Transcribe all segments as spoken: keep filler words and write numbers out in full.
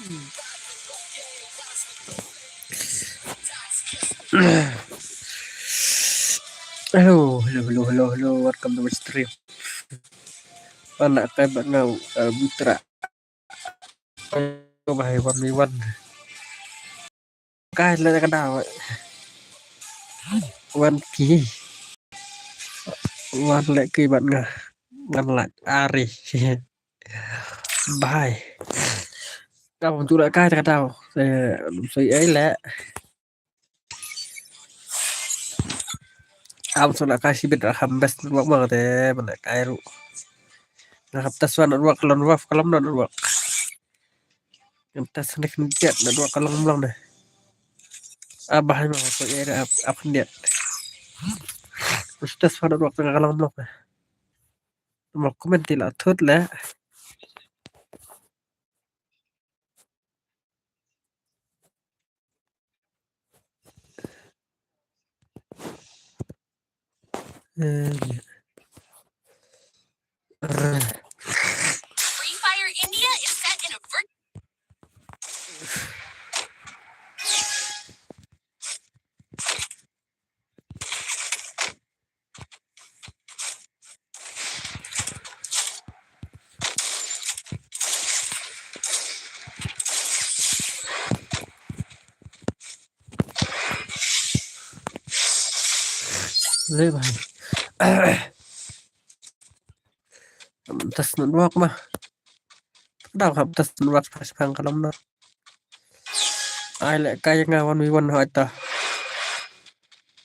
Hello, hello, hello, hello, hello. Welcome to my stream. Anak kai bak ngau, eh, butra. Hello, bhai, one v one. Kai le ka daw. One ki. One le ki bak nga. One like. Ari. Bhai. Ka bum tu la kai ka daw. Eh, soi ai le. Am sona kai si bit ra ham best network ma te mana kai ru. Nga hap test wan network kalon waf kalon network. Nga test ni kan tiat network kalon mlong ne. Ah, bhai ma ko ai ra ap ap kan tiat. Us test wan network tengah kalon mlong ne. Mo comment ti la thut le. Eh, Free Fire India is set in a vir- Le bhai. Test network ma. Daw hap test network pas pang kalon na. Ai le kai nga one v one hoi ta.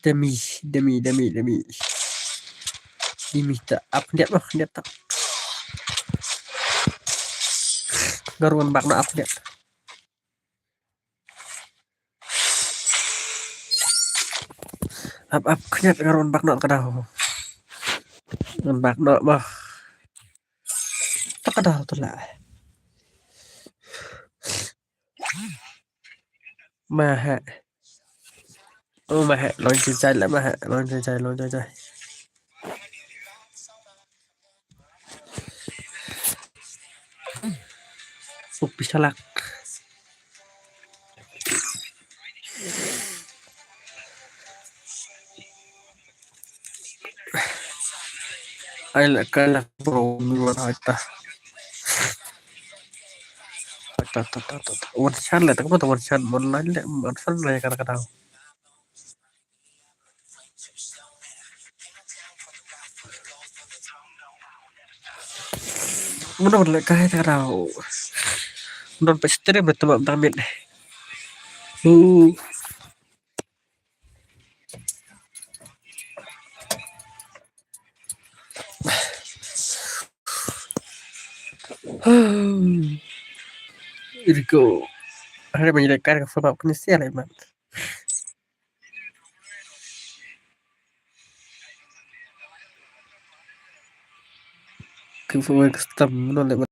Demi, demi, demi, demi. Demi ta ap diat mah diat ta. Garuan bak na ap diat. Ap ap khniat nga run bak noh ka daw. Run bak noh mah. Tak ka daw tu lah. Mah. Oh mah, long jai jai lah mah, long jai jai, long jai jai. Upi salak. Ai la ka la bro mi wan ai ta. Ta ta ta ta ta. Wan shan la ta ka ta wan shan mon la le wan shan la ka ka ta. Mano le kai ta rau. Don pe stream le tama damit. Uh. Here we go. Hari menjadi kai ka form up ni sial man. Kung fu custom no le.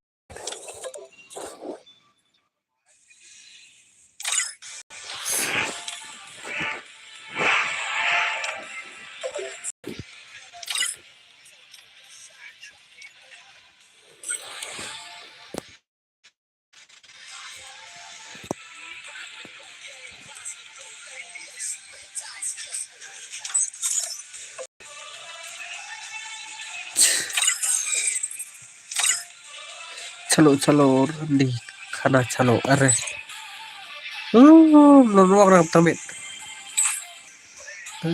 Chalo, chalo, di khana chalo, are. Oh, no, no, no, tamit.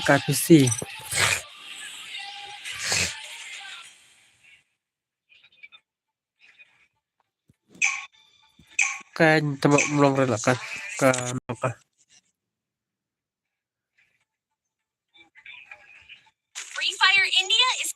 Ka P C. Kan tama mlong rela kan. Kan ka. Free Fire India is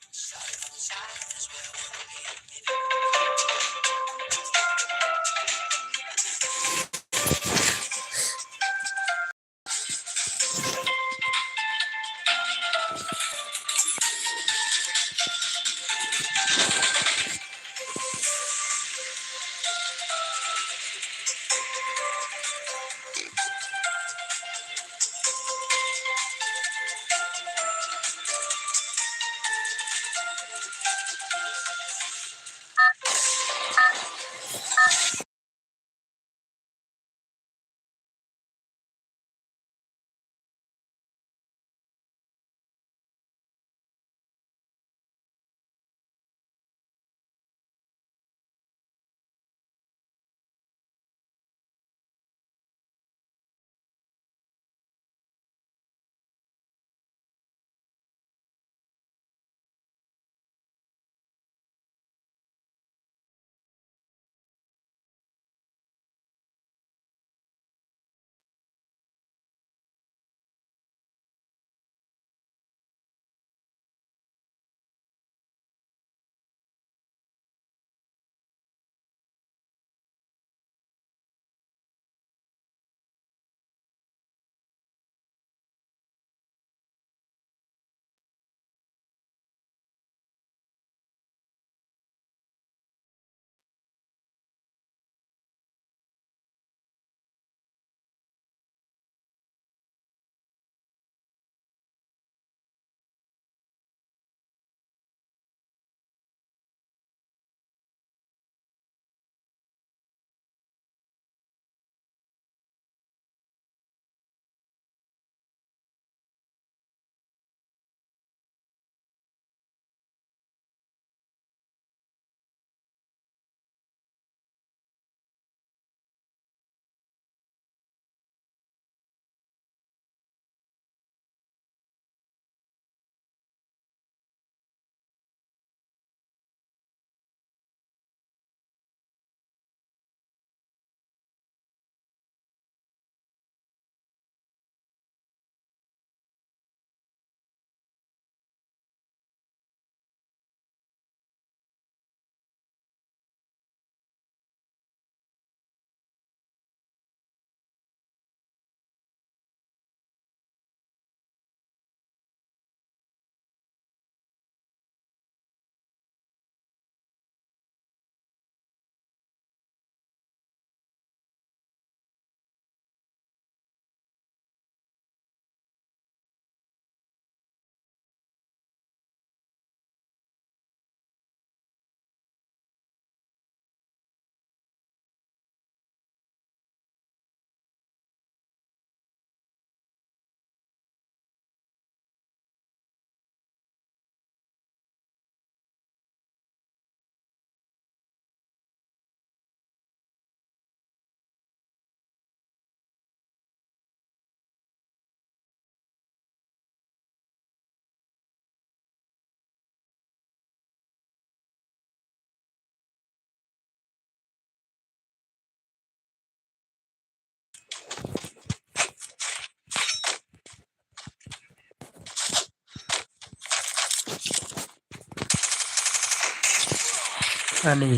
Ani.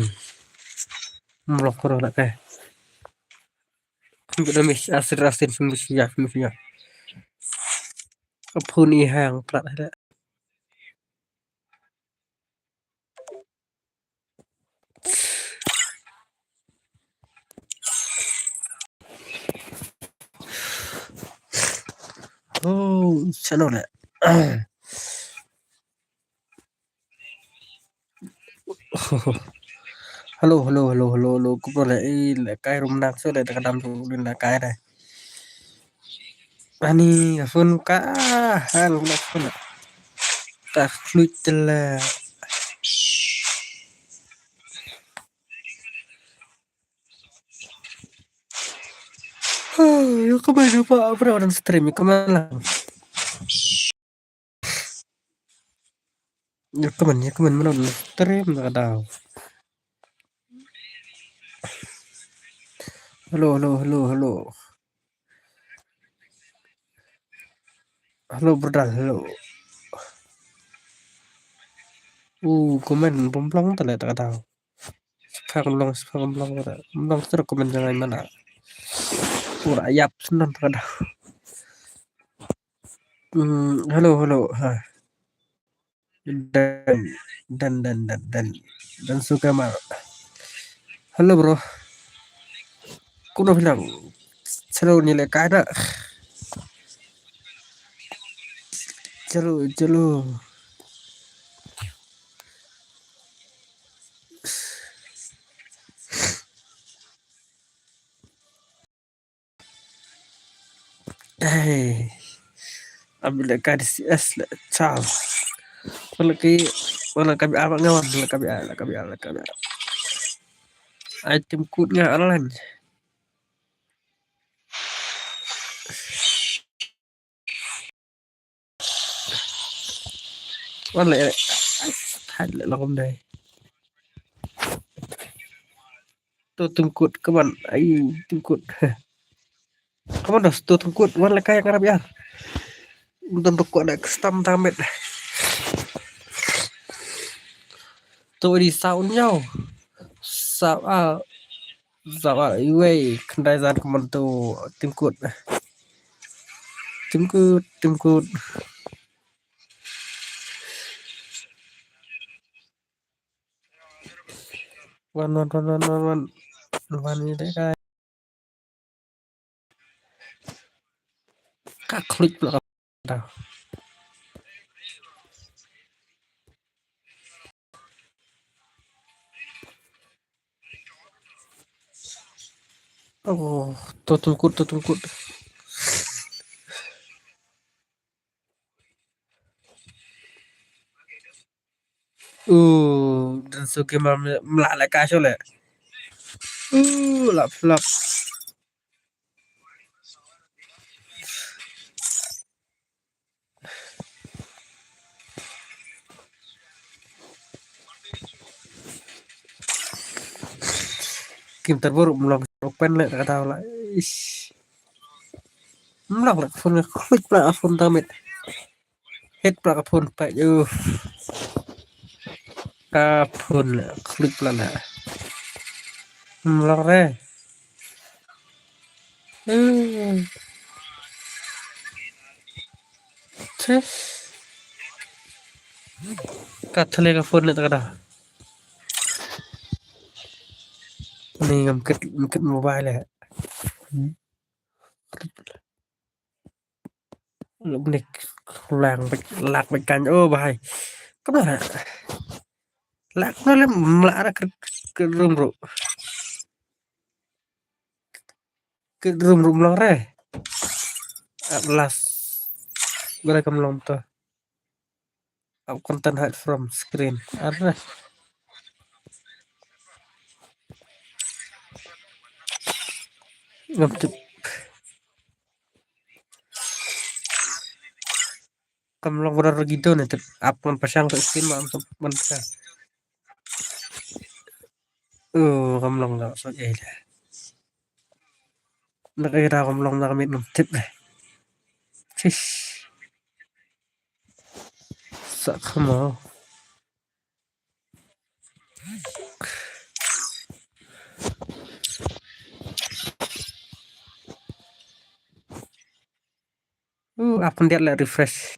Mlok ro la kai. Kita mis asir asin sumbi siya sumbi siya. Apun i hang plat hada. Oh, channel. Hello, hello, hello, hello, hello. Kumno le, eh, le kai rum nak so le, ta ka dam tu le kai dai. Ani, ka phone ka, hang na phone. Ta khluit tela. Yo, ka bai pa, apa dah orang stream, ka mana? Ïa ka man, ïa ka man, mana stream na ka daw. Hello, hello, hello, hello. Hello, brother, hello. Uh, comment bom long ta le ta ka daw. Spang long, spang long ta. Long ta comment jangan mana. Pura yap senan ta ka daw. Hmm, hello, hello. Ha. Dan, dan, dan, dan, dan. Dan suka ma. Hello, bro. Kumno phi lang? Chalo ni le kai da. Chalo, chalo. Eh. Abi la ka D C S la chal. Wala ki, wala ka bi apa ngawan, la ka bi, la ka bi, la ka bi. Item kut nga alan. Wan le, ai, thad le la kum dai. To tungkut kaman, ai tungkut. Kaman dos to tungkut, wan le kai ngarap yar. Untam to ko na custom damit. To di sound yau. Sa a Zawa iwei khyndai zan kumon tu tim kut. Tim kut, tim kut. Wan, wan, wan, wan, wan, wan. Wan ni deh kai. Ka klik pula ka. Oh, to tungkut, to tungkut. Uh, dan suki mam mla le ka shole. Uh, lap lap. Kim terburu mlong open le kata la. Ish. Mlong le phone klik pula phone damit. Hit pula ka phone pa ju. Ka phone klik pula na. Mlong re. Hmm. Teh. Ka thale ka phone le ta ka da. Ni ngam kit, ngam kit mobile le. Hmm. Luk nik lang bek, lak bek kan. Oh, bahai. Kamera. Lak na le mla ra ke, ke room ru. Ke room ru mlong re. At last. Gua kam long to. Up content hide from screen. Arre. Ngam tip. Kam long bra gido ne tip. Up man pasang tu screen ma am tu man pasang. Oh, kam long da so eh da. Nak ai da kam long da mit ngam tip deh. Sis. Sa khamo. Uh, ap khyndiat leh refresh.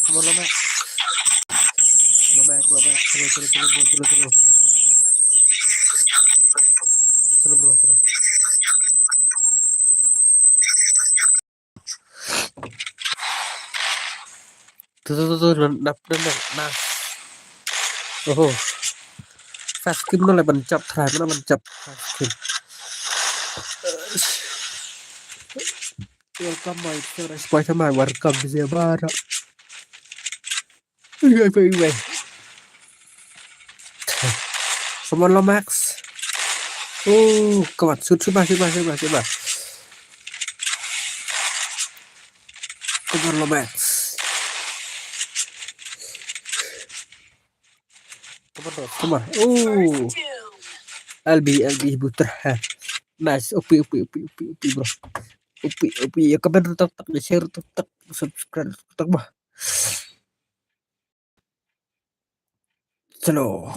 Come on, Lomax. Lomax, Lomax. Chalo, chalo, chalo, bro, chalo, chalo. Chalo, bro, chalo. Tu, tu, tu, tu, na, na, na, na, na. Oho. Fast game no le ban jump try, mana ban jump. Fast game. Welcome, my friend. Welcome, welcome. Come on, Lomax. Oh, come on, shoot, shoot, shoot, shoot, shoot, shoot. Come on, Lomax. Come on, Lomax, come on. Oh. L B, L B, buter. Nice. Upi, upi, upi, upi, upi, bro. Upi, upi. Ya, comment, tak, tak, share, tak, tak, subscribe, tak, bah. Slow.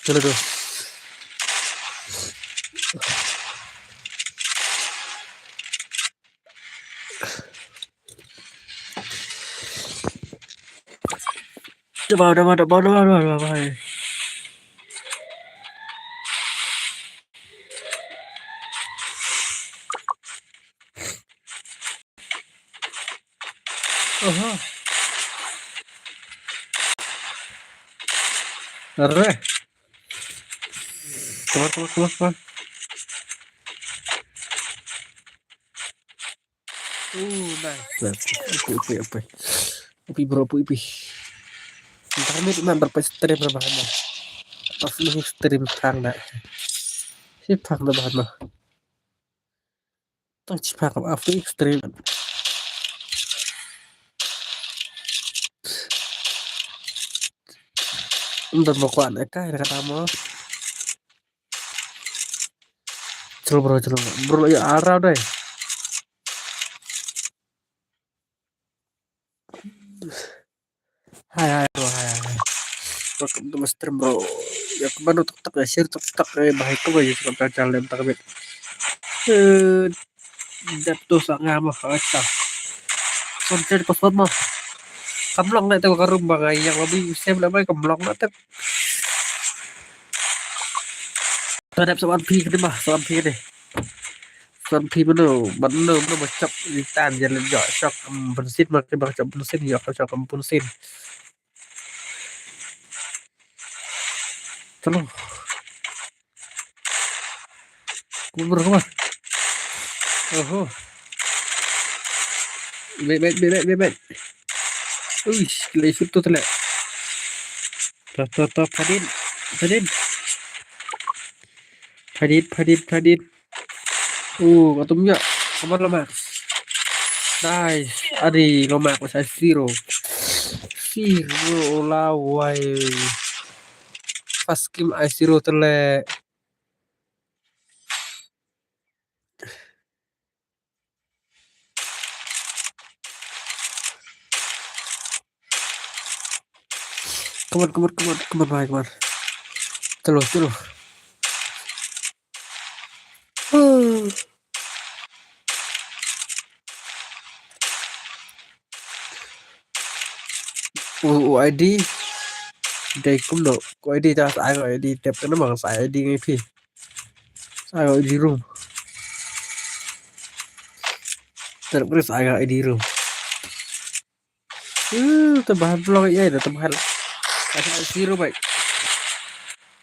Chalo, chalo. Daba, daba, daba, daba, daba, daba. Aha. Arre. Come on, come on, come on, come on. Ooh, nice. Upi, upi, upi. Upi, bro, upi, upi. Ntar mi man berpe stream na bahan mo. Pas lu stream phang na. Si phang na bahan mo. Tang chi phang ka free stream. Ntar mo kwan e kai na kata mo. Chalo bro, chalo. Bro, ya arau dai. Hai, hai, bro, hai, hai. Welcome to my stream, bro. Ya, kemano tak tak ya, share tak tak ya, bahai kemano ya, tak tak channel tak bit. Eh, dep tu sangat mah, kata. Konten kosong mah. Kamlong nak tahu karum bangai yang lebih usai nak mai kamlong nak tak. Kadap soal pi kene mah, soal pi kene. Soal pi mano, mano, mano macam ni tan jalan jo, sok, em, bensin, makin bang sok bensin, jo, sok, em, bensin. Tolong. Kumur, kumur. Oho. Baik, baik, baik, baik, baik, baik. Uish, kena isu tu telah. Tuh, tuh, tuh, Fadin. Fadin. Fadin, Fadin, Fadin. Oh, katum ya. Come on, Lomax. Nice. Adi, Lomax, masih zero. Zero lawai. First game I zero telah. Come on, come on, come on, come on, bhai, come on. Chalo, chalo. Hmm. U, u I D. Dei kumno. U I D ta sa ai u I D tep kana mang sa ai I D ngai phi. Sa ai u I D room. Tep kana sa ai u I D room. Uh, ta bahar blok ya, ta bahar. Sa ai zero bai.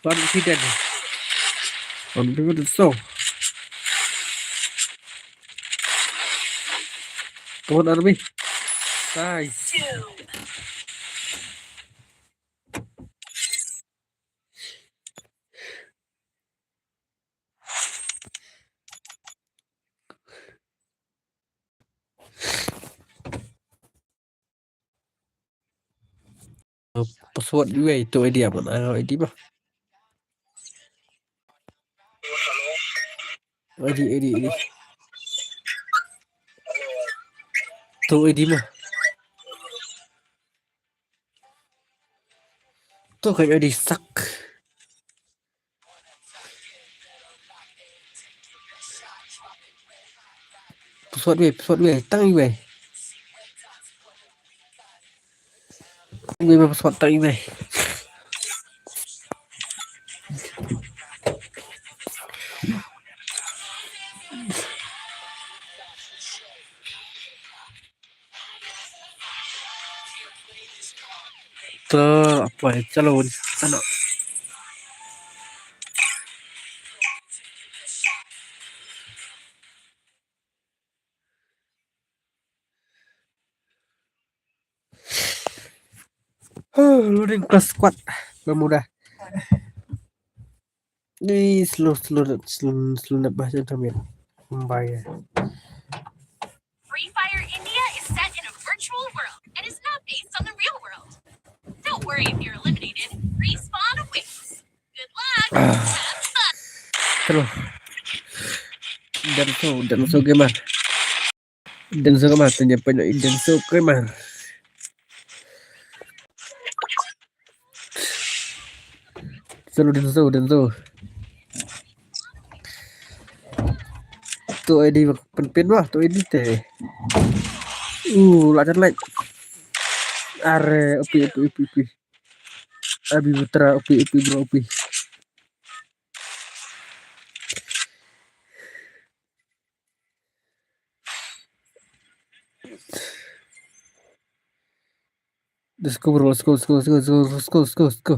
One defeated. One defeated, so. Come on, army. Nice. Password iwei tu I D apa? Ah, I D bah. I D, I D, I D. Tu I D mah. Tu kan I D sak. Password wei, password wei, tang iwei. Iwei, password tang iwei. To, apa ya? Chalo, sana. Loading plus squad. Bermuda. Ni slow, slow, slow, slow na bahasa kami. Mbaya. Free Fire India is set in a virtual world and is not based on the real world. Don't worry if you're eliminated. Respawn awaits. Good luck. Ah. Have fun. Terus. Denso, Denso Gamer. Denso Gamer, tanya apa nak Denso Gamer. Selalu Denso, Denso. Tu I D pynpin wah, tu I D te. Uh, lah jan like. Are, upi, upi, upi, upi. Abi Putra, upi, upi, bro, upi. Let's go, bro. Let's go, let's go, let's go, let's go, let's go, let's go, let's go.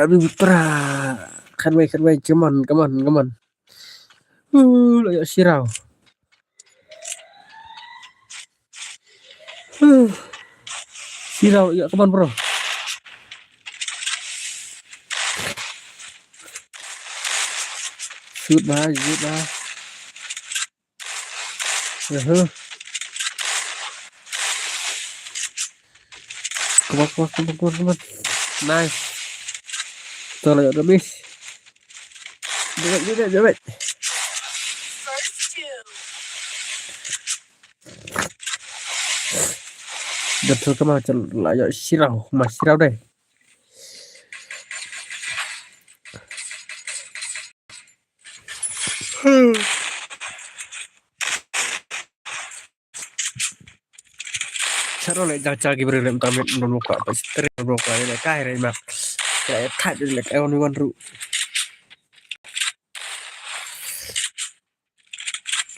Abi Putra. Khan wei, khan wei. Come on, come on, come on. Uh, la ïoh shi round. Uh. Shi round, ïoh, come on, bro. Shoot bha, shoot bha. Uh-huh. Come on, come on, come on, come on, come on. Nice. Tolong ya, miss. Do it, do it, do it. Dah tu kemana, cel-, lah, ya, shi round, masih shi round deh. Charo le jang chagi bri le mtam le mtam lo ka pa stri lo ka le kai re ma. Le thait le kai wan wan ru.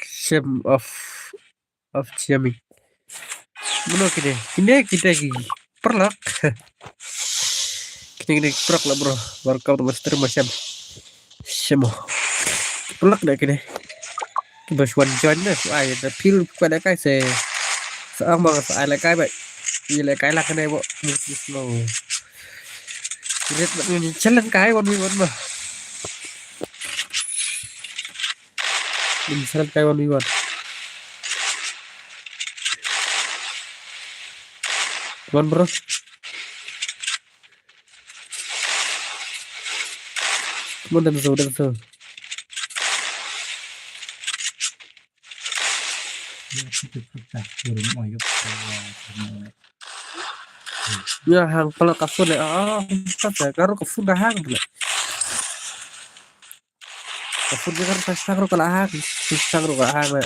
Shame of, of jamming. Mano kine? Kine kita ki. Perlak. Kine, kine perlak lah, bro. Welcome to master macam. Shame. Perlak dah kine. Bas wan join dah. Ai, dah pil kuat dah kai se. Sa ang bang sa ai lah kai bai. Ye lah kai lah kene bo. Slow. Red bat ni challenge kai one v one mah. Ni challenge kai one v one. Come on, bro. Come on, Denso, Denso. Ya, hang pala ka phone le. Ah, ka phone ka hang le. Ka phone ka phone ka hang ro ka la hang. Ka hang ro ka hang le.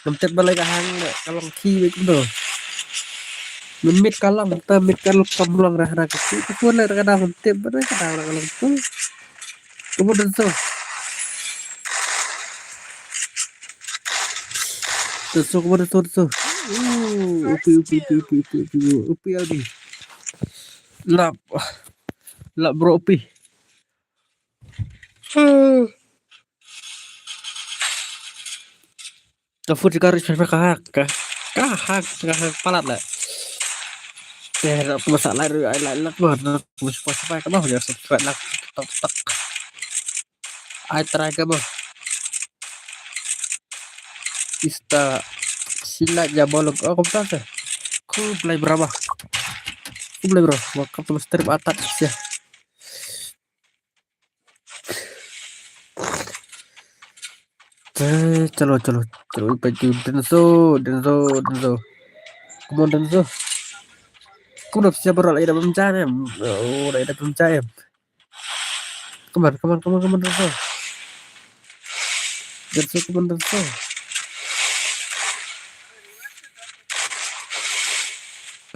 Ngam tip balei ka hang le. Ka long ki wei kumno. Ngam mit ka long, ta mit ka long kam long rah rah ka phone. Ka phone le ka dang ngam tip balei ka dang ka long tu. Kumno Denso. Denso, kumno Denso, Denso. Uh, upi, upi, upi, upi, upi, upi, upi, Albi. Lap. Lap bro upi. Ka phone ka ri ka hak ka. Ka hak, ka hak palat la. Te ra ku masa lai ri ai lai lak ma. Ku masa pa pa ka ma ya subscribe lak. Tak tak. Ai try ka ma. Ista sila ya bolong. Oh, kumta sa. Ku play berapa? Ku play bro. Welcome to stream atat ya. Eh, chalo, chalo, chalo, pa ju Denso, Denso, Denso. Come on, Denso. Come on, siapa bro, lagi dapat mencah em. Oh, lagi dapat mencah em. Come on, come on, come on, come on, Denso. Denso, come on, Denso.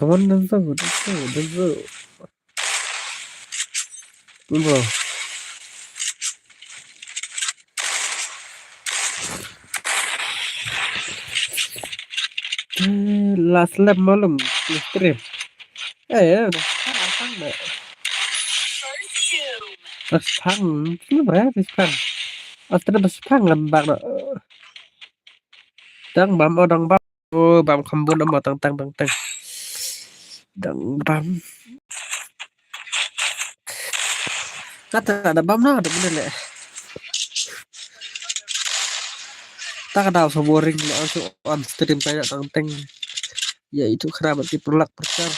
Come on, Denso, Denso, Denso. Bro. Last lap malu stream. Eh, eh, dah. Dah sang, dah sang. Dah sang, dah sang kan bang dah. Dang bam, oh, dang bam. Oh, bam kham bun, oh, tang, tang, tang, tang. Dang bam. Kata ada bam na, ada benda leh. Tak ada so boring lah, so on stream kayak tang, tang. Ya, itu kerabat di perlak perkar.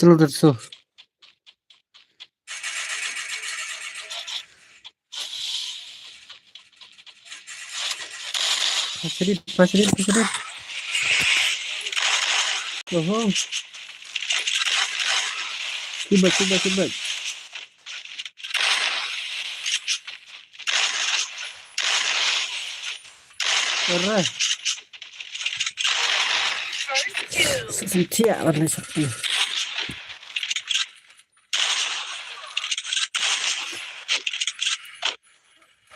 Chalo, that's so. Pass it in, pass it in, pass it in. Oho. Kibat, kibat, kibat. Ora. Sentiak lah ni sakti.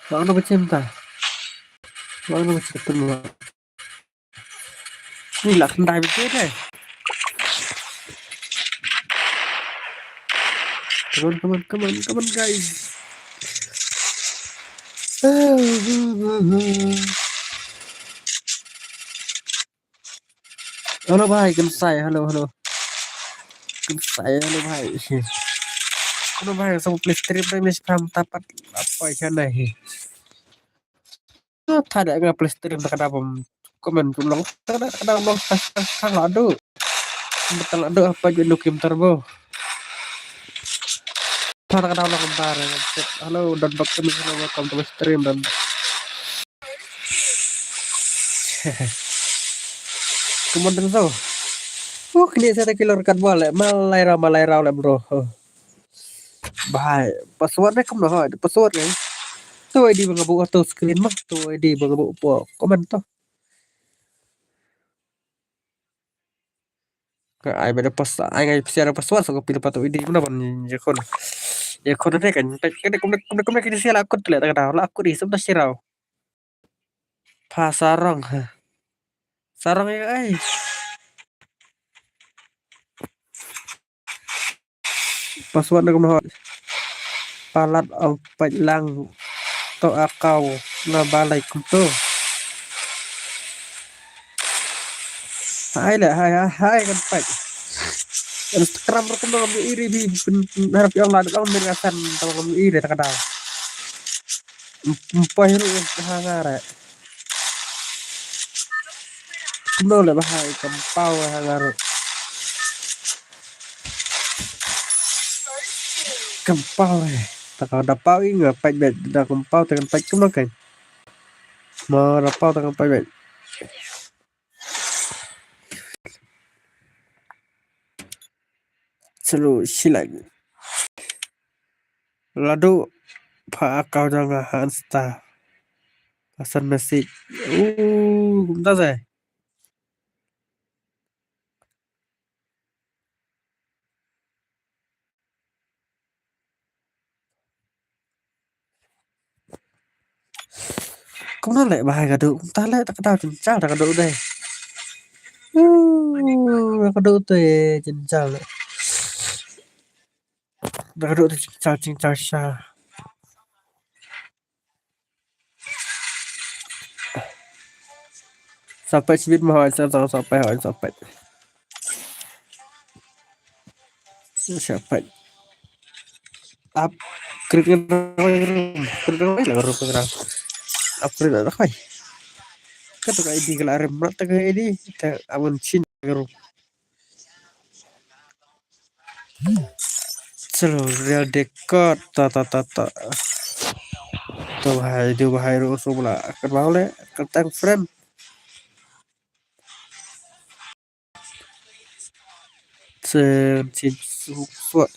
Bang na bacim ta. Bang na bacim tu lah. Ni lah kendai bacim deh. Come on, come on, come on, come on, guys. Hello bhai, kan sai, hello, hello. Kan sai, hello bhai. Hello bhai, sa play stream dang ni spam tapat apa ikan dai. Tha da nga play stream ta kada bam comment kum long. Ta da kada long ta ta la do. Betul la do apa ju nukim turbo. Tha da kada long bar. Hello, dan bak kami, hello, welcome to my stream dan. Come on, dan so. Uh, kini saya tak kilo rekat bola. Malai rau, malai rau le, bro. Oh. Bhai, password ne kam noh, password ne. Tu I D bang bu auto screen mah, tu I D bang bu po comment tu. Ka ai beda pas, ai ngai pesiar password so ka pil patu I D mana ban je kon. Je kon ne kan, kan kum kum kum kini sia la akut le ta ka la akut di sem ta sirau. Pha sarong ha. Sarong ya ai. Password na kumno. Palat au pait lang to akau na balai kumto. Hai le hai hai hai kan pait. Instagram ro kumno kam iri bi harap ya Allah dong mir asan tama kam iri ta ka daw. Mpai ru ha nga re. Kumno le bhai kam pau ha nga re. Kam pau re. Ta ka da pau i nga pait bet da kam pau ta kan pait kumno kan. Ma da pau ta kan pait bet. Selalu silang. Ladu pha akau jong nga ha Insta. Pasan message. Uh, kumta sai. Kumno leh bhai ka duh, kumta leh ta ka daw jynjar ta ka duh dei. Uh, ka duh te jynjar leh. Ta ka duh te jynjar jynjar sha. Sa peit sibit ma hoi sa sa sa peit hoi sa peit. Sa peit. Ap krik ngan roi rum. Krik ngan roi la rum krik ngan. Ap krik ngan roi. Ka tu ka I D ka la rim mat ta ka I D. Ta awan chin rum. Chalo, real dekot ta ta ta ta. To bhai, do bhai ro so bla. Kan mau le, kan tang friend. Sen sin su suat.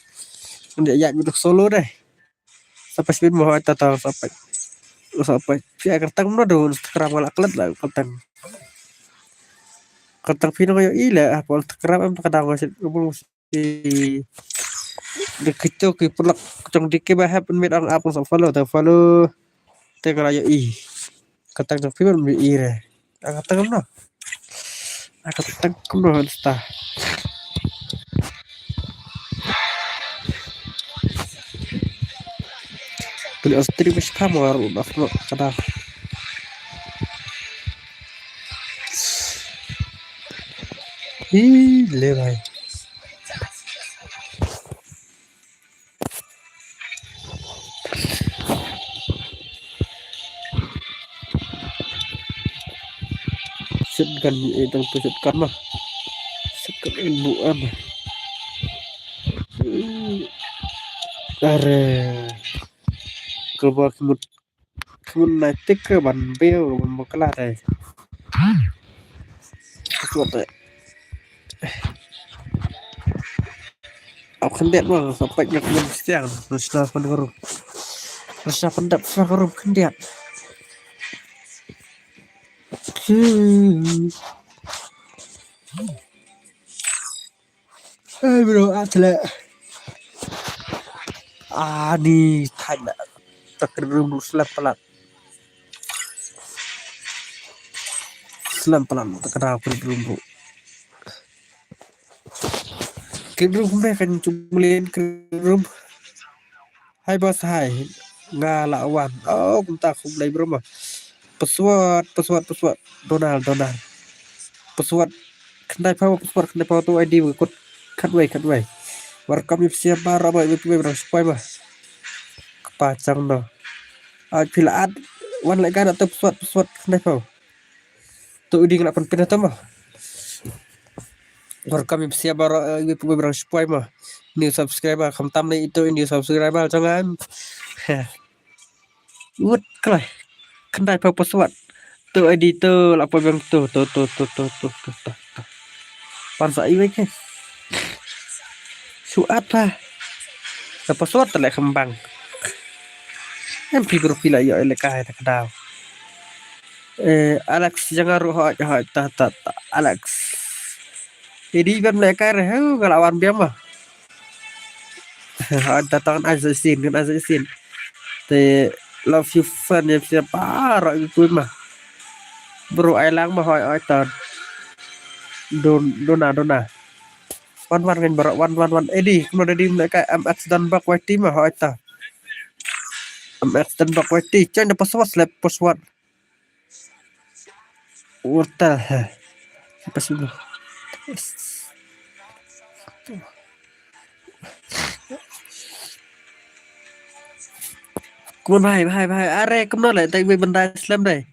Ndia ya mi duk solo deh. Sa peit sibit mo ta ta sa peit. Sa peit. Pia kertang mo do Instagram wala klet la kertang. Kertang phi nong yo i le apa Instagram em ta ka dang sit. Di Dei kito ki pulak jong D K ba hap pynmih ong ap sa follow, te follow. Te ka la ïohi. Ka tang jong phi ban ïohi re. Ka tang kumno? Ka tang kumno Insta? Pynmih Australia ba shipha mo ruh na fno ka da. Hi le bhai. Shotgun, eh, tang tu shotgun mah. Shotgun, eh, buan. Are. Kaba ki mut, ki mut nai tik ke ban beo, ban bakla dai. Kuat dai. Ap khyndiat ma, sa peit nga kmen siang, sa sla pan ka rum. Sa sla pan dap sa ka rum khyndiat. Hmm. Eh, bro, ah, sele. Ah, ni thai na. Tak rum slap palat. Slap palat, tak da rum, bro. Kidrum kumne kan cumlin kidrum. Hai bos hai. Nga la wan. Oh, kumta kumlei bro ma. Password, password, password. Donald, Donald. Password. Khyndai phew, password khyndai phew tu I D ba kut. Khatwei, khatwei. Welcome ïa phi baroh ba ïa phi baroh shuwa ma. Kpa chang no. Ai phi la at. Wan leh ka na tu password, password khyndai phew. Tu I D nga la pynpyn ha tu ma. Welcome ïa phi baroh, eh, ïa phi baroh shuwa ma. New subscriber, khamtam ne itu new subscriber jong nga. Wut klai. Khyndai phew password. Tu I D tu la poi biang tu, tu, tu. Pan sa iwei ke. Suat pa. Sa password te leh khambang. Em phi group phi la ïoh lehkai ta ka daw. Eh, Alex, jong nga ruh hoi, hoi, ta, ta, ta, Alex. Jadi ban lehkai re, heu, nga la wan biang ma. Hoi, ta, ta, ngan ai sa shisien, ngan ai sa shisien. Te, love you, friend, ïa phi baroh ïa phi ma. Bro, ai lang ma, hoi, hoi, ta. Don, dona, dona. Wan, wan, ngan baroh, wan, wan, wan. Edi, kumno Edi, lehkai M X Dunbuck Y T ma, hoi, ta. M X Dunbuck Y T, change the password, slap password. What the hell? Apa sih lu? Kumno bhai, bhai, bhai. Are, kumno leh, tai wei bandai slam dai.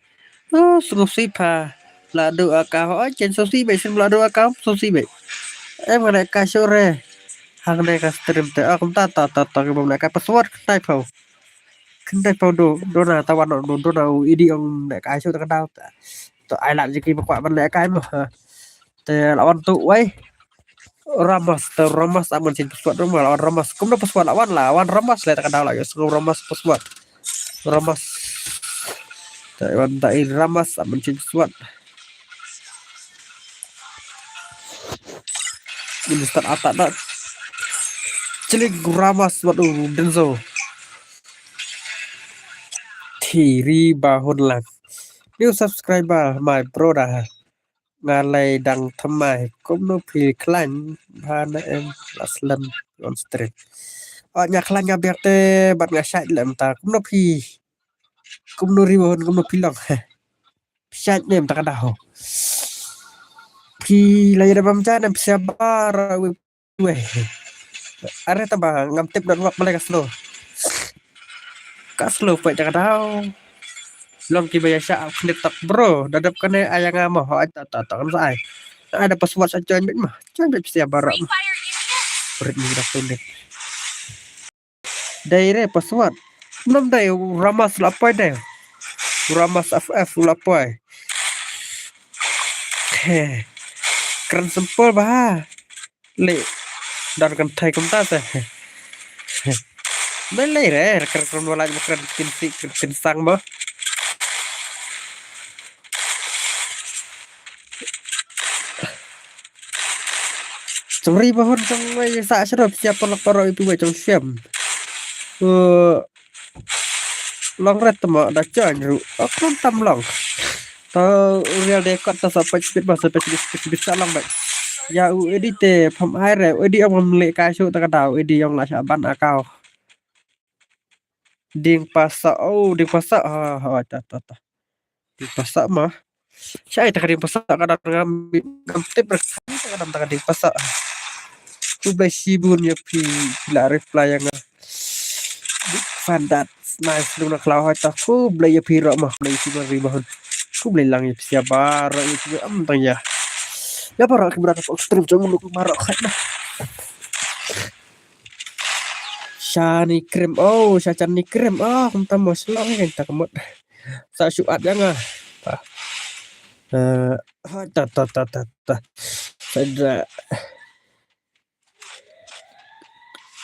Oh, sngewsih pha. La duh aka ho, chen sngewsih beit, sim la duh aka, sngewsih beit. Em, nga lehkai shuh re. Hangne ka stream te. Ah, kumta, ta, ta, ta, ki bym lehkai password, khyndai phew. Khyndai phew do, dona, ta wan do, dona, u Edi ong lehkai shuh ta ka daw ta. To ai lad jiki ba kwah ban lehkai mo, ha. Te la wan tu, wei. Ramos, te Ramos, ap ngan change password Ramos, la wan Ramos. Kumno password la wan, la wan Ramos, leh ta ka daw la ïohsngew Ramos password. Ramos. Te wan ta i Ramos, ap ngan change password. Ini start attack dah. Celik Ramos buat u Denzel. Thiri bahun lang. New subscriber, my brother. Nga lei dang thymmai. Kumno phi khlaiñ bha ne em, la slem on stream. Oh, nga khlaiñ nga biang te bad nga shait lem ta. Kumno phi. Kumno ri bahun, kumno phi long. Shait ne em ta ka daw. Phi la ïa da bam jan em phi sa bar. Weh. Are tang ba ngam tip network balei ka slow. Ka slow peit da ka daw. Long kiba ïa shah khyndiat tak bro. Da dep kane ai ïa nga mo. Hooid ta ta ta ngam sa ai. Ai da password sa join beit mo. Join beit phi sa baroh mo. Brit ni da khyndiat. Dei re password. Nom dei Ramos la poi dei. Ramos F F la poi. He. Kren simple ba ha. Le. Don kynthei kumta te. Dei le re, kren kren wala kren kin si kren kin sang mo. Turi bahun jong wei sa sero psia polok paro ipu wei jong siam. Long ret tama da chan ru. Akon tam long. Ta real de kot ta sa pach bit ba sa pach bit pach bit sa long bai. Ya u edi te pham ai re u edi ong le ka shu ta ka dau edi ong la sha ban akau. Ding pasa oh ding pasa ha ha ta ta ta. Ding pasa ma. Shai ta ka ding pasa ka dang ngam ngam tip re ka dang ta ka ding pasa. Khublei shibun ya phi phi la reply ya nga. Big fan that. Nice lu na khlaw hai ta khublei ya phi ro ma khublei shibun ri ma hun. Khublei lang ya phi ya ba ro ya phi am tang ya. Ya ba ro ki bra ka stream jong lu ma ro khai na. Shani krim oh sha chani krim oh kum tam mo shlong kan ta ka mut. Sa shu at ya nga. Ta. Eh, ha ta ta ta ta ta. Sa da.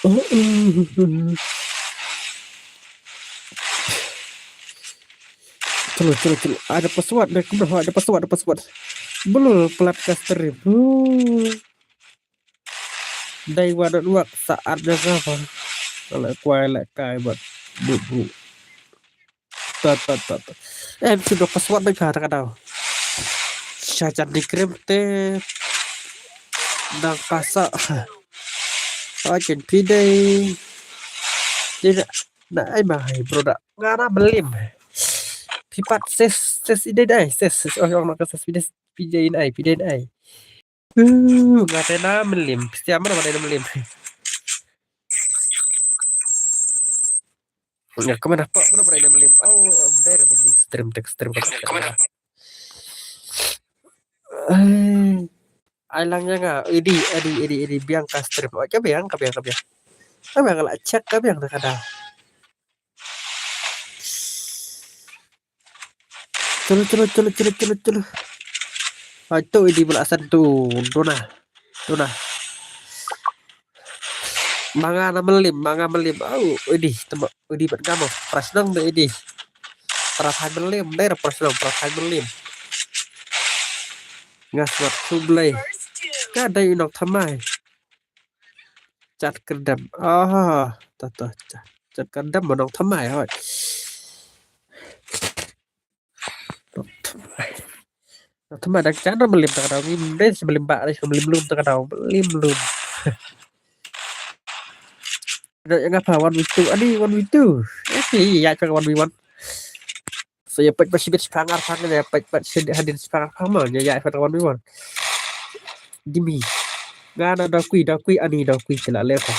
Oh, mm, mm, mm. Chalo chalo chalo. Ada password deh kumno ada password ada password. Belum pelat ka stream. Hmm. Dai wa dot wak saat jaga pa. Ala kwai la kai bat. Bu bu. Ta ta ta ta. Em sudah password dai ka ta ka dau. Sha jan di krim te. Nang pasa. Ajen pidai. Tidak. Na ai ma hai bro da. Ngana melim. Pipat ses ses ide dai ses ses oh ong nak ses pidai pidai ai pidai ai. Uh, ngate na melim. Stia mana mana melim. Ya kemana pak mana mana melim. Oh, om dai re belum stream tek stream kata. Ai lang ya nga. Edi edi edi edi biang ka stream. Oh, ka biang ka biang ka biang. Ka biang la check ka biang na kada. Chalo chalo chalo chalo chalo chalo. Ai tu idi bela asan tu. Dona. Dona. Manga na melim, manga melim. Au, idi tema idi bat gamo. Prasnang be idi. Prathai melim, der prasnang prathai melim. Ngas wat khublei. Ka dai inok thamai. Chat kerdam. Ah, ta ta chat. Chat kerdam monong thamai hoi. Thamai dak chan ram lim ta kadau ngim dei si melim ba dei si melim lum ta kadau melim lum. Dak yang apa one v two ani one v two. Eh ya ka one v one. So ya pet ba shibit shipang arpang ya pet ba shibit hadin shipang arpang ma ya ya pet one v one. Dimi. Ngana da kui da kui ani da kui tela lepa.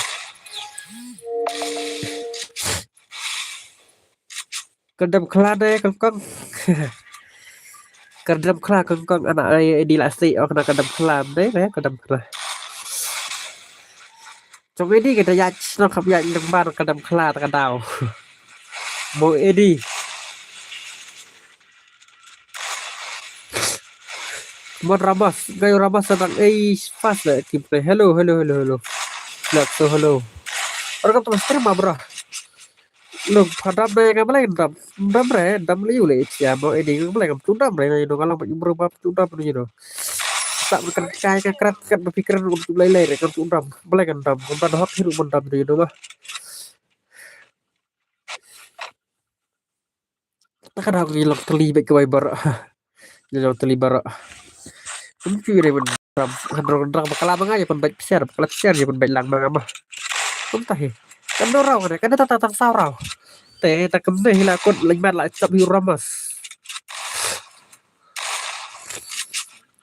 Kerdam khla de kongkong. Kerdam khla kongkong ana ai di la si ok na kerdam khla de ne kerdam khla. Chong ini kita ya no khap ya nang ban kerdam khla ta kadau. Mo edi. Mon Ramas, ngai Ramas sedang eh fast le team play. Hello, hello, hello, hello. Let's go, hello. Orang tu stream ma bro. Lo padam dai ngam lai dam. Dam re, dam le yu le sia mo edi ngam lai ngam tu dam re no ngalang ba bro ba tu dam no. Tak berkan kai ka krat kat ba pikir no tu lai lai re kan tu dam. Balai kan dam, kan dam hak hiru mon dam no ma. Takada ngi long teli bek kawai bar. Ngi long teli bar. Kum chui re ban ram han rong rang bakala ba ngai pan bek psiar bakala psiar je pan bek lang ma ngam. Kum tahi. Kan do rau kan kan ta ta tang sau rau. Te ta kem ne hila kot leng mat la chap yu Ramas.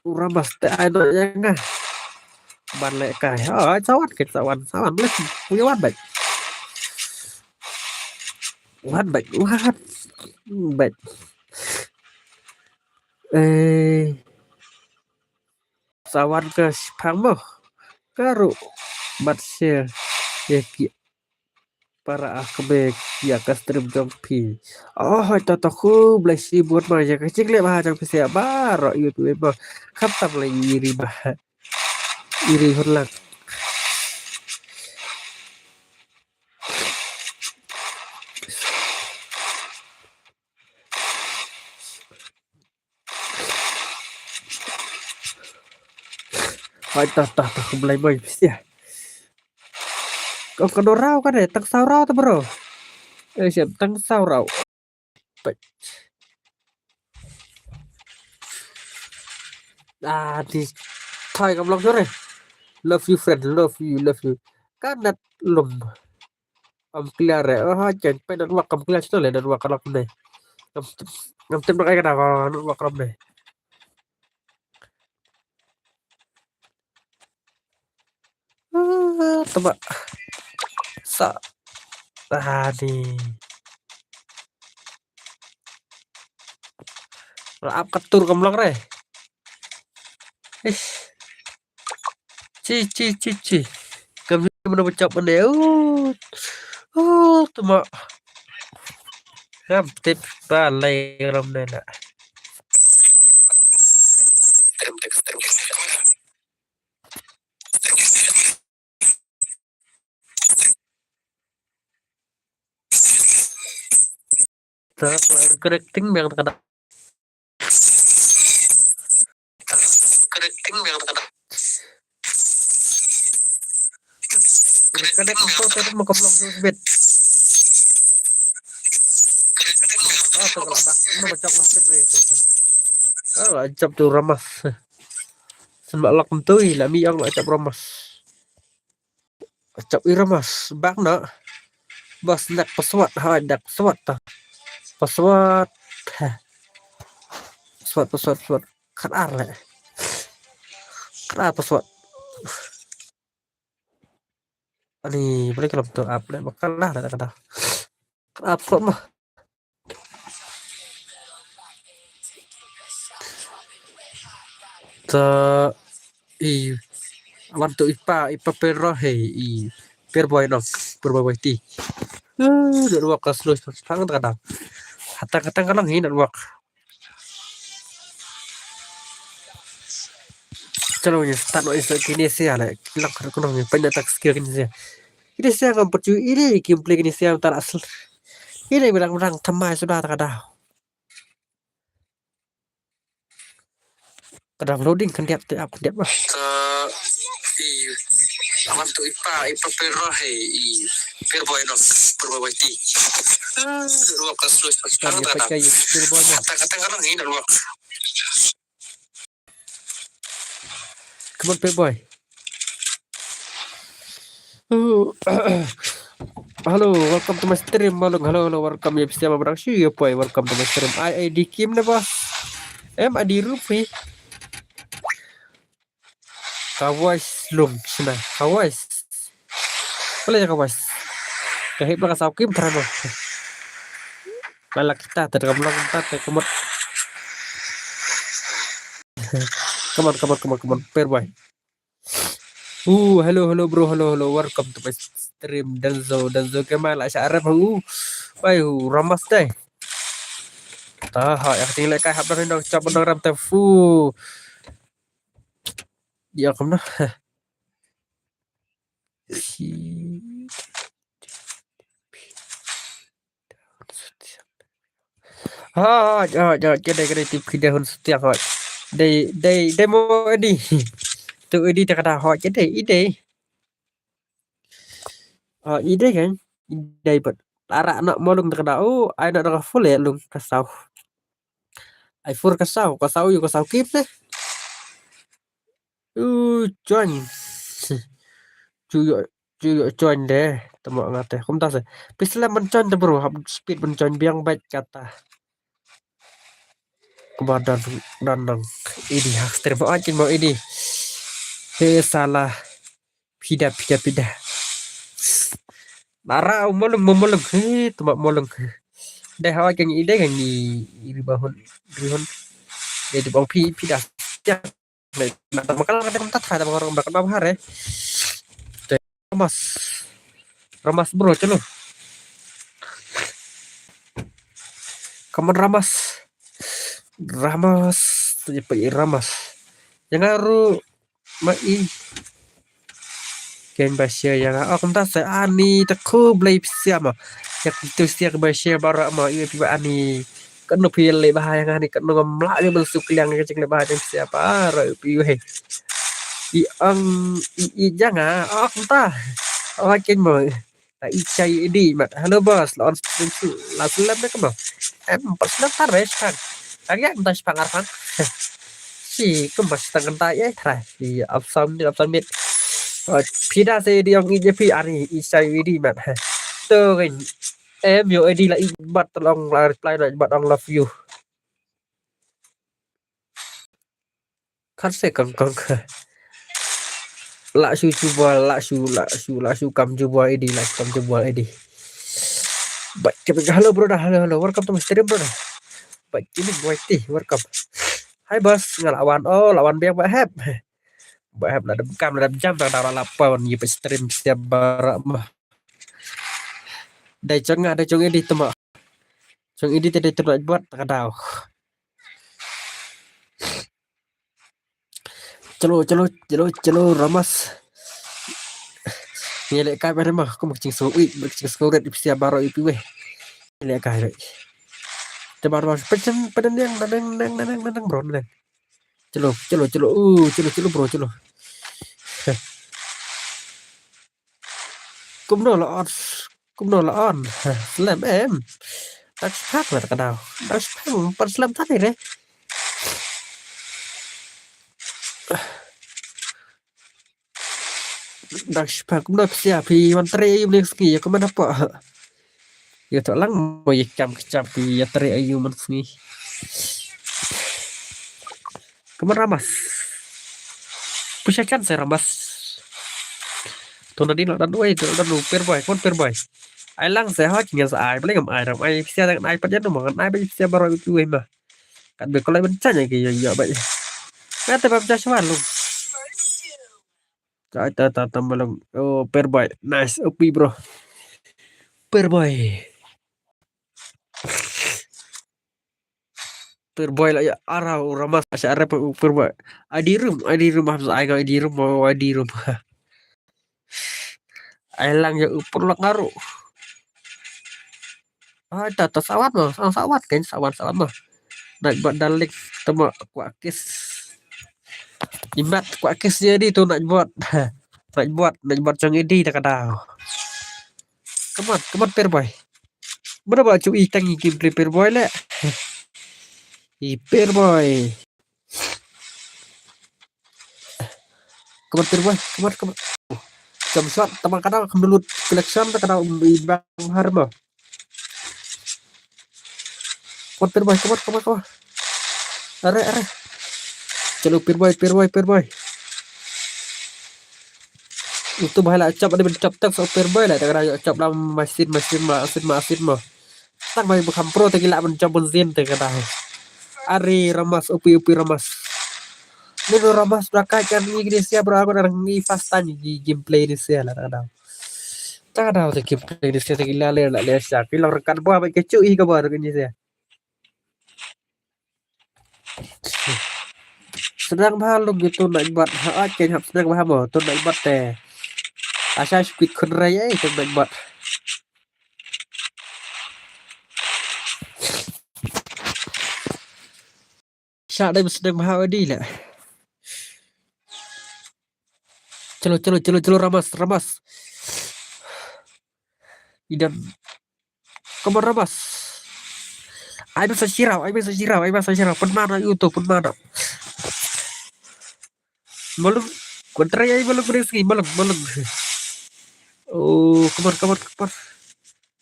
U Ramas te ai no yang ah. Ban le kai. Ai sawan ke sawan sawan le. Punya wan bek. Wan bek wan bek. Eh. Sawan ka shipang mo. Karu. Bat share. Ya ki. Para ah kebe ya ka stream jong phi. Oh, to to khublei shibun ma ya ka jingleh bha jong phi sha baroh ïa phi ma. Khamtam lei iri bha. Iri hun lang. Ai, tah, tah, tah, khublei mo ïa phi sha. Ka, ka dor raw ka dei, tang saw raw ta bro. Eh, siap, tang saw raw. Peit. Ah, di thai kam long sore. Love you friend, love you, love you. Ka net lum. Kam clear eh. Oh, ha chen peit network kam clear shuh le network ka lok ne. Ngam, ngam tip nak ai ka da network ka lok ne. Ah, tama. Sa. Ah, di. Ra ap ka tur kam long re. Ish. Chi, chi, chi, chi. Kam ni mana bachap mana. Oh. Oh, tama. Ngam tip ba lai ram ne la. Ta connecting biang ta ka da. Connecting biang ta ka da. Connecting biang ta ka da. Mo kam long shu bit. Ah, ta ka la ba. Mo ba chap long shu bit. Ah, la chap tu ramas. Sen ba lak mentui la mi ang la chap ramas. Chap i ramas bak na. Bas nak password ha dak password ta. Password. Ha. Password, password, password. Khat ar le. Khat ar password. Ani boleh kalau betul up le bakal lah dah kata. Khat ar password mah. Ta i wan tu ipa ipa pero he i per boy nok per boy ti. Eh, network ka slow spang ta kadang. Hata kata kadang hi network. Chalo ni start no is kini sia le. Lak ko nong ni panya tak skill kini sia. Kini sia kam percu ini kim play kini sia tar asal. Ini bilang orang thamai sudah ta kadang. Ka downloading khyndiat te ap khyndiat bah. Ka i awan tu ipa ipa pero he i per boy nok per boy ti. Ruwa ka slow spang ta kadang. Kata kata kadang ini ruwa. Come on, per boy. Oh, hello, welcome to my stream, Malung. Hello, hello, welcome. Ya, phi sha ma barang shi, ya, boy, welcome to my stream. I, I, di kim ne, boss. Em, adi rupi. Ka voice lum, sina. Ka voice. Boleh ya, ka voice. Ka hip lah ka saw kim, terang, boss. Lala kita, terang, belakang kita, terang, kemot. Come on, come on, come on, come on. Per boy. Uh, hello, hello, bro, hello, hello, welcome to my stream, Denzo, Denzo Kemal, Asha Arab, uh, wai, uh, ramas dai. Taha, ya, tinggal kai hap dah, dah, cap dah, ram, teh, fu. Ya, kam dah. Ha, ha, ha, kedai, kedai tip kedai hun setiang, ha. Dei, dei, dei mo edi. Tu edi tak ada, ha, kedai, edi. Ha, edi kan? Edi pat. Arak nak molung tak ada. Oh, ai nak dah full ya lung kasau. Ai full kasau, kasau yu kasau kip deh. Uh, join. Cuyo, cuyo join deh. Tama ngate. Kumta se. Pisla ban join te bro. Hap speed ban join biang bait kata. Kumba dan dan nang. Ini hak stream mo anjing mo ini. He salah. Pida, pida, pida. Nara molung, molung. He, tama molung. Deh hawa keng ide keng i ribahun, ribahun. Deh di bang pi, pida. Ya. Na ta makal ka ta ta ta makal ka ta bahar eh. Ramas. Ramas bro, chalo. Come on, ramas. Ramas. Ramas. Yang aru ma i. Ken ba share yang a kumta se ani ta khublei phi sha ma. Ya kumta se ba share bara ma i pi ba ani. Kan no pi le ba yang ani kan no ngam la ya ban suk liang ya jing le ba jing sha ba ra pi we. I ang i i janga. Oh, kumta. Oh, ken mo. Ta i chai i di mat. Hello boss, la on stream su. La slem ne kamo. Em, pat slem tar re shpang. Ang ya kumta shpang arpang. Si kumta shpang kumta ye tra. I up sound, up sound mid. Oh, pida se di ang i je pi ari i chai i di mat. To ken. Em, yo i di la i bat long la reply na bat ang love you. Kan se kong kong. La shu jubal, la shu, la shu, la shu kam jubal i di, la shu kam jubal i di. Baik, kita hello brother, hello, hello. Welcome to my stream, brother. Baik, ini boy ti, welcome. Hai boss, nga la wan, oh, la wan biang ba hep. Ba hep la dem kam, la dem jam, da da la pa wan i stream setiap barak mah. Dai chong nga, dai chong i di tema. Chong i di te dai tema buat ka dau. Chalo, chalo, chalo, chalo, Ramas. Ngi leh kai ba ma, kum ching so ui, kum ching so red ipsia baro ipi weh. Ngi leh kai weh. Te bar bar, pecen, pecen yang, naneng, neng, naneng, naneng, bro, naneng. Chalo, chalo, chalo, uh, chalo, chalo, bro, chalo. Kumno la on, kumno la on. Slem em. Tak spak la ka dau. Tak spak, pan slem tadi re. Dak shpa kumno psia phi wan tre ayu mning sngi ya kumno pa. Ya to lang mo ya kam kchap phi ya tre ayu man sngi. Kumno Ramas. Pusha chan se Ramas. To na din lo dan oi to dan per boy kon per boy. Ai lang se ha king sa ai bling am ai ram ai psia dan ai pa jan mo ai psia baro tu ai ma. Kan be kolai ban chan ya ki ya ya ba. Kata ba psia shwa lu. Ta ta ta ta malong. Oh, per boy. Nice. O P, bro. Per boy. Per boy la ya ara u Ramas sa are per boy. Adi room, adi room, ham sa ai nga adi room, oh, adi room. Ai lang ya u per lak ngaru. Ai ta ta sawat mo, sawat kan sawat sawat mo. Nak buat dalik temo kuat kis. Imat kuat kis jadi tu nak buat. Nak buat, nak buat chong edi tak ada. Come on, come on per boy. Mana ba chu i tangi gameplay per boy le. I per boy. Come on per boy, come on, come on. Jump shot, tama kada kam dulu collection ta kada i bang har mo. Come on per boy, come on, come on, come on. Are, are. Chalo per boy, per boy, per boy. Utu bahai la chop ada ben chop tak so per boy la ta kada chop la masin masin masin masin mo. Tang bai bukham pro te ki la ban jump bun zin te kada. Ari Ramas upi upi Ramas. Ni no Ramas bra kai kan ni gini sia bra aku nang ni fast time ni gameplay ni sia la kada. Ta kada te gameplay ni sia te ki la le la le sia ki long rekat bua bai ke chu i ka bua ni sia. Senang bha lum gitu nak buat ha ai ken hap senang bha mo tu nak buat te. Asha squid khun rai ai tu nak buat. Sha dai senang bha adi le. Chalo chalo chalo chalo Ramas Ramas. Idan Come on Ramas. Ai masa sirau, ai masa sirau, ai masa sirau. Pun mana itu, pun mana. Malum, kontrai ai malum kena sini, malum, malum. Oh, come on, come on, come on.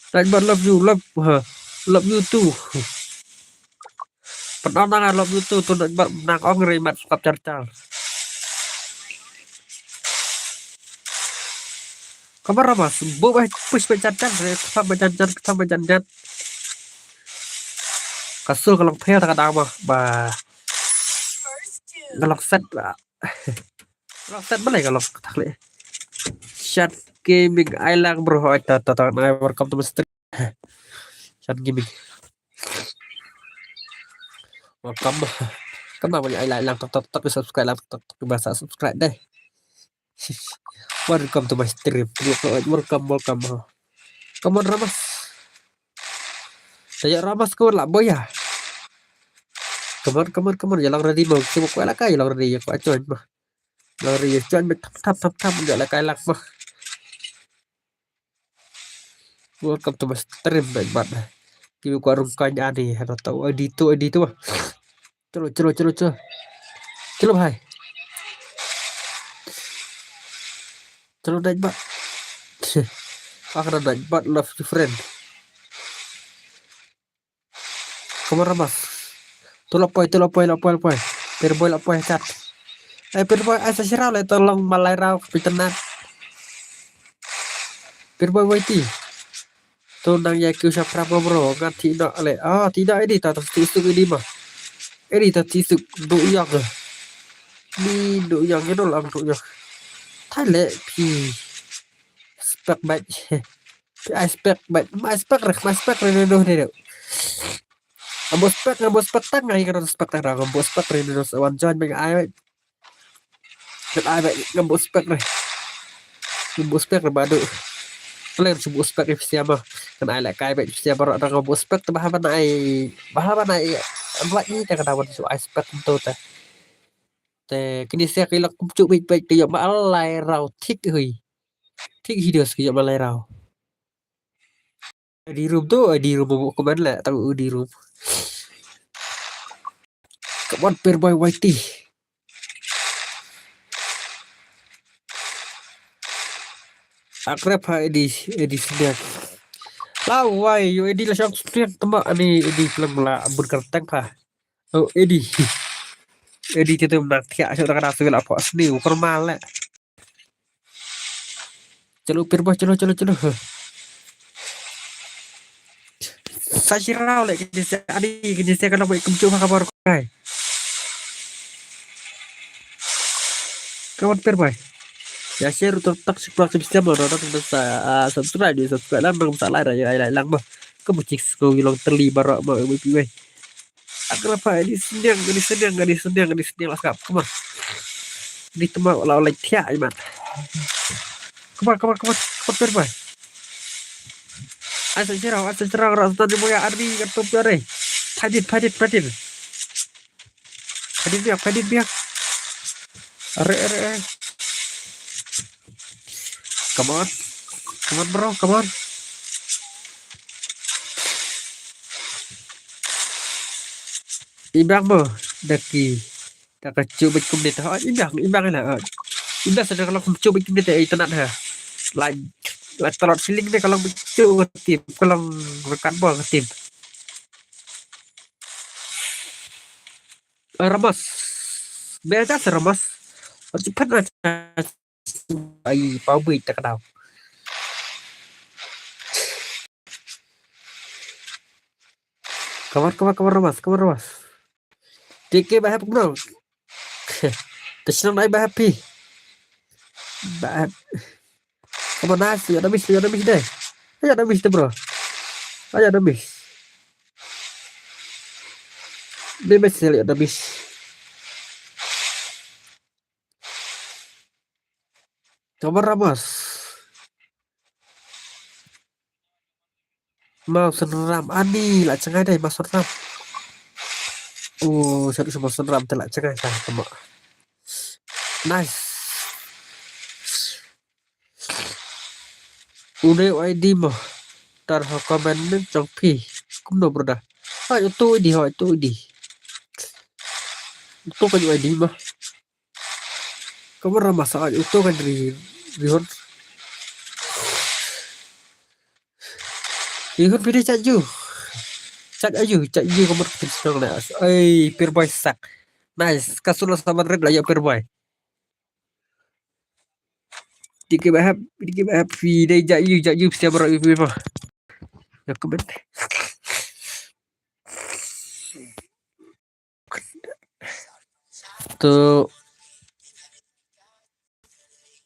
Right, but love you, love, ha. Love you too. Pun nang love you too, tu nak buat nang ong ri mat sukap char char. Kamar Ramas, bo bah push bah jan jan, re, ktham bah jan jan, ktham bah jan jan. Kasul ka long pher ta ka dang bah, bah. Ka long set bah. Ka long set balei ka long thak le. Shan Gaming ai lang bro, oi ta ta ta, welcome to my stream. Shan Gaming. Welcome. Kam nang ai lang, tok tok tok, subscribe lang, tok tok tok, ba sa subscribe deh. Welcome to my stream. Welcome, welcome. Come on Ramas. Saya Ramas, come on lah boy ya. Come on, come on, come on. Ya long ready mo. Sibuk ko lah kai, ya long ready ya ko acuan mo. Lari ïa join beit thap thap thap thap, ïa lehkai lang mo. Welcome to my stream beit bad. Ki kwah rung kaiñ ani hana tau ai di tu ai di tu. Chalo chalo chalo chalo. Chalo bhai. Chalo naik bad. Ak na naik bad, love you friend. Kamar Ramas. Tu la poi, tu la poi, la poi, la poi. Pyrboy la poi chat. Ai Pyrboy ai sa shira le tolong malai rau kapitan nat. Pyrboy waiti. Tu nang ïa kiew shaphrang mo bro, ngan thik noh le. Ah, thik noh edi ta, ta thik suk edi ma. Edi ta thik suk du ïong. Ni du ïong, ïa noh lam du ïong. Thai le phi. Spek bad. Phi ai spek bad. Ma ai spek rek, ma ai spek rek, no, no, no. Ambo spek, ambo spek tang, ai kena spek tang, ambo spek rek, no, no, wan join bad ai bad. Kan ai bad ngam buh spek re. Ngam buh spek re badu. Kalian shu buh spek re phi sia ma. Kan ai lehkai bad phi sia baroh, ngam buh spek te bah ban ai. Bah ban ai. Buat ni te ka dawan shu ai spek tu te. Te kini sia ki lok kumjuh bad bad ki ïoh malai rau thik hui. Thik hi dos ki ïoh malai rau. Di room tu, di room bu komen le, tahu di room. Come on, Pyrboy waiti. Akrep ha edi, edi sniang. Lawai, ïoh edi la shong sniang tama ani edi pelang la bun kerteng pha. Oh, edi. Edi te tu nak thiah shok tak ada sivil apa sni, ukur mal le. Chalo, Pyrboy, chalo, chalo, chalo. Huh. Sa shirau le, kini sia ani, kini sia kalau baik kumjuh ka baru kai. Come on, Pyrboy. Ïa share tu tak sik plak sik siam lo, tak sa, ah, subscribe, di subscribe lang, bang sa like, like, like lang bah. Kamu cik sko ilong teli baru mau ibu ibu. Akrep ha, ini sniang, ini sniang, ini sniang, ini sniang lah sekap. Come on. Ini temak lah oleh thiah iman. Come on, come on, come on, come on, Pyrboy. Asa cerang, asa cerang, rak setan di moya, army, kat tu pare. Padit, padit, padit. Padit biak, padit biak. Are, are, are. Come on. Come on, bro, come on. Imbang mo, daki. Daka cuh bad kumne ta. Imbang, imbang ina. Imbang sa daka long cuh bad kumne ta, eh, tanat ha. Lai, lai talot feeling ne ka long cuh ka tim, ka long rekat bol ka tim. Eh, Ramos. Beda sa Ramos. Cepat na. Ai, pau bui tak dau. Kawan, kawan, kawan Ramos, kawan Ramos. T K bahap bro. Te senang nai bahap pi. Bahap. Kawan nice, ya dah miss, ya dah miss deh. Ya dah miss deh bro. Ya dah miss. Dia miss ya dah miss. Kawan Ramos. Mau Senram ani la cengai dai Mau Senram. Oh, satu sama Senram te la cengai sa tama. Nice. Udah I D mo. Tar ha comment ning chong pi. Kumno brother. Hai tu I D, hai tu I D. Tu kan I D mo. Kamu ramah saat itu kan ri rihon. Rihon pidi chat you. Chat ayu, chat you kamu pidi senang le. Ai, Pyrboy sak. Nice. Kasul sama red lah ya Pyrboy. Dikit bahap, dikit bahap. Pidi chat you, chat you siapa rak you pidi mah. Ya comment. Tu.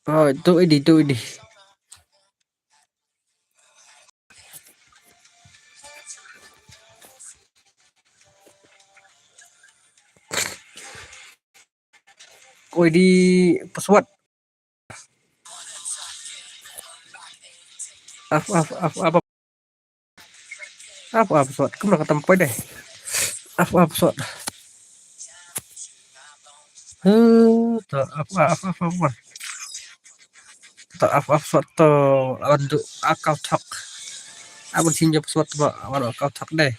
Oh, tu ini, tu ini. Oh, ini pesawat. Af, af, af, apa? Af, af, sot. Kumno ka tam poi deh. Af, af, sot. Eh, to, apa, apa, apa, apa. To, apa, apa, suat to, awan du, akau thok. Awan sinjo suat to, awan akau thok deh.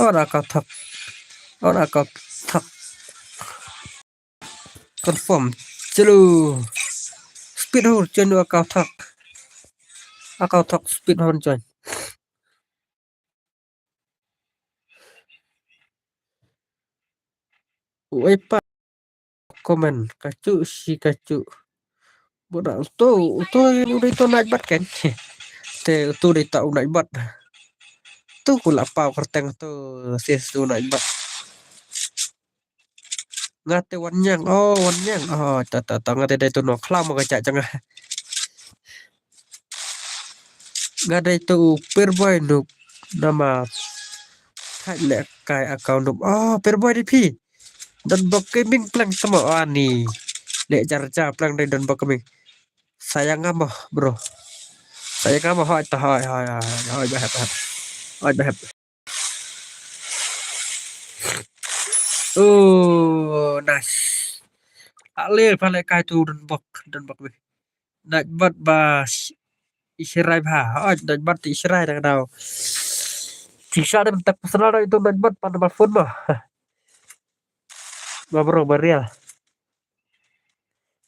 Awan akau thok. Awan akau thok. Confirm. Chalo. Speed hor join akau thok. Akau thok speed hor join. Uei pa comment kachu shi kachu. Bora uto uto u dei to night bot kan. Te uto dei to u night bot. Tu ku la pau kyrteng to sis u night bot. Nga te Wan Nyang, oh Wan Nyang, oh ta ta ta nga te dei to no khlam ka cha chang. Nga dei to u Pyrboy Noob. Nama thait leh kai account Noob. Oh Pyrboy dei phi. Don bok gaming pleng tamo ani. Leh jar jar pleng dei don bok gaming. Sayang nga mo bro. Sayang nga mo hoi ta hoi hoi hoi hoi bahep bahep. Hoi bahep. Oh nice. Ale pale kai tu don bok don bok mi. Night bot ba Ishirai ba. Oh night bot Ishirai dah kenal. Sisa ada bentak personal dah itu night bot pada telepon mah. Ba bro ba real.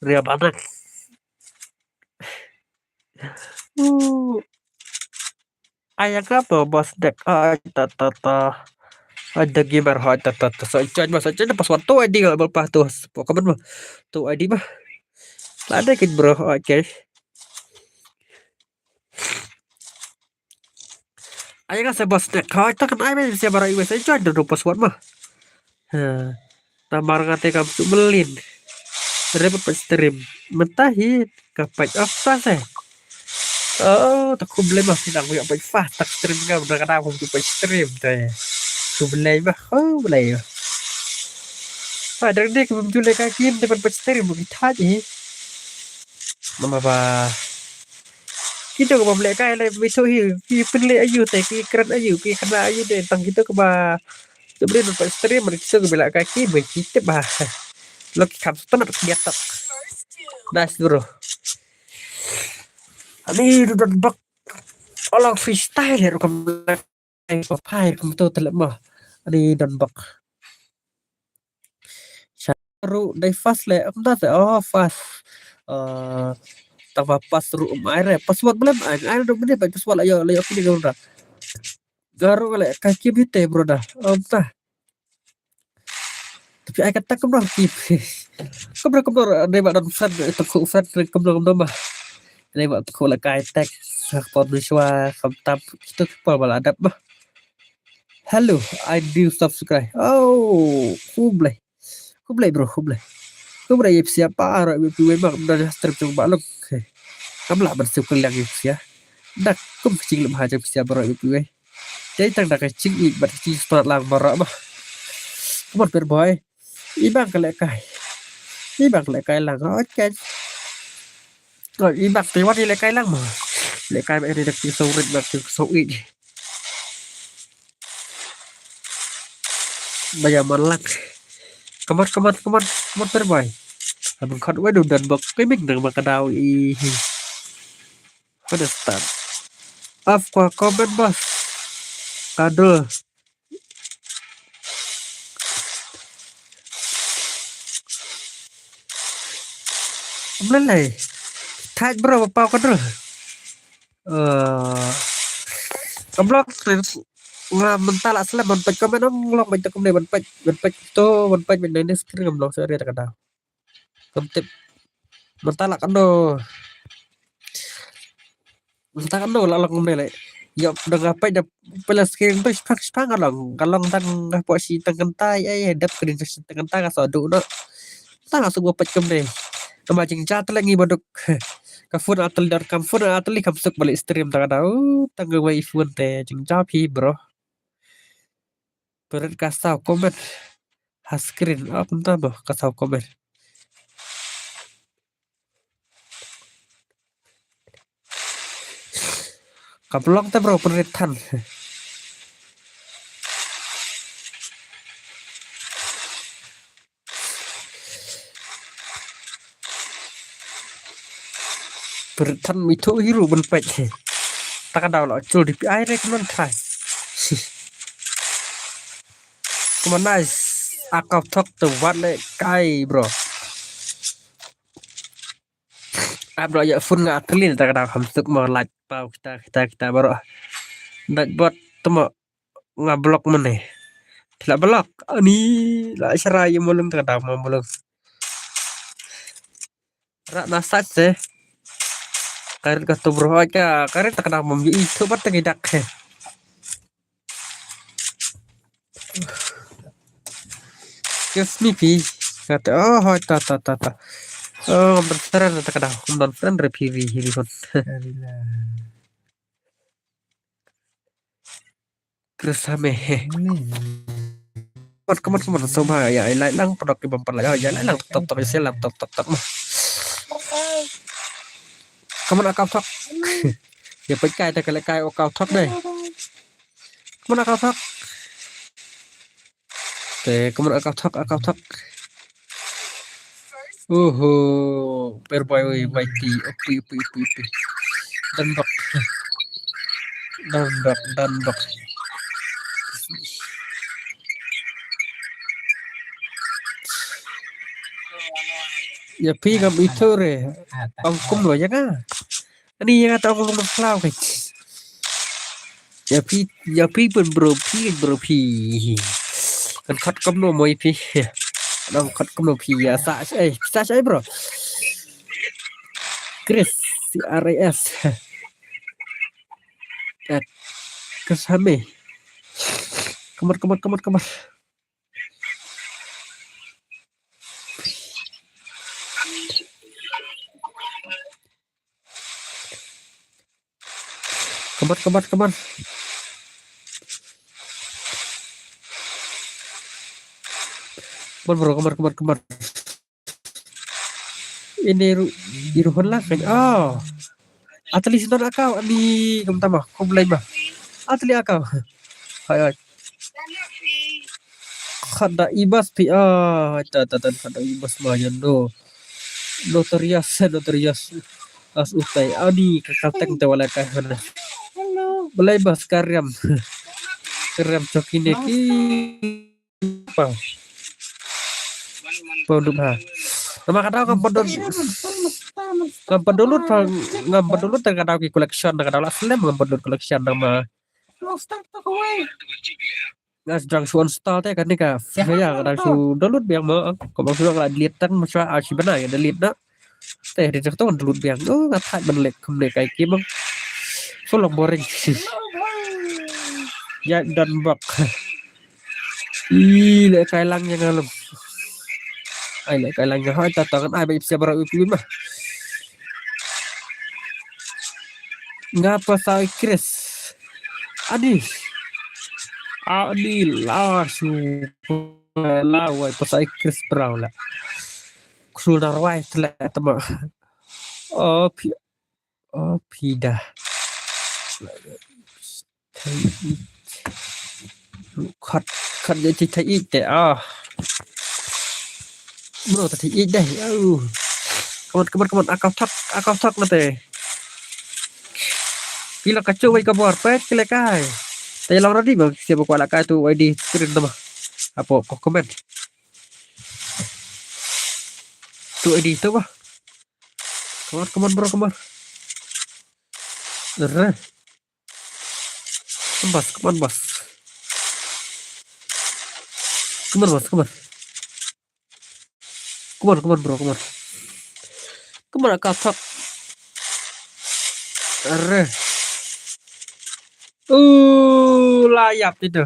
Real banget. Uh. Ayang apa bos dek ai ta ta ta. Ada gamer hai ta ta ta. So join mas join pas waktu I D kalau berpah tu. Pokoknya mah tu I D mah. Lada kin bro, oke. Ayang sa bos dek hai ta kan ai men sia bara iwes join dulu pas waktu mah. Ha. Namar nga te kam suk melin. Repot pat stream. Mentah hi ka pat off ta se. Oh, ta khublei mah sida ngu yak pat fast tak stream nga benda kada kum tu pat stream te. Khublei mah, khublei mah. Ha, dang dek kum tu le ka kim te pat stream bagi thaj hi. Mama ba. Kito ka ba mlek kai le mi tu hi ki pynlek ayu te ki kren ayu ki kena ayu te tang kito ka ba. Jom rin pat stream ri kito ka ba lek kai ki me ki tip ba. Lo ki kam stunat ki atak. Nice bro. Ani du don bak. Alang freestyle ya rukam lek kai ko pai kum tu telep mah. Ani don bak. Ru dai fast le am da se oh fast. Eh, tang ba pas ru um ai re pas wat belem ai ai ru mene ba pas wat la yo la yo kini ga ru da. Ga ru le ka ki bite bro da. Am ta. Tapi ai kata kum ru ki. Kum ru kum ru dai ba don friend tu ku friend kum ru kum ru ma. Dai ba tu ku la kai tek. Sa pon ni shwa kam tap tu ku pon ba la adap ma. Hello, I do subscribe. Oh, khublei. Khublei bro, khublei. Khublei ïa phi siapa aro ïa phi wei mak da stream jong ba long. Kam lah ban suk kaliang ïa phi sia. Dak kum kaching lem ha jong phi siapa aro ïa phi wei. Dei tang da kaching i bad kaching start lang barak mah. Come on Pyrboy. I bang ka lehkai. I bang ka lehkai lang. Okay. Ko i bang te wan i lehkai lang mah. Lehkai ba ri dak ti so rit dak ti so i. Baya malak. Come on, come on, come on, come on, Pyrboy. Abang khat wadu dan bok kimik nang makadau i. Pada start. Af kwa comment bos. Kadul. Mlelai. Thaj bro ba pau kadul. Eh, ka blok nga mynta la slem ban peit comment ong long ban peit comment ban peit ban peit to ban peit ban nang screen ka blok sori ta ka dau. Kam tip. Mynta la kano. Mynta kano la long ne le. Yo da nga peit da pela screen tu spang spang ka long ka long tang nga po si tang kentai ai dep screen si tang kentai ka so du no. Tang nga suk ba peit kumne. Kama jingja tele ngi baduk. Ka phone atel dar kam phone atel kam suk balik stream tang ada. Oh, tang nga wei phone te jingja phi bro. Peret ka saw comment. Ha screen up nta mo ka saw comment. Ka blok te bro peret than. Pyrthan mi thu hiru ban pek. Ta ka daw la chul di pi ai re kman thai. Kman nice. Akau thok te wat le kai, bro. Ap bro ya phone nga atlin ta ka daw ham suk mo like pau kita, kita, kita, bro. Dak bot temo nga block mane. Pila block. Ani la sharai ya mulung ta ka daw mo mulung. Ra na sat se. Karit ka tu bro ka karit ta ka daw mo i tu bat ta ki dak he. Kiss me pi. Kata oh hoi ta ta ta ta. Oh ngam don friend ta ka daw. Ngam don friend re pi ri hi ri hon. Chris ha me he. Mat kamat kamat so ba ya ai lai lang padok ki bam pan lai ya lai lang top top sel lang top top top. Kamat akau thok. Ya pek kai ta kale kai akau thok dai. Kamat akau thok. Te kamat akau thok akau thok. Oho, per boy oi bai ti, upi upi upi upi. Dan bak. Dan bak, dan bak. Ya pi ngam itu re. Ong kum lo ya ka. Ani ya ka ta ong kum lo klau kai. Ya pi, ya pi pun bro pi, bro pi. Kan khat kam no moi pi. Kan khat kam no pi ya sa eh sa eh bro. Chris C R A S. Eh, Chris Hame. Kamar kamar kamar kamar. Kamar kamar kamar. Kamar bro kamar kamar kamar. Ini ru iruhon lah kan. Oh. Atli sinon akau ani kam tama kom lai ba. Atli akau. Hai hai. Khada ibas pi ah ta ta ta khada ibas ma yan do. Notorious notorious. As utai ani ka kalteng te wala ka hana. Balai bas kariam. Kariam chokine ki. Pau. Pau dup ha. Nama ka daw ngam pyndownload. Ngam pyndownload pa ngam pyndownload ta ka daw ki collection ta ka daw la slem ngam pyndownload collection nama. Nga sdang shu install te kane ka. Ya ka daw shu download biang mo. Ko bang shu la delete tang mo shu a shi bana ya delete na. Te de jong tong lut biang. Oh nga thait ban lek kum lek kai ki bang. Full of boring. Ya dan bak. Ih lek kai lang yang alam. Ai lek kai lang yang hai ta tangan ai ba ipsia bara upi ma. Ngapa sai Chris? Adi. Adi la su la wai pasai Chris Brown la. Kusul na rwai tla tama. Oh pi oh pi da. Thai it. Khat khat ya ti thai it te ah. Bro ta thai it dai. Au. Kamat kamat kamat akau thak akau thak na te. Pila ka chu wai ka bor pet kile kai. Te long ready ba sia ba kwala kai tu I D screen tu ba. Apo ko comment. Tu I D tu ba. Come on, come on, bro, come on. Re. Come on, boss, come on, boss. Come on, boss, come on. Come on, come on, bro, come on. Come on, akau thak. Re. Uh, la yap ti tu.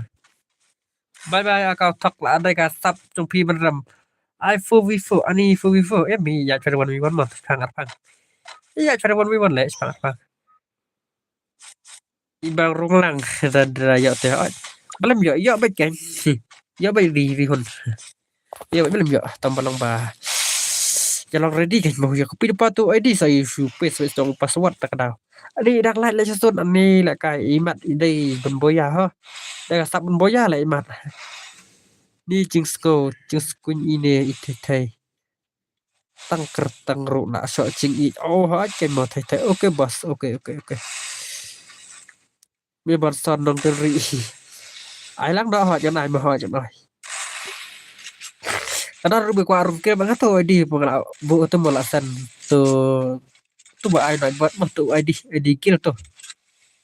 Bye bye akau thak la dei ka sap jong phi ban rem. Ai four v four ani four v four em mi ya chwa one v one mo thang ar phang. Ya chwa one v one le phang ar phang. I bang rung lang da da ya te. Balem ya ya ba ken. Ya ba ri ri hun. Ya ba balem ya tam balong ba. Ya long ready kan mo ya kopi depa tu I D sa yu su pes pes tong password ta ka daw. Ani dak lai lai sun ani la kai imat i dei ban boya ha. Dak sap ban boya la imat. Ni jing sko jing skuin ine i thei thei. tang kyrteng ruh na shoh jingïeit. Oh, ha, chen mo thei thei. Okay, boss. Okay, okay, okay. Me ban son nong teri. Ai lang noh, hot jan ai mo, hot jan ai. Kadar ruh be kwah rung ke bang tu I D pengala bu tu mo la sen tu. Tu ba ai nai buat mo tu I D, I D kill tu.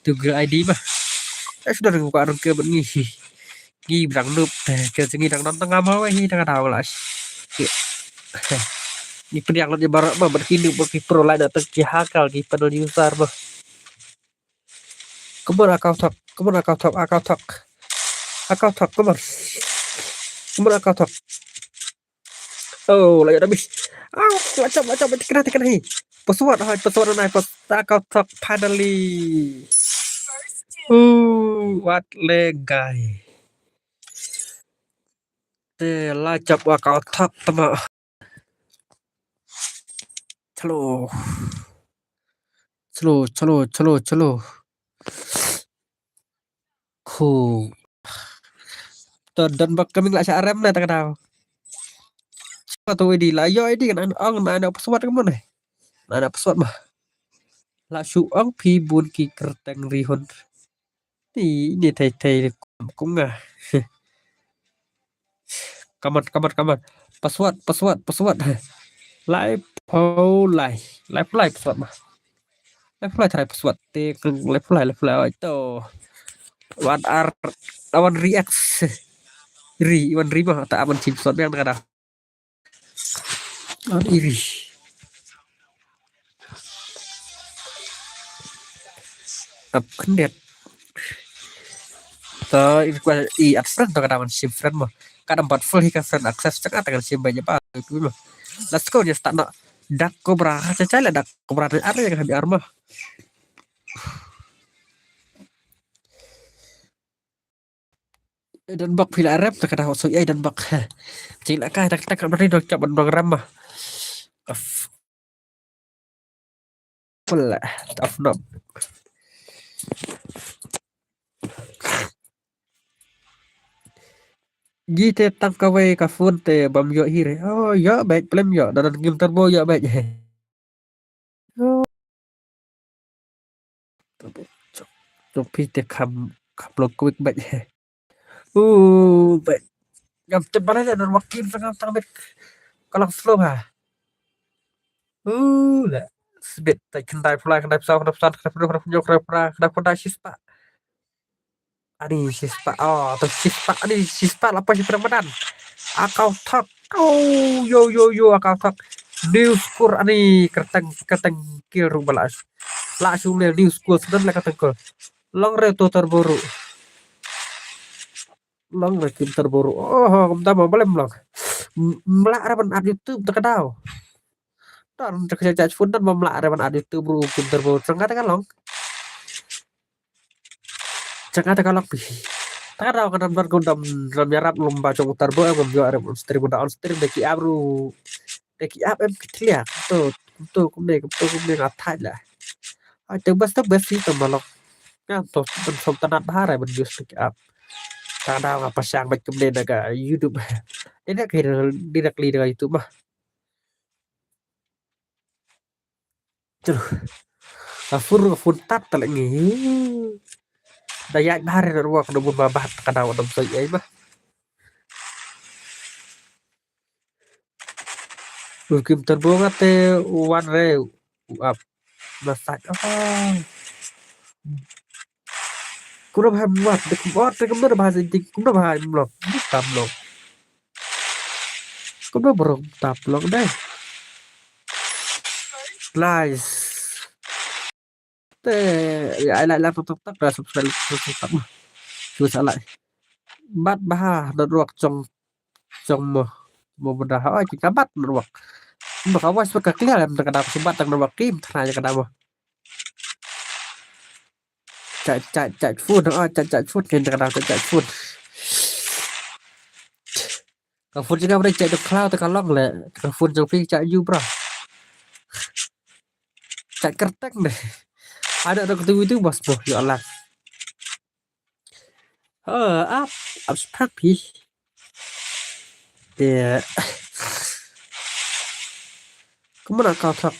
Tu kill I D mah. Eh, sudah rung kwah rung ke ban ngi. Ngi brang nup te ke ngi dang don tang ama wei hi dang ada wala. Ngi pediang lut je barak mah ban ki nup ban ki pro lai dak tang ki hakal ki panel user mah. Come on, Akau Thok. Come on, Akau Thok. Akau Thok. Akau Thok, come on. Come on, Akau Thok. Oh, la ïoh da miss. Au, la chop, la chop, la chop, kena, kena hi. Password, hai, password nai, pas-, Akau Thok, finally. Ooh, what le guy. Te la chop Akau Thok tama. Chalo. Chalo, chalo, chalo, chalo. Khu. To don bak kaming la sha arem na ta ka daw. Sha to I D la ïoh I D kan an ong na na password ka mon eh. Na na password mah. La shu ong phi bun ki kyrteng ri hun. Ni, ni thei thei kum, kum nga. Come on, come on, come on. Password, password, password. Lai pho lai. Lai pho lai password mah. Lai pho lai try password. Te keng lai pho lai, lai pho lai. Oi to. Wan ar, wan react. Ri, wan ri mah. Ta wan sim password biang ta ka daw. An iri. Tap khyndiat. Ta iri kwa i add friend to ka daw ngan sim friend mo. Ka dang bat full hi ka friend access, tang ata ngan sim ba ïa ba tu mo. Let's go, ïa start na. Dark Cobra, cha cha la Dark Cobra, are ka habi armor. Don bak phi la rem ta ka daw so ai don bak. Jing la kai tak tak ka mari dok chap ban dong rem mah. Of. Pula, of no. Gi te tang kawei ka phone te bam ïoh hi re. Oh, ïoh bek plem ïoh. Dan game turbo ïoh bek. Jong phi te kham, kham long quick bad. Uh, bad. Ngam tip balei la, don wakim tang tang bad. Ka long slow ha. Uh, la. Sbit ta khyndai phlai, khyndai psaw, khyndai psan, khyndai phnai, khyndai phnai, khyndai phnai, khyndai phnai, shispah. Ani shispah, oh, to shispah, ani shispah la poi shi pdeng madan. Akau Thok. Oh, yo, yo, yo, Akau Thok. New score ani kyrteng, kyrteng kill ruh ba la. La shu leh new score sdang la kyrteng kill. Long re to turbo ruh. Long re kim turbo ruh. Oh, kumta mo balem long. M-, mlah re ban add YouTube ta ka daw. Don ta ka judge phone don mo mlah re ban add YouTube ruh kim turbo. Sanga ta ka long. Chang ata ka lok pi. Ta ka daw ka dam don ka dam dam ïarap lum ba jong u turbo em ngam ïoh rem on stream, da on stream da ki app ruh. Da ki app em ki thlia. Kumto, kumto kumne, kumto kumne nga thait la. Ai te bas te bas hi ta ma lok. Nga to ban som tanat bha rai ban use da ki app. Ta ka daw nga pasang bad kumne da ka YouTube. Ina ka directly da ka YouTube mah. Chalo. Ka phone, ka phone tat ta leh ngi. Da ïaid bha re network, da bun ba bha ta ka daw dam soi ei mah. U kim turbo nga te wan re u ap. Ba sat. Oh. Kumno bha em wat, de kum ot, de kumno bha em tik, kumno bha em lok, kumno tam lok. Kumno bro tam lok deh. Nice. Te, ya, ai lai lai tok tok tok, dah subscribe tok tok tok. Cuba sa lai. Bat bha, network jong, jong mo. Mo benda ha, ai, kita bat network. Mo ka voice ka clear, em, ka dah bat tang network kim, thana ya ka dah mo. Chat, chat, chat phone, ah, chat, chat phone, ken ka dang chat, chat phone. Ka phone jong nga ba dei chat dong khlaw te ka long le. Ka phone jong phi chat yu bra. Chat kyrteng deh. Ada dong tu itu bos boh, ya Allah. Ha, ap, ap spak phi. Te. Kumno ka thok.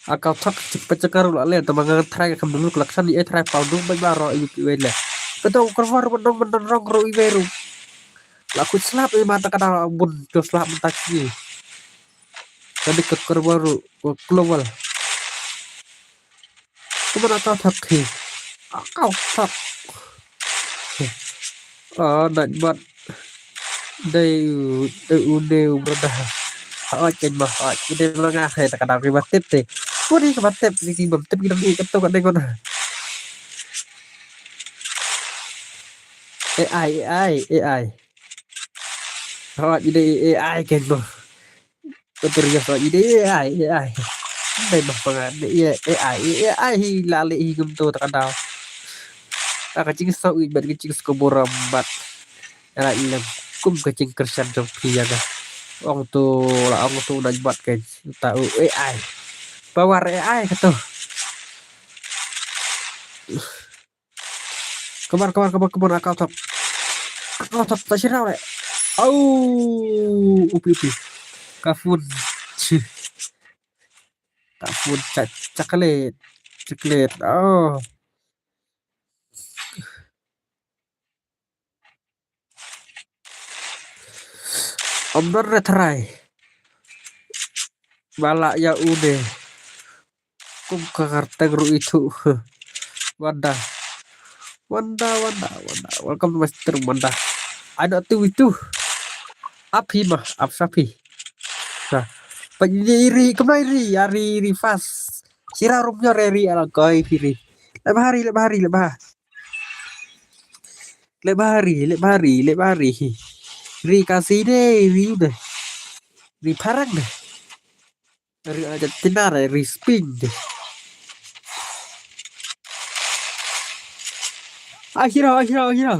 Aka thak chik pa chakar la le, tama nga try kam dulu la ksan, e try pa dulu ba la ro i pi wei le. Ka dong korwar ban dong ban dong rong ro i wei ru. La ku slap i mata ka da bun to slap mata ki. Ka dik korwar ru, ko global. Kumno ka thak hi. Aka thak. Ah, nat bat. Dei u, dei u ne u brother. Hoi ken ma hoi. Ide ma nga hai ta ka dau ki ba tip te. Ku ni ki ba tip ni ki ba tip ki dang i ka to ka dei ko na. A I, A I, A I. Hoi ide A I ken ma. Betul ya hoi ide A I, A I. Dei ma pa nga ne A I, A I hi la le hi gum to ta ka dau. Aka ching sa u bat ka ching sa ko boram bat. Era ilem kum ka jingkyrshan jong phi ïa nga. Ong tu la ong tu nat bat ka ta u A I. Power A I ka tu. Kabar, kabar, kabar, kabar, aka thok. Aka thok ta shirau le. Au, upi, upi. Ka phone. Chi. Ka phone cha-, chocolate. Chocolate. Oh. Om don re trai. Bala ya une. Kum ka ngarteng ru itu. Wanda. Wanda, Wanda, Wanda. Welcome to my stream, Wanda. Ada tu itu. Api mah, ap sapi. Nah. Pajiri, kemai ri, ari ri fast. Sira rum nyor ri ala koi piri. Lebah hari, lebah hari, lebah. Lebah hari, lebah hari, lebah hari. Ri kasi de, ri udah. Ri parang deh. Ri aja tinar, ri spin deh. Akhirah, akhirah, akhirah.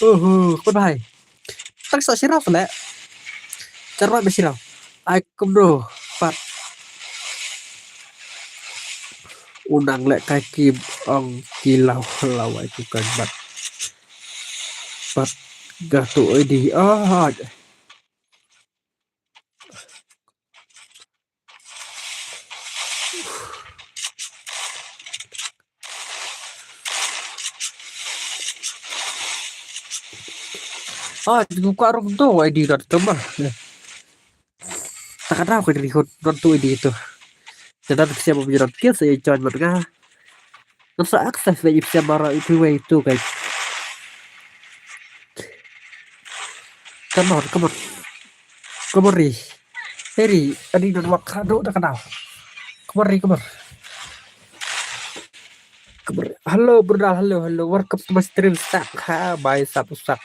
Oho, kau bahai. Tak sa shirau pala. Charwai ba shirau. Ai kumno pat. Unang le kai kim ong ki lau lau ai ku kan bat. Pat gatu oi di. Ah. Ah, ku ka rung to ai di rat kemah. Ta ka dau ka ri hot non tu di tu. Te dan ksia ba biran kil sa join mat nga. Nasa access ba ipsia mara ipi wei tu kai. Come on, come on. Come on ri. Hey ri, ani non wak kado ta ka dau. Come on ri, come on. Hello, brother. Hello, hello. Welcome to my stream, sak. Ha, bye, sap, sak.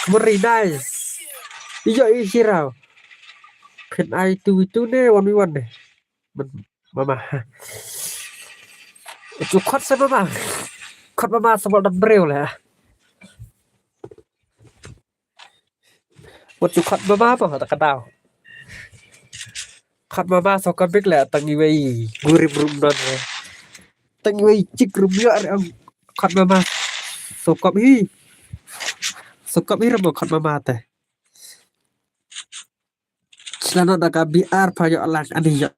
Kemari, nice. Iyo, iyo, Shirau. Can I two v two ne, one v one ne? Men-, mama. Itu kot sa mama. Kot mama sa bol dan breu lah. Wat ju khot mama ba ta ka dau. Khot mama so ka bik le tang iwei gurim rum don. Tang iwei chik rum yo ar ang khot mama. So kop hi. So kop hi rum khot mama te. Sila no da ka B R pa yo alang ani yo.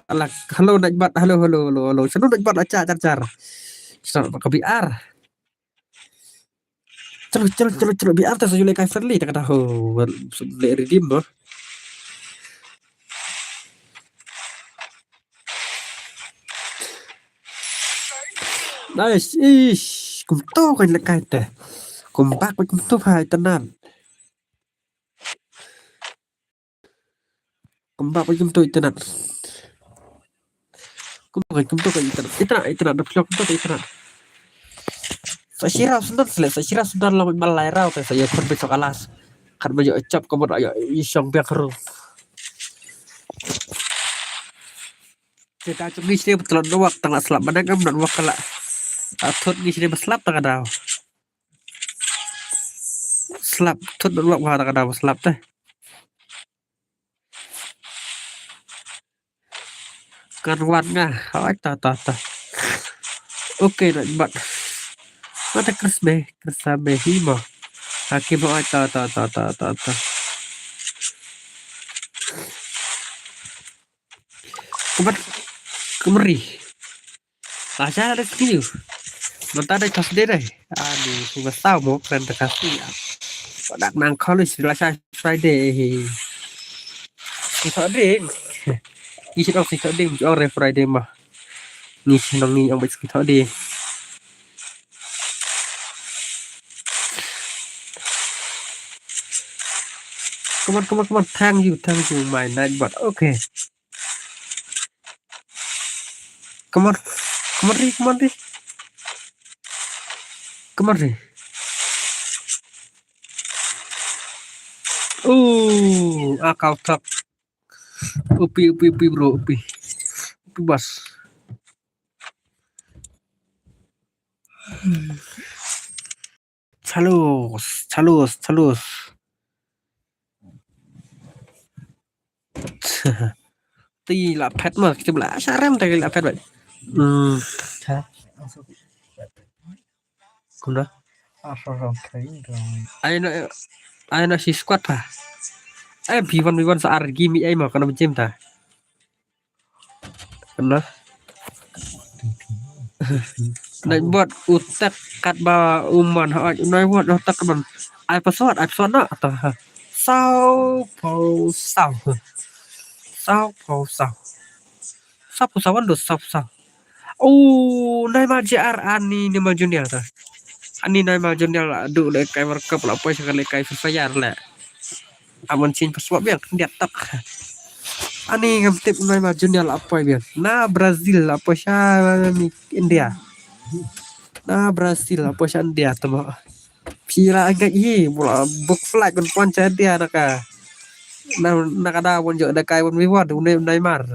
Alak, hello, Najbat, hello, hello, hello, hello. Sanu Najbat, acha, acha, acha. Sanu ka B R. Chalo, chalo, chalo, chalo, B R ta sa ju le kai friendly, ta kata ho, le redeem, no? Nice, ish, kumto kan le kai te. Kumbak, kumto hai tanan. Kumba pa kumto internet. Kumba kumto ka internet. Internet, internet, da phlok kumto ka internet. Sa shira sunan sele, sa shira sunan la mal lai rau te sa ya kon be sok alas. Kan ma yo chap ko mo yo i shong biak ru. Te ta chung ngi shne betul no wak tang la slap manang am nan wak kala. Athot ngi shne beslap ta ka dau. Slap, thut dut wak wa ta ka dau slap te. Kan wan nga, hoi ta ta ta. Okay, Najbat. Mata Christmas, Christmas hi mo. Hakim, oh, to, to, to, to, to, to. Kumar, kumri. Lashai da skill. Mynta dei Thursday dei. Ani, kumba saw mo kren da kasi. Dak nang college lashai Friday. Saturday. Isi dong Saturday, ong re Friday mah. Ni sinong ni ong bit Saturday. Come on, come on, come on. Thank you, thank you, my night bot. Okay. Come on. Come on, Ri, come on, Ri. Come on, Ri. Ooh, ah, kau tak. Upi, upi, upi, bro, upi. Upi, bas. Chalus, chalus, chalus. Ti la phet ma, kita bela sarem tadi la phet, bai. Hmm. Ha? Kumno? Ai no, ai no si squad pa. Ai B one B one sa ar gi mi ai ma kana jim ta. Kumno? Nai bot utak kat ba uman ha, nai bot utak ban. Ai password, ai password na ta. Saw po saw. Saw po saw. Saw po saw wan do saw saw. Oh, nai ma J R ani ni ma Junior ta. Ani nai ma Junior la du le kai World Cup la poi sa le kai Free Fire le. Amon sin password biang dia tak. Ani ngam tip nai ma Junior la poi biang. Na Brazil la poi sa ni India. Na Brazil la poi sa India tama. Pira agak hi bola book flight ban pon sa India naka. Na naka da won jo da kai won wi wad une Neymar.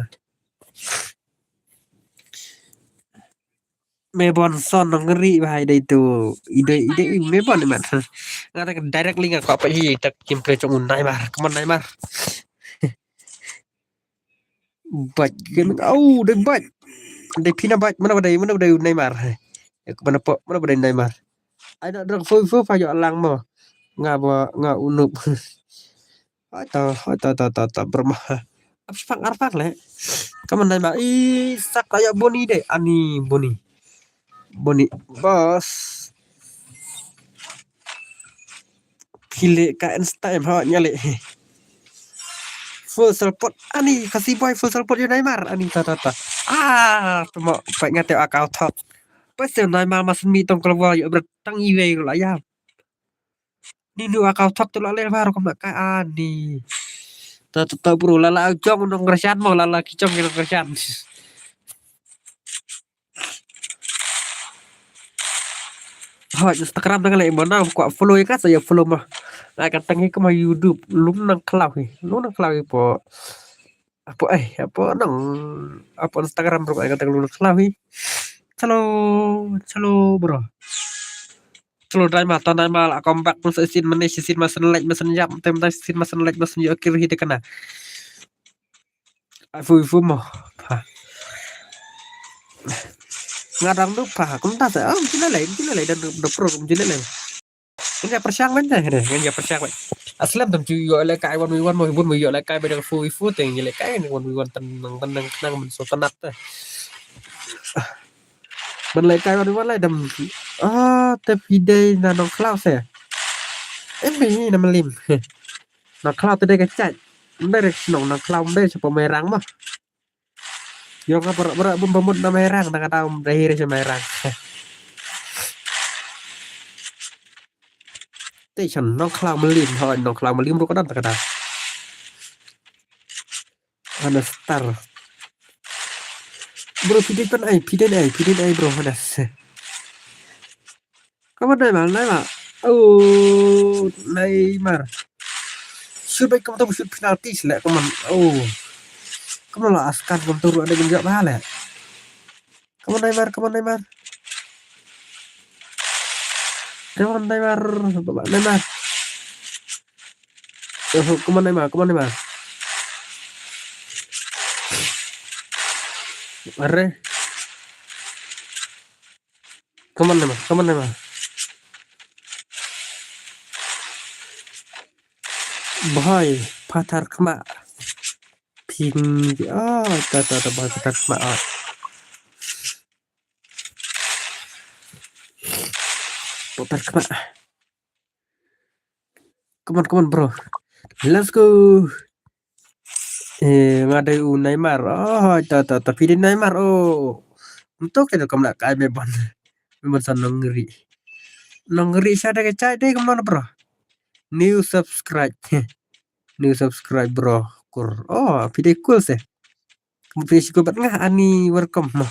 Me bon son nong ri ba hai dei tu. Idei idei me bon man. Nga tak direct linga ko apa hi tak kimple chong un Neymar. Come on Neymar. Baj ken au dei baj. Dei pina baj mana badai mana badai Neymar. Mana po mana badai Neymar. Ai nak drang fo fo pa yo lang mo. Nga ba nga unup. Ata ata ata ata ata bermah. Ap sepang arpang le. Kaman nai ma i sak kaya Boni de ani Boni. Boni bas. Pile ka en time ha nyale. Full support ani kasi boy full support yo Neymar ani ta ta ta. Ah tuma pa ngate akau thok. Pas Neymar mas mi tong keluar yo bertang iwe la ya. Ni nu akau thok tu la le baru kena kai ani. Ta ta ta bro la la jong nong Gresian mo la la ki jong nong Gresian. Hoi Instagram dang le mo na ko follow ka sa ya follow ma. Ai ka tangi ka ma YouTube lum nang klau hi. Lum nang klau hi po. Apo eh apo nang apo Instagram bro ai ka tang lum nang klau hi. Chalo chalo bro. Chalo dai ma ta dai ma la comeback mas isin manis isin mas like mas jam tem dai isin mas like mas yo kir hi de kana. Ai fu fu mo. Ngadang du pa kum ta sa am jile lai jile lai dan do pro kum jile lai. Ngan ya persiang ban deh ngan ya persiang ban. Aslam tam ju yo le kai wan wi wan mo bun mo yo le kai ba dang fu fu teng jile kai wan wi wan tan nang tan nang nang men so tanat ta. Ban le kai wan wi wan lai dam. Ah te pidei na nong klau se. Em bi na melim. Nong klau te dei ka chai. Mbe re nong nong klau mbe se po merang mo. Yo nga ber ber bum bamut na merang na kata um dahir se merang. Te chan nong klau melim ho nong klau melim ru kadan ta kata. Ana star. Bro pidin pan ai pidin ai pidin ai bro hana se. Come on Neymar Neymar. Oh Neymar. Shoot baik kamu tu shoot penalti sila come on. Oh. Come on lah askan kamu tu ada genjak bah le. Come on Neymar, come on Neymar. Come on Neymar, Bapak Neymar. Oh, come on Neymar, come on Neymar. Are. Come on Neymar, come on Neymar. Bhai, pathar khma. Ping. Ah, ta, ta, ta, bhai, pathar khma. Ah. Pathar khma. Come on, come on, bro. Let's go. Eh, nga dei u Neymar. Oh, ta, ta, ta, phi dei Neymar. Oh. Nto ke kam la kai me ban. Me ban san nongri. Nongri sha dei ke chai dei, come on, bro. New subscribe. New subscribe, bro. Kur. Oh, phi dei cool se. Phi dei cool bat nga ani, welcome mo.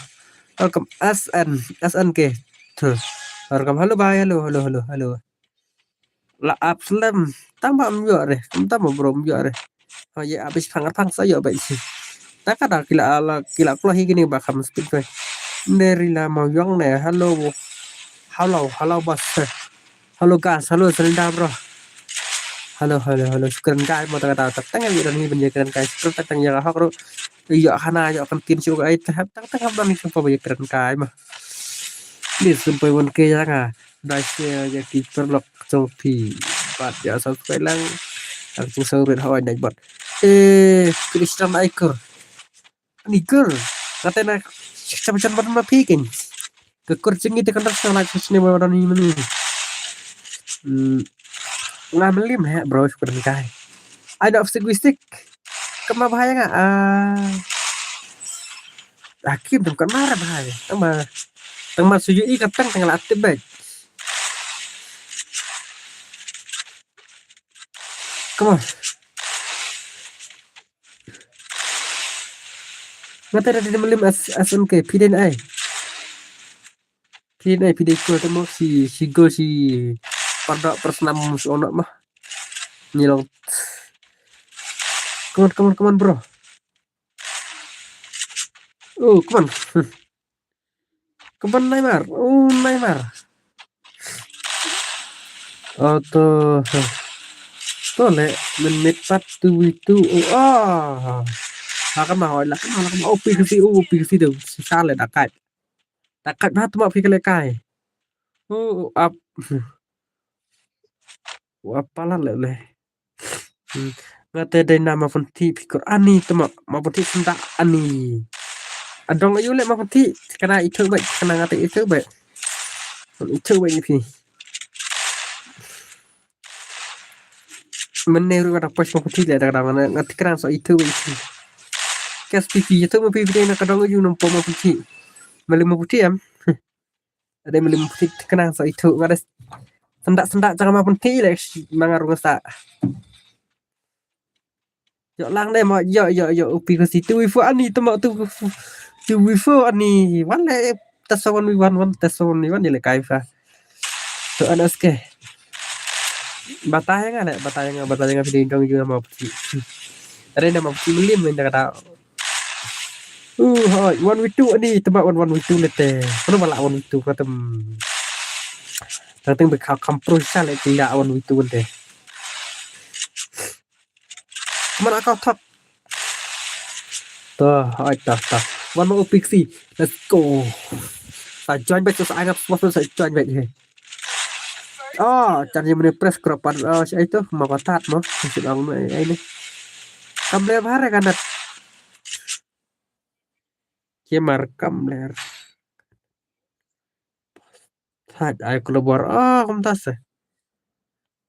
Welcome S N, S N K. Huh. Welcome. Hello, bhai. Hello, hello, hello, hello. La ap slem. Tang ba myo re. Tang ba bro myo re. Oh, ye abis phang phang sa yo ba isi. Ta ka da kila ala kila klo hi kini ba kham speed ko. Ne ri la ma yong ne. Hello. Hello, hello, boss. Hello, guys. Hello, Selinda, bro. Hello, hello, hello. Shukran, guys. Mo ta ka ta ta tang ya dan hi ban ya kren, guys. Shukran, ta tang ya hok ro. Yo hana yo kan kin shu ai ta ta ta ban ni kan pa ya kren, guys, ma. Ni sun poi won ke ya nga. Dai share ya ki paralok jong phi. Bad ya subscribe lang. Ang jing sa rit hawai nai bot. Eh, Christian Aiker. Ani girl. Kata na, siapa macam mana ma phi kin. Ke kur jing ite kan rasa like sini bawa ni mani. Hmm. Nga melim he, bro, shukran, guys. Ai nak fisik wisik. Kema bahaya nga. Ah. Hakim tu kan marah bahaya. Tang ma. Tang ma suju i katang tang la tibet. Come on. Nga te da melim as, as N K, phi dei ai. Phi dei ai, phi dei ko te mo si, si go si. Pada persnam su ono mah. Ni long. Come on, come on, come on, bro. Oh, come on. Come on, Neymar. Oh, Neymar. Oh, to. To le, men mit pat tu itu. Oh, ah. Lakan ma, lakan ma, lakan ma. Oh, phi kasi, oh, phi kasi tu. Sale dakat. Dakat bah tu ma phi kale kai. Oh, ap. Ap palan le le. Hmm. Nga te dei na ma pynthi phi kur ani te ma, ma pynthi senda ani. Adong ayu le ma pynthi, kana ithu bai, kana nga te ithu bai. Ithu bai ni phi. Mene ru kata pos ma pynthi le da nga te kana so ithu bai phi. Kes phi phi ithu ma phi phi na kadong ayu nam po ma pynthi. Mali ma pynthi am. Ada mali ma pynthi kana so ithu nga da senda senda jang ma pynthi le ma nga ru nga sa. Yo lang deh mo, yo, yo, yo, upi ko si tu wi fo ani tu mo tu wi fo, tu wi fo ani. Wan le, ta so wan wi wan, wan ta so wan wi wan, ye le kai fa. Tu an S K. Batai nga le, batai nga, batai nga phi dong ju nama phi. Ada nama phi melim minta kata. Uh, hoi, wan wi tu ani, tu mo wan wan wi tu le te. Kono bala wan wi tu kata. Tang teng be kha kam pro sa le kila wan wi tu te. Mana kau thot. Tuh, oi, tuh, tuh. One more pixie. Let's go. Sa join back, sa angat semua sa join back he. Oh, cari mana press keropan. Oh, si itu mau patat mau. Si bang mau ini. Kam le bahar kan. Kemar kam le. Thad ai kolobor. Ah, kumta se.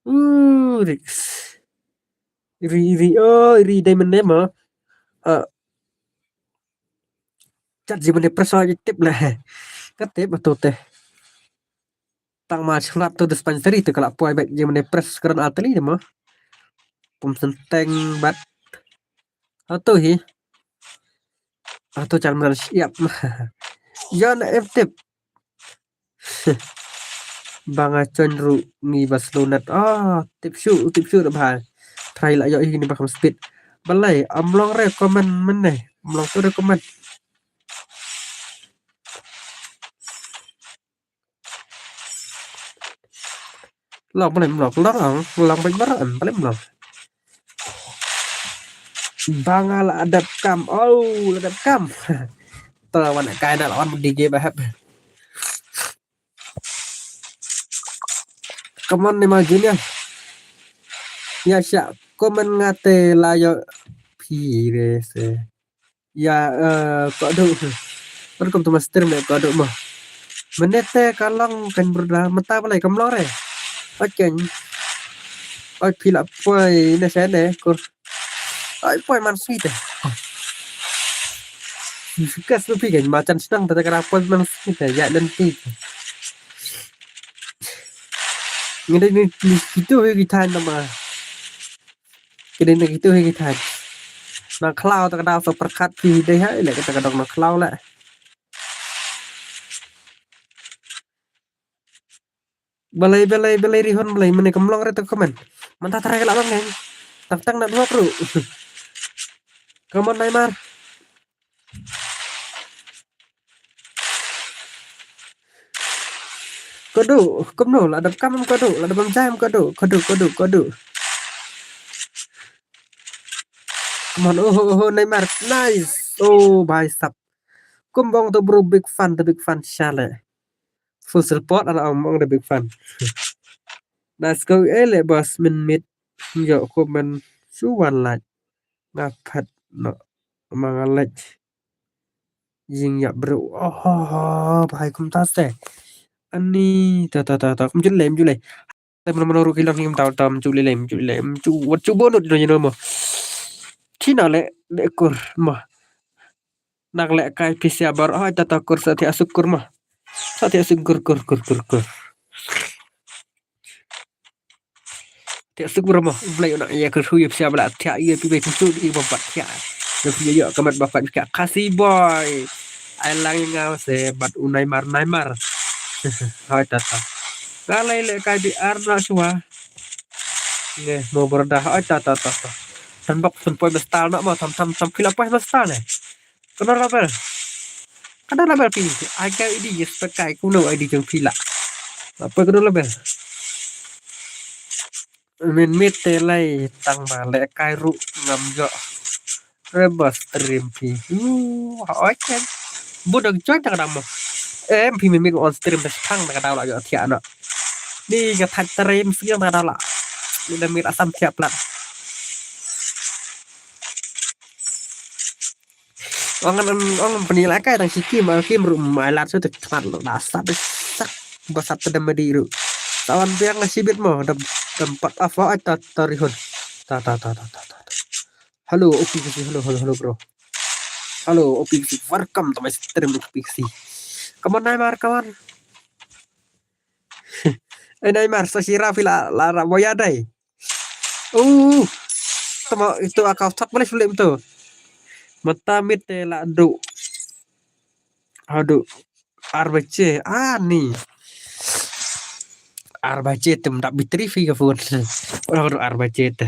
Uh, Rix. Ri, ri, oh, ri dei mene mo. Eh. Chat ji mene press ai tip le. Ka tip betul te. Tang ma chlat tu dispensary tu kala poi bek ji mene press keren atli de mo. Pum senteng bat. Atu hi. Atu chal mene siap. Ya na em tip. Banga chon ru ni ba slow net. Ah, tip shu, tip shu da bhai. Try la yo ini ba kam speed. Balai, amlong re comment mene. Amlong tu re comment. Long balai amlong, long ang, long baik bara em, balai amlong. Banga la adap kam, oh, la adap kam. Tawan kai na lawan D J bahap. Come on, ni ma junior. Ya sha Comment nga te la ïoh phi re se. Ya, eh, ko du. Kan kum tu master ne ko du mo. Mynne te ka long kan brother mynta balei kam long re. Oi kan. Oi phi la poi ne se ne kur. Oi poi Man City te. Sukas lu phi kan ma chan sdang te ka poi Man City te ya lynti. Ngi dei ngi kitu hi ki than nama. Ki dei ngi kitu hi ki than. Na khlaw ta ka daw sa pyrkhat phi dei ha leh kata ka dok na khlaw leh. Balei balei balei Rihun balei mynne kam long re to comment. Mynta trai ka la long neng. Tang tang na dua kru. Come on Neymar. Kodu, kumno la dap kam kodu, la dap jam kodu, kodu, kodu, kodu. Come on, oh, oh, oh, Neymar, nice. Oh, bhai sab. Kum bong to bro, big fan, the big fan, shale. Full support, ala ong bong the big fan. Nice go, eh, le boss, min mit. Yo, comment, su wan like. Nga phet no ma nga leit jingïap briew. Oh, bhai kumta se. Ani ta ta ta ta kum ju lem ju lem. Te mano mano ruh ki long hi kumta ta kum ju lem ju lem ju wat ju bonut no jino mo. China le le kur mo. Nak le kai pisia bar oh ta ta kur sa thia suk kur mo. Sa thia suk kur kur kur kur kur. Te suk bramo blai una ya ke shu ya psia bla tia ya pi bai tu di ba pat tia. Ya pi ya ka mat ba pat ka kasi boy. Ai lang nga se bat unai mar nai mar. Hai ta ta. Ka lai le ka di ar na sua. Nge mo berda hai ta ta ta ta. Tan bak sun poi mestal na mo tam tam tam kila poi mestal ne. Kano label? Kano label phi? Ai ka I D yes pakai kuno I D jong phi la. Apa kano label? Min mit te lai tang ba le kai ru ngam jo. Rebus stream phi. Uh, oi ken. Bu dang join ta kadam mo. Em phi min mit on stream bes thang ta kadam la jo thia no. Ni ka thak stream siang ta kadam la. Ni da mit asam thia plat. Ong an ong pni la kai tang sikim al kim ru mai lat su te kmat lo da sat de sak ba sat te dem di ru. Tawan biang la sibit mo dem dem pat afa ai ta ta rihun. Ta ta ta ta ta ta. Hello O P K C, hello hello hello bro. Hello O P K C, welcome to my stream O P K C. Come on Neymar, come on. Eh Neymar, sa sira phi la la ra boya dai. Uh, tama itu akau tak boleh sulit betul. Mata mit te la du. Aduh. Arbace ani. Arbace tem dak bitri fi ka phone. Orang arbace te.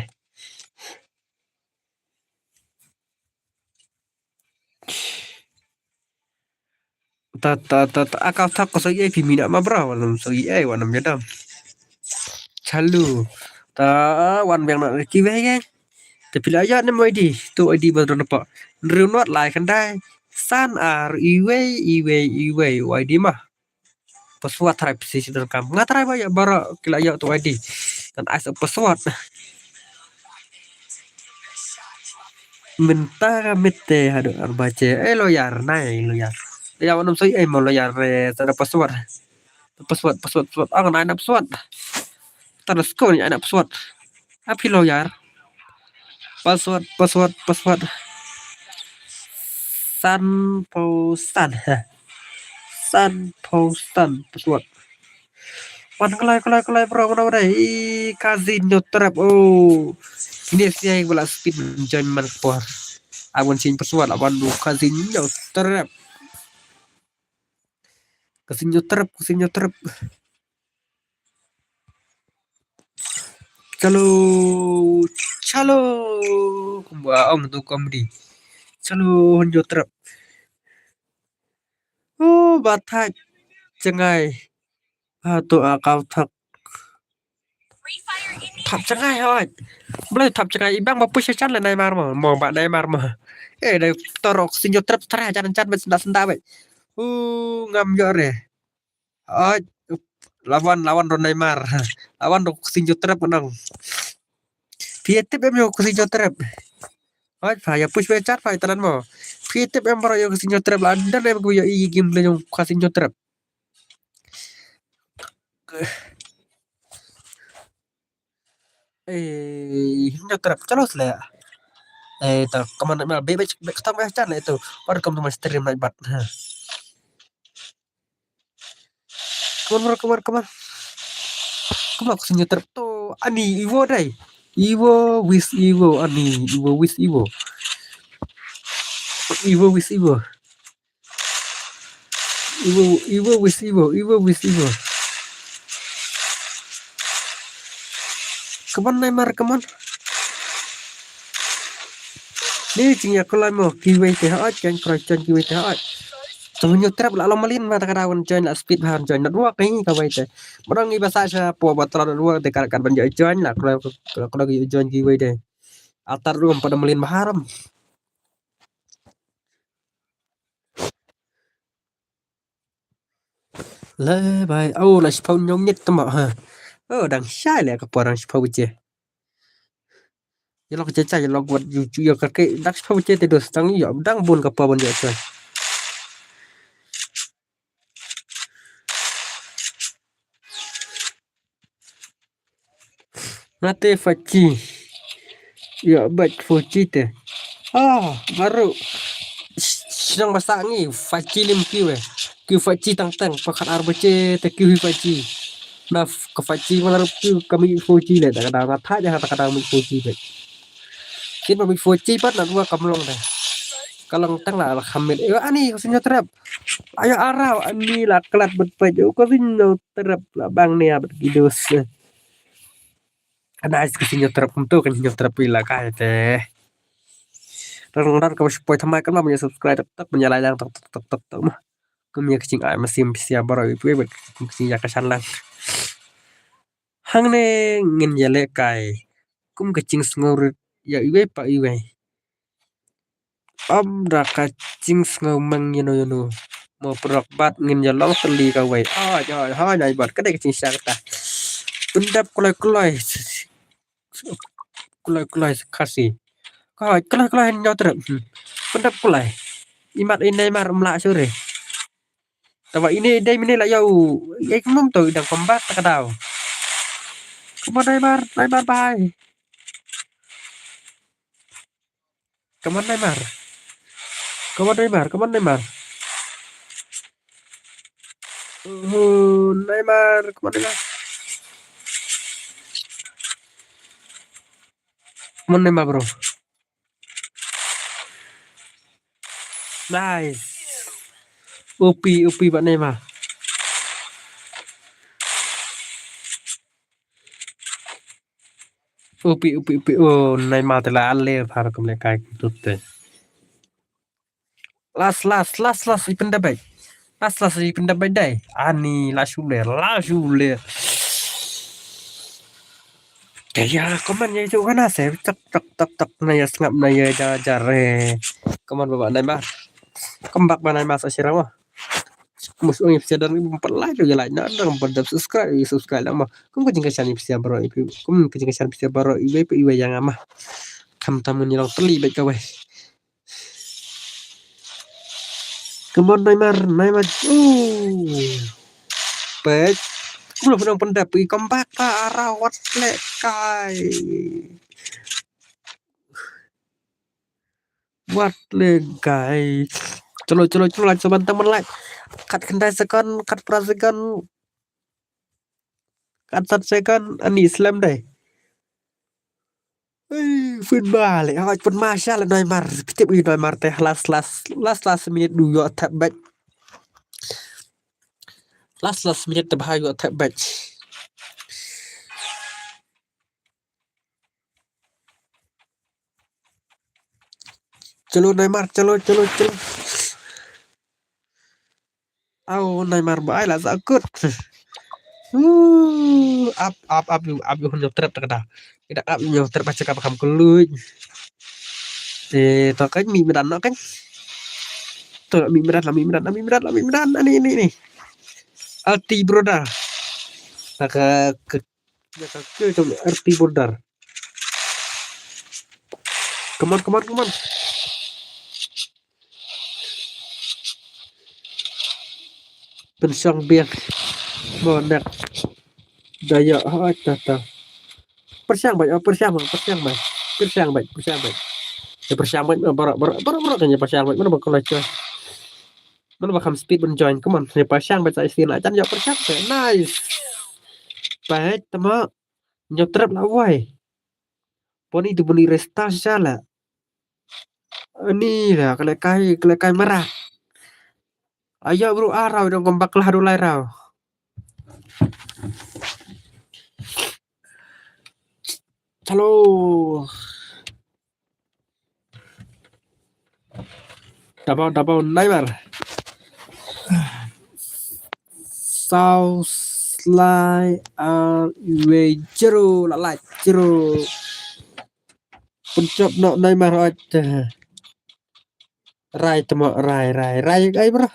Ta ta ta ta akau tak ko soi ai phi mina ma bra wanam soi ai wanam yadam. Chalu ta wan biang na ki wei ke. Te phi la ya ne mo I D tu I D ba don pa. Riu not lai khandai. San ar iwei iwei iwei I D ma. Password try phi si don kam. Nga try ba ya bara ki la ya tu I D. Tan ai password. Mynta ka mit te haduh arbace. Eh lawyer nai lawyer. Ya wanam soi eh mo lawyer eh sada password. Password password password. Ang nai na password. Tara sko ni ana password. Api lawyer. Password password password. San po san. San po san password. Wan kalai kalai kalai bro mana udah i kazin nyo trap oh. Ini siai bala spin join man por. Awan sin pesuat awan du kazin nyo trap. Kazin nyo trap kazin nyo trap. Chalo chalo. Kumba ong tu comedy. Chalo nyo trap. Oh, ba thap jngai. Ha to a kau thap. Thap jngai hoi. Blei thap jngai i bang ba push chan le Neymar mo. Mo ba Neymar mo. Eh dei torok sinjo trap tra jan jan bet senda senda bet. Uh, ngam yo re. Hoi. Lawan lawan ro Neymar. Lawan ro sinjo trap nang. Phi tip em ïa u Casino Trap? Hooid pha, ïa push ba chat pha ïa tanan mo. Phi tip em baroh ïa u Casino Trap, la dang em kaba ïohi ïa game play jong u Casino Trap. Eh, Casino Trap, chalo sle. Eh, ta, kaman na, be, be, be, kata me chat le tu. Welcome to my stream night bat. Ha. Come on, bro, come on, come on. Come on, Casino Trap to. Ani, Evo dai. Evo with Evo, ani, Evo with Evo. Evo with Evo. Evo, Evo with Evo, Evo with Evo. Come on, Neymar, come on. Ni jingïakhun mo, kiwei te hooid, kan khroi join kiwei te hooid. Jong Casino Trap la long malin ma ta ka daw join la speed bha join network ni kawei te. Mano ngi ba sa sha po ba tla network te ka kan ban join la khroi khroi join kiwei te. Atar ruam pada malin bha ram. Le bai, oh, la shiphew hynñiew miet tama ha. Oh, dang shai le ka por dang shiphew baje. Ïa lok jajai, ïa lok wat ju ju ïa ka ke, dang shiphew baje te dos dang ïoh, dang bun ka por ban ïoh join. Nga te five G. Ïa, bad four G te. Ah, baru. Sdang ba sah ngi, five G lim ki wei. Ki five G tang tang, pakat ar baje te ki five G. Na ka five G baru ki kami four G le, ta ka dang na tha ja ta ka dang mi four G le. Kin ba mi four G pat na dua kam long te. Ka long tang la, la khamit. Ïa, ani, Casino Trap. Ayo arau, ani la klat bet pet. Ïa, Casino Trap la bang ne abet gidus. Ana is Casino Trap kumto Casino Trap ila kai te. Rang rang ka poi thamai kan ma subscribe tak tak, ban ïa lai lang tak tak tak tak tak ma. Kum ïa ka jingai mynsiem pisa baroh ïa phi bad kum ka jingïakashan lang. Hangne ngin ïalehkai kum ka jingsngewrit ïa iwei pa iwei. Ym da ka jingsngew meng ïano ïano. Mo paralok bad ngin ïa long tylli kawei. Hooid hooid hooid, nai bad ka dei ka jingshisha kata. Pyndep kloi kloi. Kloi kloi Khasi. Hooid kloi kloi Casino Trap. Hmm. Pyndep kloi. Imat i Neymar ym lah shuh re. Taba ine dei mine la ïa u. Ïa kumno to i dang comeback ta ka daw. Come on Neymar, Neymar bhai. Come on Neymar. Come on Neymar, come on Neymar. Oh, Neymar, come on Neymar. Come on Neymar, bro. Nice. O P, O P bad Neymar. O P, O P, O P. Oh, Neymar te la ale phar kam le kai tut te. Last, last, last, last, i pyndep bad. Last, last, i pyndep bad dai. Ani, la shu le, la shu le. Kaya, comment ïa itu kan ase, tak, tak, tak, tak, na ïa sngap, na ïa jar, jar, eh. Comment ba, ba Neymar. Comeback ba Neymar sa shira ma. Mus ong ïa pisa dan, bym pat like, ïa like, na, dan, bym pat subscribe, ïa subscribe, na ma. Kum ka jingkyrshan ïa pisa baroh, ïa phi, kum ka jingkyrshan pisa baroh, iwei pa iwei ïa nga ma. Khamtam ngan ïa long tylli bad kawei. Come on, Neymar, Neymar. Ooh. Peit. Kumno pynang pyndep, i comeback ta ara, wat leh kai. Wat leh kai. Chalo, chalo, chalo, like sa ban tang ban like. Kat khyndai second, kat phra second. Kat san second, ani slam dai. Ei, fin ba le, hoi, pun ma sha le Neymar. Phi tip i Neymar te last, last, last, last minute du ïoh tap back. Last, last minute te bha ïoh tap back. Chalo Neymar, chalo, chalo, chalo. Au, Neymar ba ai la sa kut. Uh, ap, ap, ap, ap, ap, ap, ap, trap ta ka da. Kita ap, ap, trap bacha ka ba kham kului. Eh, to kan mi medan no kan. To mi medan la, mi medan la, mi medan la, mi medan. Ani, ani, ani. Alti broda. Ta ka, ka, ka, ka, ka, Alti broda. Come on, come on, come on. Pynshong biang. Mo nak. Da ïoh, oh, ta, ta. Pyrshang bad, oh, pyrshang bad, pyrshang bad. Pyrshang bad, pyrshang bad. Ïa pyrshang bad, oh, baroh, baroh, baroh, baroh kan ïa pyrshang bad. Mano ba khlaiñ. Mano ba kham speed ban join. Come on, ïa pyrshang bad sa ïa sien la jan ïa pyrshang bad. Nice. Bad, tama. Ñiew trap la wai. Poni tu poni resta sha la. Ani la, ka la kai, ka la kai mara. Ayo bro, arau dong kembak lah dulai rau. Chalo. Dabau, dabau, Neymar. Saw slai ar wei zero, la lai zero. Pynchop noh Neymar ot. Rai temo, rai, rai, rai, ai bro.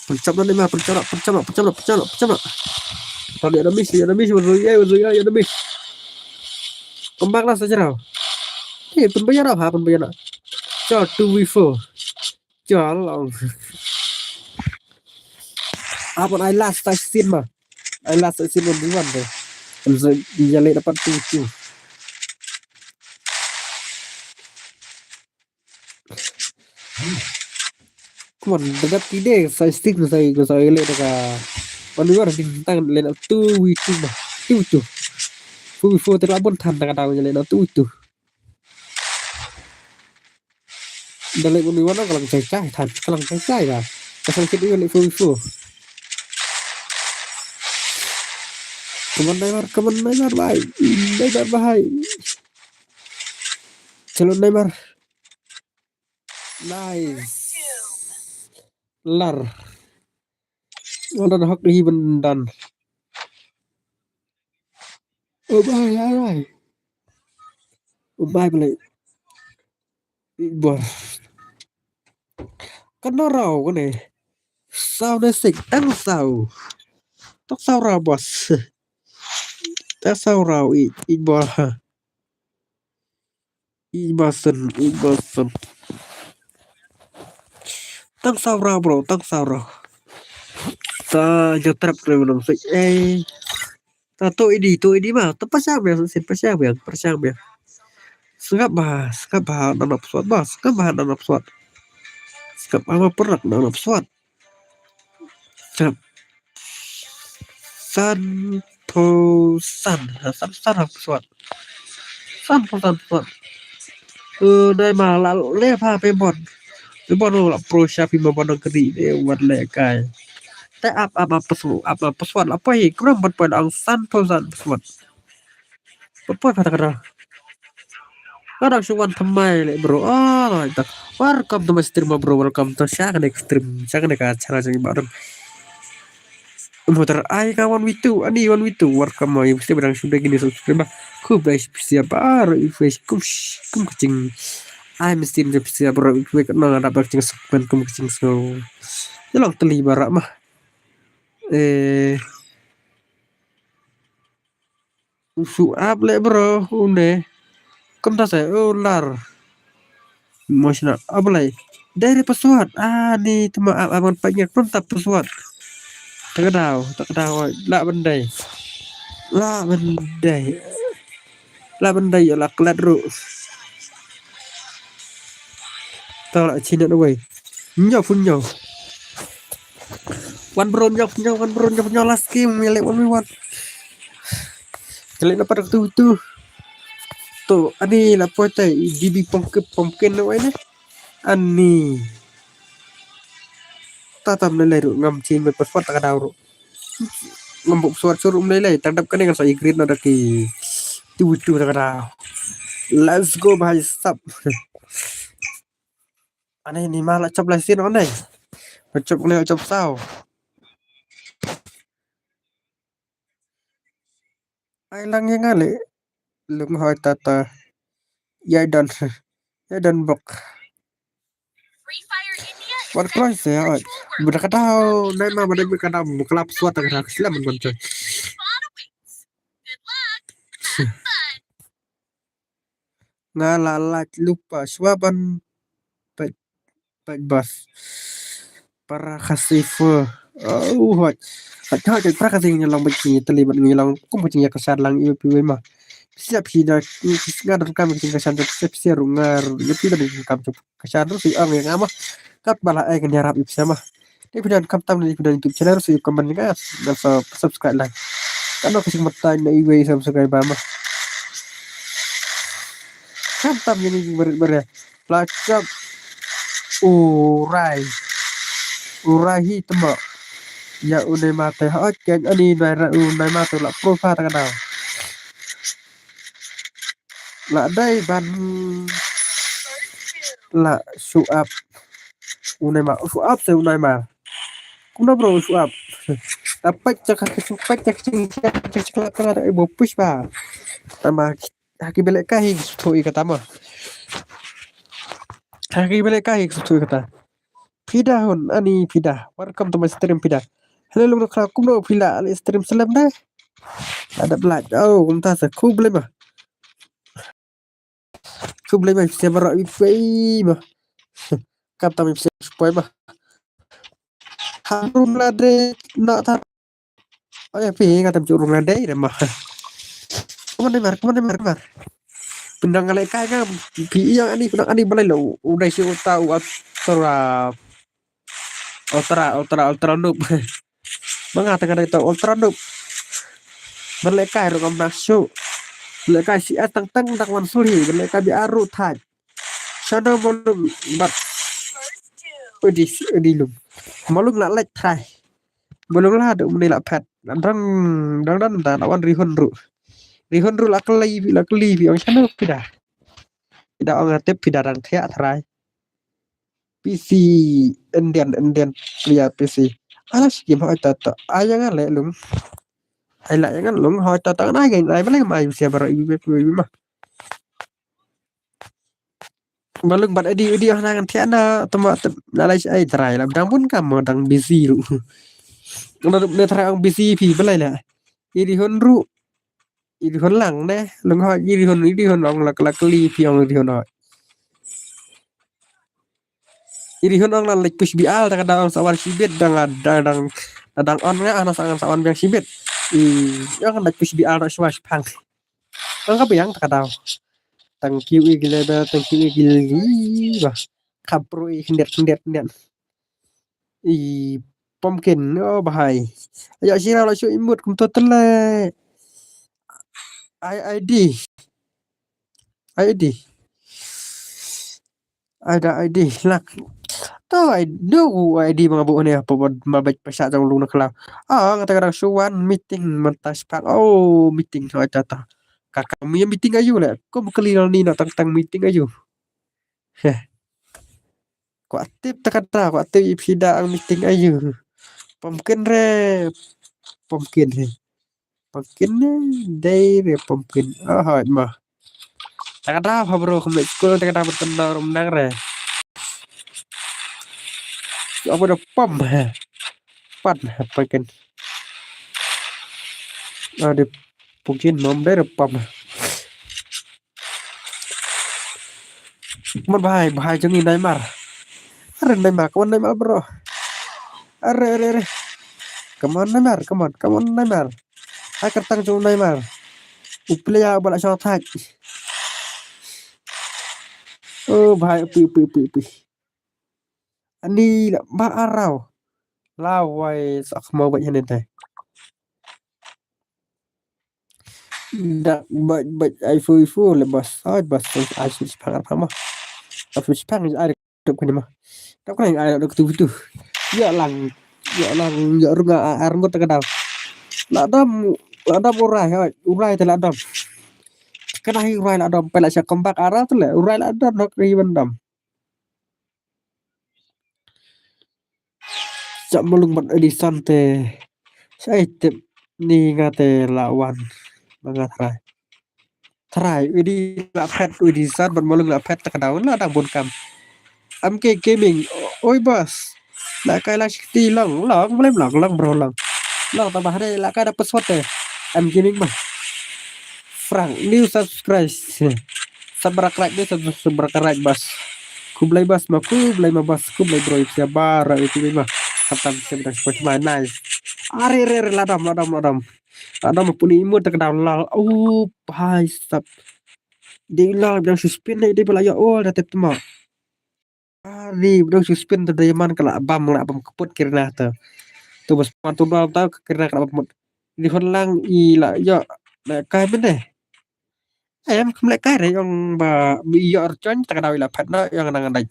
Pynchop noh Neymar, pynchop noh, pynchop noh, pynchop noh, pynchop noh, pynchop noh. Tadi ada miss, ada miss, betul ya, betul ya, ada miss. Kembang lah saja rau. Eh, pynbayar apa, pynbayar nak. Chop two v four. Chop long. Apa ai last touch scene mah. Ai last touch scene one v one tu. Kan se-, dia leh dapat two two. Come on, dekat kide, sa stick, sa, sa leh dekat. One v one, di tang leh two v two mah. Two v two. Four v four, terlalu pun than dekat daun leh two v two. Da leh one v one, ka lang chai chai, than, ka lang chai chai dah. Ka sang kit leh four v four. Come on, Neymar, come on, Neymar, bhai. Neymar, bhai. Chalo, Neymar. Nice. Lar. Well done, Hawk, even done. Oh, bhai, bhai, bhai. Oh, bhai, bhai. Bor. Kan rau kan eh. Saw ne sik, tang saw. Tok saw rau, boss. Tang saw rau, i, i bor. I boss, i boss. Tang saw rau, bro, tang saw rau. Ta jo trap kre nang sik, eh. Ta to idi, to idi ma. Ta pyrshang biang, sin pyrshang biang, pyrshang biang. Sngap ba, sngap ba, nang nap suat ba, sngap ba, nang nap suat. Sngap ba, ma pyrshang, nang nap suat. Sngap. San po san, ha, san, san, ha, suat. San po san, suat. Eh, dai ma, la, le pha, pe bon. Pe bon, la pro sha phi ma bon, kri, de, wat le kai. Te ap, ap, ap, pesu-, ap, ap, pesuat la poi, krum pat poi la ong san phew san pesuat. Pat poi pat kata. Kadang shu wan thymmai le bro. Oh, tak. Welcome to my stream, bro. Welcome to sha kane stream. Sha kane ka channel jong i Bah Rim. Mutar ai ka one v two. Ani one v two. Welcome, ma. Mesti barang shu dei kini subscribe, bah. Khublei shibun, bah. Kum, kum kaching. Ai mesti mesti, bah, bro. Wek nang ada kaching subscribe kum kaching so. Jalan teli barak mah. Eh. U shu ap le bro, une. Kumta sa, u lar. Mo shna, ap lai. Dei re password. Ah, ni tma ap, ap ngan pait ngan kumta password. Tak daw, tak daw, la ban dei. La ban dei. La ban dei, la klet ru. Ta la chin na wei. Nyo phun nyo. Wan bro, nyo phun nyo, wan bro, nyo phun nyo, last game, ya le one v one. Kali na pada tu tu. Tu, ani la poi tai, G B pumpkin, pumpkin na wei ne. Ani. Ta tam le le ru, ngam chin me password tak daw ru. Ngam bok suat suruh mlei lei, tang dap kane ngan sa i green na da ki tu tu ta kata. Let's go, bhai sab. Ane ni ma la chop lai sin ane. Ba chop le chop saw. Ai lang yang ale. Lung hoi tata. Ya don. Ya don bok. Wan kloi se, oi. Bada kata, nai ma bada bada kata, bukla pesuat kata, keslam man ban coy. Nga la lait lypa shuwa ban peit, peit bas. Para Khasi fu. Oh, hoi. Hoi, hoi, para Khasi ngi long bad ngi tali bad ngi long kum bad ngi ka sar lang iwe piwe ma. Siap hi da, nga donkam ka sar da siap siap ru nga ru. Iwe piwe da kam ka sar ru si ong ïa nga ma. Kat bala ai kan ïarap ip sama. Te phi don kam tam ne phi don YouTube channel, so ïa comment nga, ngan sa subscribe lang. Kano ka sing matai na iwei subscriber ma. Kam tam ïa ni barit barit. Plachap. Urai. Urai hi tama. Ïa u Neymar te ha ken ani nai ra u Neymar te la pro fa ta ka dau. La dei ban la show up. U Neymar, u show up se u Neymar. Kumno bro u show up? Ta pek cak ka show pek cak cing cak cak la ka da ibo push ba. Tama ha ki belek ka hi show i kata ma. Ha ki belek ka hi show i kata. Pida hun ani pida. Welcome to my stream pida. Hello lung kra kumno pila ali stream selem deh. Ada belak. Oh, kumta sa. Ku blei ma. Ku blei ma, siapa rak ipoi ma. Kata mi siapa ipoi ma. Harum lade nak tar. Oh ya, pi ngatam curum lade deh ma. Come on, Neymar, come on, Neymar, Neymar. Pindang ngalek kai nga, pi yang ani, pindang ani balai lo. Udah si uta, uta. Ultra, ultra, ultra noob. Manga tengah dari tau ultra noob. Berlekai ruk am nak su. Berlekai si atang tang tang wan suri. Berlekai bi aru thaj. Shadow malung bat. Udi, udi lum. Malung la lek thai. Malung la duk meni la pet. Dang, dang, dang, dang, wan rihun ru. Rihun ru la keli, la keli bi ong shadow pida. Pida ong atip pida dang thiak thrai. P C Indian, Indian player P C. Alas game hoi tata. Ayang ale lung. Ai la yang lung hoi tata na game ai bale mai sia baro ibi ibi ma. Balung bat edi edi hana ngan thiak na tama tep na lai ai trai la dang bun kam dang busy ru. Na ne trai ang busy pi bale la. Edi hon ru. Edi hon lang ne. Lung hoi edi hon edi hon ong la la keli pi ong edi hon hoi. Iri hun ong nan lek push B R ta ka dang sa wan shibit dang dang dang dang on nga ana sa sa wan biang shibit. I ong lek push B R na shwa shpang. Ong ka biang ta ka dang. Tang kiu i gile ba tang kiu i gile ba. Kapru i hendet hendet hendet. I pumpkin oh bahai. Ayo shira la shu imut kum to tele. I I D. I D. Ada I D lak. To I do I D ma bu ne apa bad ma bad pasa jong lung na kala. Ah ngata kadang suan meeting mentas pak. Oh meeting ha tata. Kaka mi meeting ayu le. Ko bukali ni na tang tang meeting ayu. Heh. Ko atip ta kata ko atip ipsida ang meeting ayu. Pumpkin re. Pumpkin re. Pumpkin ne dei re pumpkin. Oh hoi ma. Ta ka dau ha bro kum lek skul ta ka dau betul na rum nang re. Apa da pom ha. Pan ha pumpkin. Ada pumpkin mom dei re pom. Come on, bhai, bhai, jong i Neymar. Are Neymar, come on, Neymar, bro. Are, are, are. Come on, Neymar, come on, come on, Neymar. Hai kertang jong Neymar. U player ba la shot thak. Oh, bhai, upi, upi, upi, upi. Ani la ba arau. La wai sak mau ba yan te. Dak bait bait ai fu fu le bas ai bas ai fu spang apa ma. Ai fu spang ai dok kuni ma. Dok kuni ai dok tu tu. Ya lang ya lang ya runga ar ngot ka dau. La dam la dam urai hai urai te la dam. Kana hi urai la dam pela sha comeback ara te le urai la dam nok ri ban dam. Chap malung ban Edison te. Sai tip ni nga te la wan. Ma nga trai. Trai edi la phet edi san ban malung la phet ta ka daun la dang bun kam. M K Gaming. Oi bas. La kai la shikti long long boleh long long bro long. Long tambah deh la kai da password te. M Gaming mah. Frank new subscribe. Sabra krai deh, sab-, sabra krai bas. Khublei bas ma, khublei ma bas, khublei bro, sia bara itu ma. Khatam sia bra, nice. Are, are, are, la dam, la dam, la dam. La dam puni imut tak dam lal. Oh, bhai sab. Dei lal biang suspin dei, dei bala ya ol da tep tma. Ari, bro, suspin tu diamond ka la bam, la bam keput kirna tu. Tu bas patu dal tau kirna ka la bam keput. Di hon lang i la yo, la kai men deh. Em, kam leh kai re, ong ba, bi yo archon, tak dau i la phat na, ong nang dai.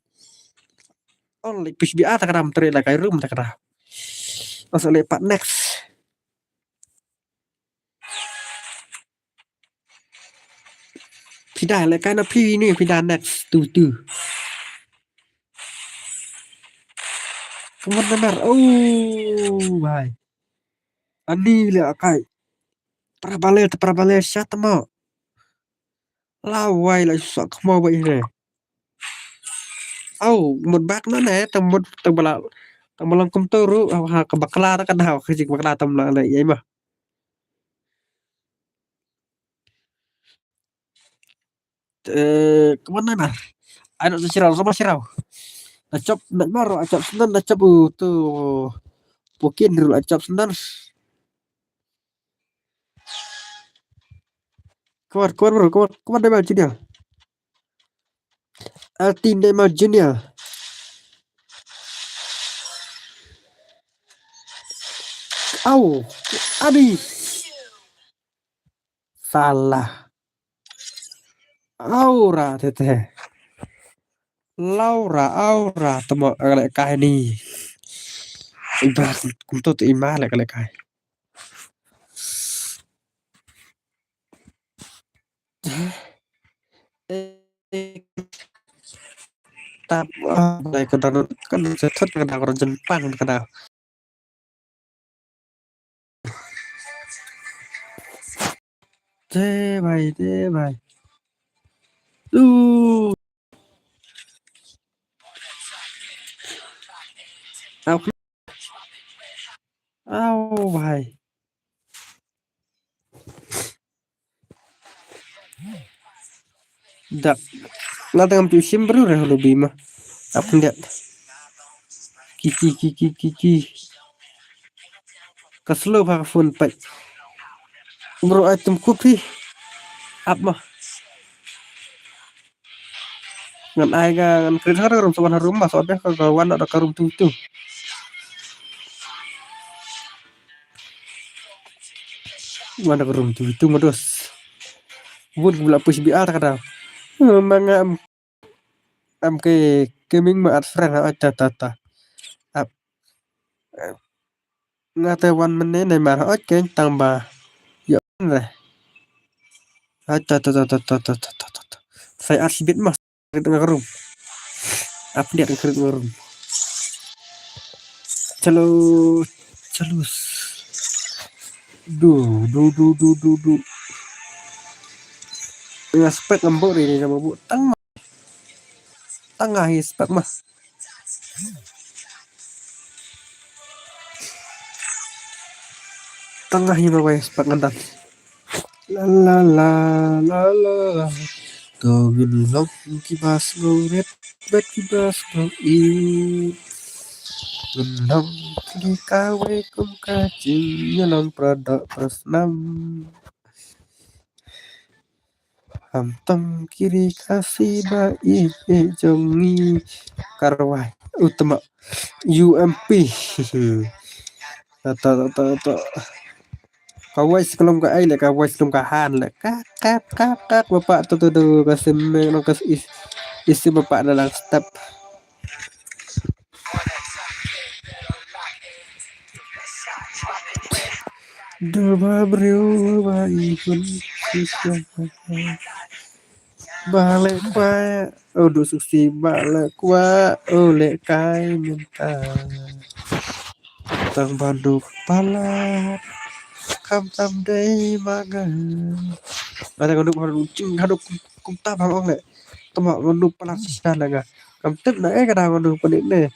Ong leh P C B A, tak dam tre la kai room, tak dau. Os leh pat next. Phi da leh kai na phi ni, phi da next tu tu. Come on, Namar. Oh, bhai. Ani leh kai. Para bale, para bale, shot mo. La wai la sa khmo ba ine. Au, mut bak na ne, tang mut tang bala. Tang bala kum tu ru, ha, ha, ka bakla ta kan ha, ka jik bakla tam la le, ye ma. Eh, kemana na? Ai, nak sirau, sama sirau. Na chop, nak maro, a chop senan, na chop, uh, tu. Pukin dulu, a chop senan. Come on, come on, bro, come on, come on, Daimal Junior. Altin Daimal Junior. Au, abi. Salah. Aura tete. Laura, aura, temo, eh, leh kai ni. Iba, kum tu tu ima leh, leh kai. Eh, eh, tap, ah, leh ka dang, kan sa thut ka dang orang Jepang ka dang. Te bhai, te bhai. Tu. Au. Au bhai. Dak. La tang am tu sim bru re hulu bima. Ap ndet. Ki, ki, ki, ki, ki, ki. Ka slow bha ka phone pat. Bro, ai tum kup hi. Ap ma. Ngan ai ka, ngan krit ha ka room, sa wan ha room ma, sa wan ka, ka wan da ka room tu tu. Wan da ka room tu tu ma dos. Bun ka bla push B R ka da. Ma nga am, am ke gaming ma add friend ha, ta, ta, ta. Ap. Nga te wan mynne ne mar hooid kein tang ba ïoh re. Hooid ta ta ta. Sai ar sibit mas krit nga room. Update nga krit nga room. Chalo, chalo. Du, du, du, du, du, du. Nga spek ngam bok ri ni, ngam bok tang. Tang nga hi spek ma. Tang nga hi ma wai spek ngan dan. La la la la la. To ngin long ki bas ngong ret bet ki bas ngong i. Ngin long ki kawei kum ka jing, ngin long pradok prasnam. Ham tam kiri kasi ba i, i jong ngi. Karwai utama U M P. Ta ta ta ta. Ka voice ka long ka ai le, ka voice long ka han le. Kak kak kak kak bapa tu tu tu ka sim me long ka is, isi bapa na lang step. Dul ba briew ba i hun shisha. Ba leh kwah, oh, du suksi ba leh kwah, oh, leh kai mynta. Tang ba du palat, kam tam dei ma nga. Ada ka du palat, ching ka du kum, kum ta bang ong leh. Tama ka du palat shisha leh nga. Kam tip na eh ka da ka du palat ne.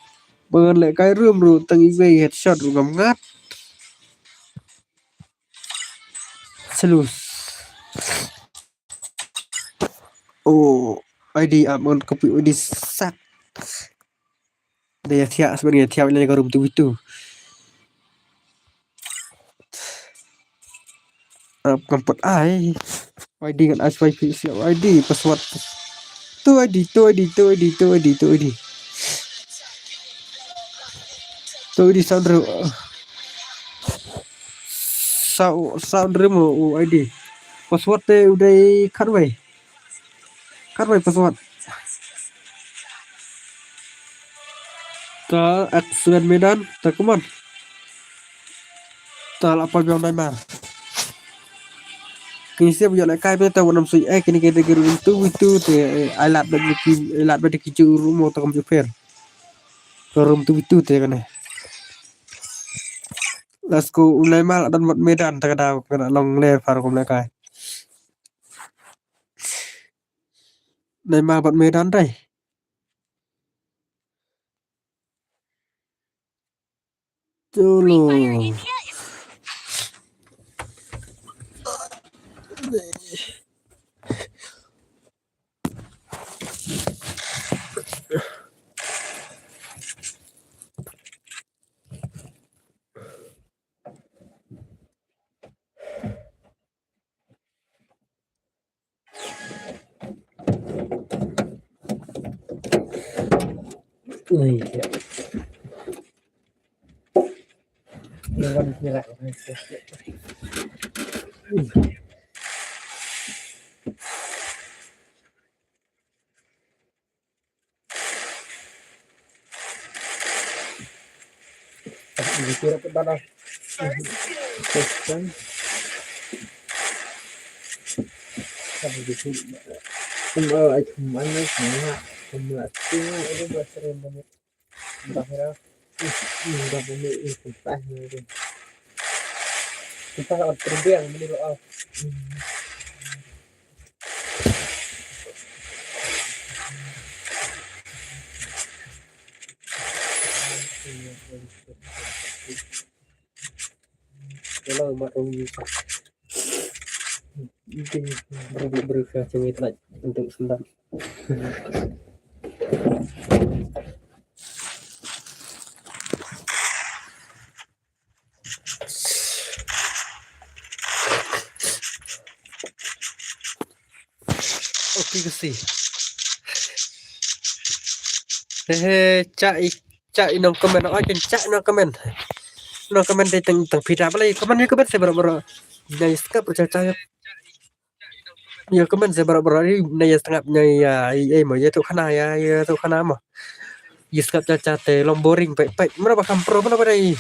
Ba ngan leh kai rum ru tang iwei headshot ru ngam ngat. Selus. Oh, I D ap ngan copy I D sat. Dei ïa thiah, sben ïa thiah ïa ka room two v two. Ap kam pat ai. I D ngan ai swai pi siap I D password. Tu I D, tu I D, tu I D, tu I D, tu I D. Tu I D sound ru. Sound, sound ru mo u I D. Password te u dei khatwei. Khatwei password. Ta X seven Medan, ta kumon. Ta la pa biang Naimar. Kini siap ïa lehkai pynta wan nam sui eh kini kita ki room two v two te, eh, ai lad bad ki, ai lad bad ki ju room mo ta kam ju pher. Ka room two v two te kane. Let's go, u Naimar la don bad Medan ta ka daw ka long le par kum lehkai. Naimar bad Medan dei. Chalo. Kalau mat ong ni. Ini berusaha cemit lah untuk sendal. Okay, kasi. He he, cha i, cha i nong comment, oi kin cha i nong comment. Nong comment dei tang, tang phi da balei comment, ïa comment se baroh baroh. Nai skap cha cha. Ïa comment se baroh baroh, nai ïa sngap nai ïa, ei ei mo, ïa tu khana ïa, ïa tu khana mo. Ïa skap cha cha te long boring peit peit. Mano ba kham pro, mano ba dei.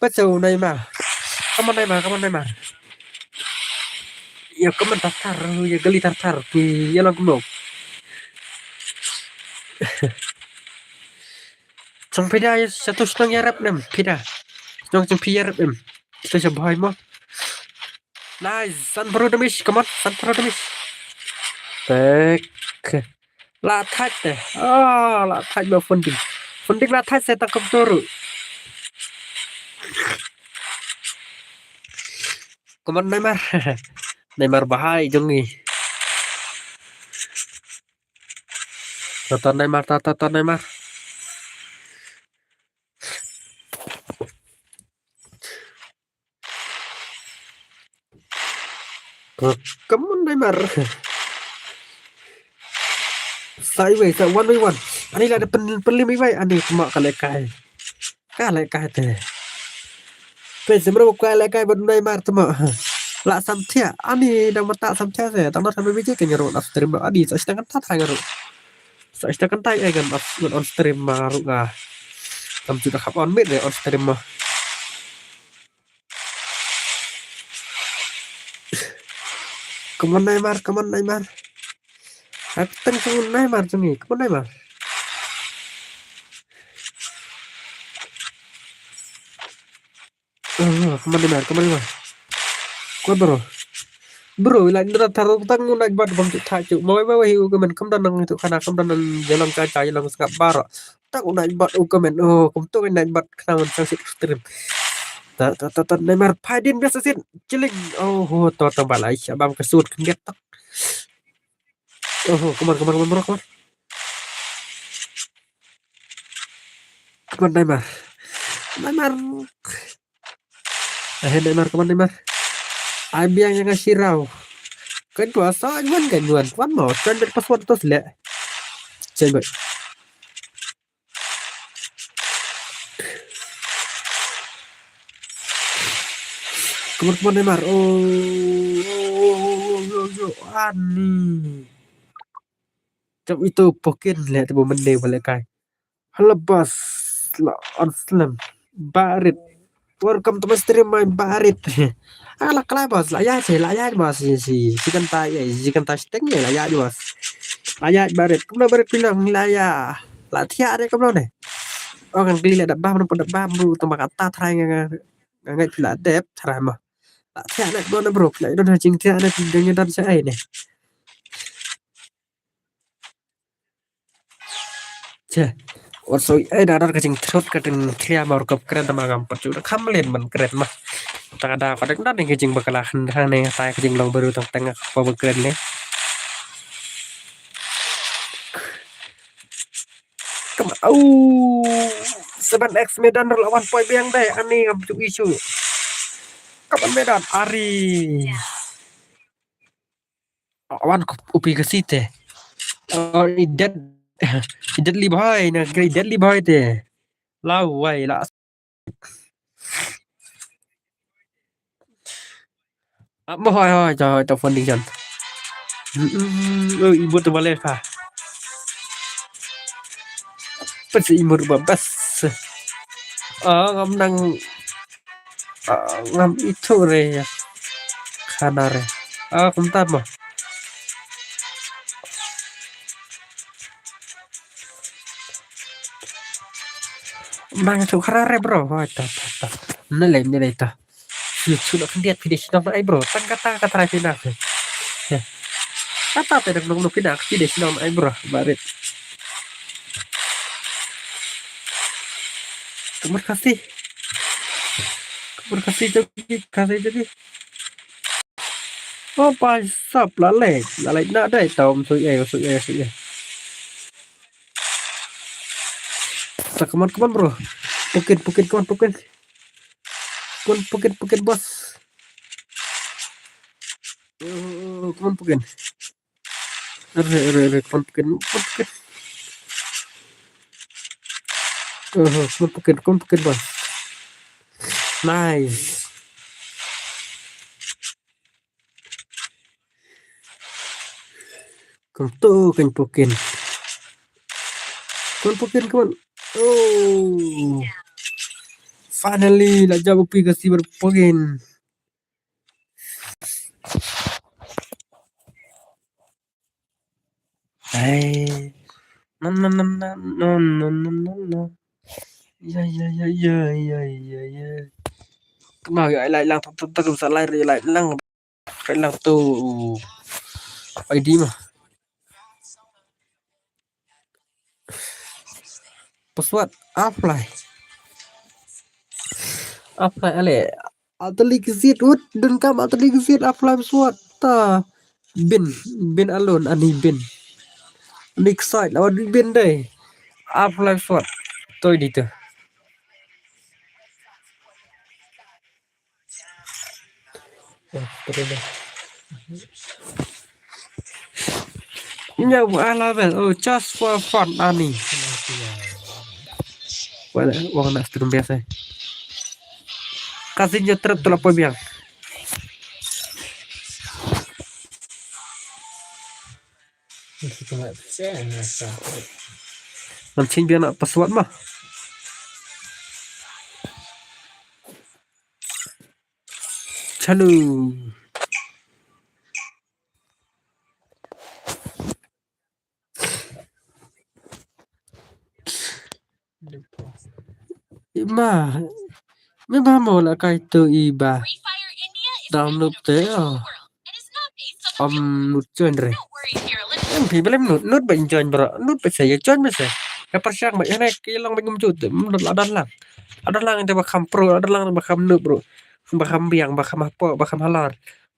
Peit sa u Naimar. Come on Naimar, come on Naimar. Ïa comment tar tar, ïa gali tar tar, ki ïa long kumno. Song phi da ïa sa tu shnong ïarap nem, phi da. Shnong song phi ïarap em. Sa sa bhai mo. Nice, san pro damage, come on, san pro damage. Tek. La thait te. Ah, la thait ba funding. Funding la thait se tang kum turu. Come on Naimar. Naimar bahai jong ngi. Tata Naimar, tata, tata Naimar. Come on Naimar. Sa iwei, sa one by one. Ani la da pen, pen lim iwei, ani tma ka lehkai. Ka lehkai te. Peit sa mrem ka lehkai bad Naimar tma. La samthiah, ani dang mata samthiah se. Tang na tang biji ka nyaru na stream ani sa sitang kan ta nyaru. Sa sitang kan ta ai kan on stream ma ruh nga. Kam ju da khap on mid re on stream ma. Come on Naimar, come on Naimar. Acting sung Naimar sung ni, come on Naimar. Oh, come on Naimar, come on Naimar. Come on bro. Bro, ila indra thar tang u nai bat bam tu tha chu. Mo ba wei u kemen kam dan nang tu khana kam dan nang jalan kaca jalan skap bar. Tak u nai bat u kemen. Oh, kum tu nai bat khana ngan sang sit stream. Ta ta ta ta Naimar phai din biasa sit. Chilling. Oh, ho to to balai sha bam kesut kendet tak. Oh, oh, come on, come on, come on, bro, come on. Come on, Neymar. Neymar. Eh, Neymar, come on, Neymar. Ai biang ïa nga shi raw. Kan tu asa wan kan wan. Wan mo, kan bet password tu selek. Cek bet. Come on, come on, Neymar. Oh, oh, oh, oh, oh, oh, oh, ani. Jam itu pokin leh tu mende balik kai. Halo bos, la on slam. Barit. Welcome to my stream, my Barit. Ah, la klai bos, la ïa shi, la ïa bos, shi, shi, shi kan ta ïa, shi kan ta sting ïa, la ïa bos. La ïa Barit, kumno Barit bilang, la ïa. La thiah de kumno ne. Oh, kan kli la da bam, da bam, bro, tang ba ka ta trai nga, nga, nga, nga, la dep, trai ma. La thiah de kumno ne, bro, la don ha jingthiah de, jingthiah de, sha ai ne. Che. Ot soi ai da dar ka jingthrot ka jingthria ma rukom kren ma ngam pat ju da kham len ban kren ma. Ta ka da ka dang da ne ka jingbakla khan ne tai ka jinglong baru tang tang ka pa ba kren ne. Kam au. Seven X medan la wan poi biang dai ani ngam ju isu. Kapan medan ari. Wan ko upi ka site. Oh, i dead. I dead li bhai, na kri dead li bhai te. Lau wai la. Ap mo hoi hoi to to funding jan. Oh, i mut bale ka. Pas i mut ba bas. Ah, ngam nang Ah, ngam ithuh re ïa. Khana re. Ah, kumta mo. Nang ithuh khana re, bro. Hoi, ta, ta, ta. Nalai, nalai ta. Yu chu na khyndiat phi dei shnong na ai, bro. Tang kata kata rai phi na. Kata te dang nong nong phi na phi dei shnong na ai, bro. Barit. Kamar kasi. Kamar kasi jagi, kasi jagi. Oh, pa sap la lek, la lek na dai taum sui ai, sui ai, sui ai. Ta, come on, come on, bro. Pukin, pukin, come on, pukin. Come on, pukin, pukin, boss. Oh, oh, oh, come on, pukin. Are, are, are, come on, pukin, come on, pukin. Oh, oh, come on, pukin, come on, pukin, boss. Nice. Come to, kan pukin. Come pukin, come on. Oh. Finally, la jab upi ka silver pukin. Hey. No, no, no, no, no, no, no, no, no. Ya, ya, ya, ya, ya, ya, ya. Kena ya, lai lang, tak, tak, tak, sa lai, lai lang. Kena tu. Ai di mah. Password apply. Apply ale. Atali kizit ut dan kam atali kizit apply password ta. Bin, bin alone ani bin. Ani ksait lawan bin dai. Apply password. Toi di tu. Nya wa ala bel, oh, just for fun ani. Wala, wang na stream biasa. Kasi nya trap tu la poi biang. Ngam ching biang na password mah. Chanu. Ima. Me ba mo la kai tu iba. Download te. Om nut join re. Em phi belem nut, nut ba join bro. Nut ba sa ya join ba sa. Ya persiang ba ya ne ki long ba ngum jut. Nut la dan lang. Adan lang te ba kham pro, adan lang ba kham nut bro. Ba kham biang, ba kham hapo, ba kham halar.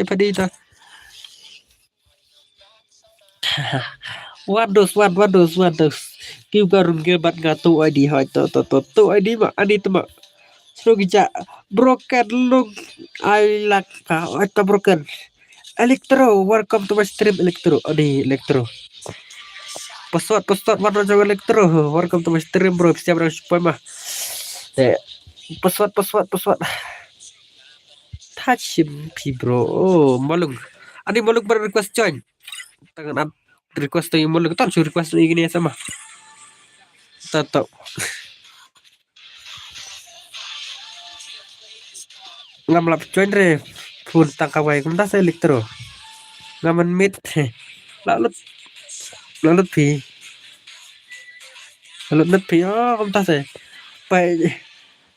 ïa phi dei ta. What does, what, what does, what does? Ki ka rung ke bat nga tu I D hoi to to to tu I D ma ani tu ma. Sro ki ja broken lung ai lak ka oi to broken. Electro, welcome to my stream Electro. Ani Electro. Pesawat pesawat warna jong Electro. Welcome to my stream bro. Siap bro supaya mah. Eh, pesawat pesawat pesawat. Touch him pi bro. Oh, Malung. Ani Malung ber request join. Tangan at request tu Malung. Tan su request tu ini sama. Tato. Ngam lap join re. Phone tang kawai kumta sa Electro. Ngam man mit. Lalut. Lalut pi. Lalut mit pi. Oh, kumta sa. Pai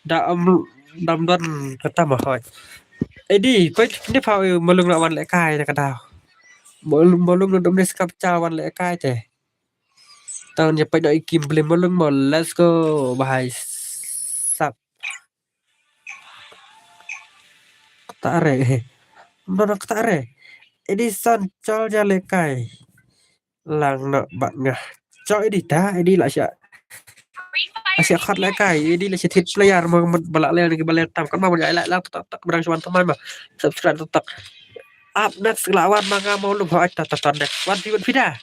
da am dam don kata ma hoi. Edi, pai ni pha Malung la wan le kai na kada. Malung Malung dum ni skap cha wan le kai te. Tang nya pai na ikim beli Malung mo. Let's go. Bahai sap. Kata re. Don kata re. Edi san chol ja le kai. Lang na bat nga. Chol edi ta edi la sha. Asia khat le kai edi la sha thit player mo mat bala le ni bala tam kan ma mo ja la la tak tak berang suan tamai ma. Subscribe tak tak. Up next la wan ma nga Malung ho ta ta ta next. Wan pi wan pida.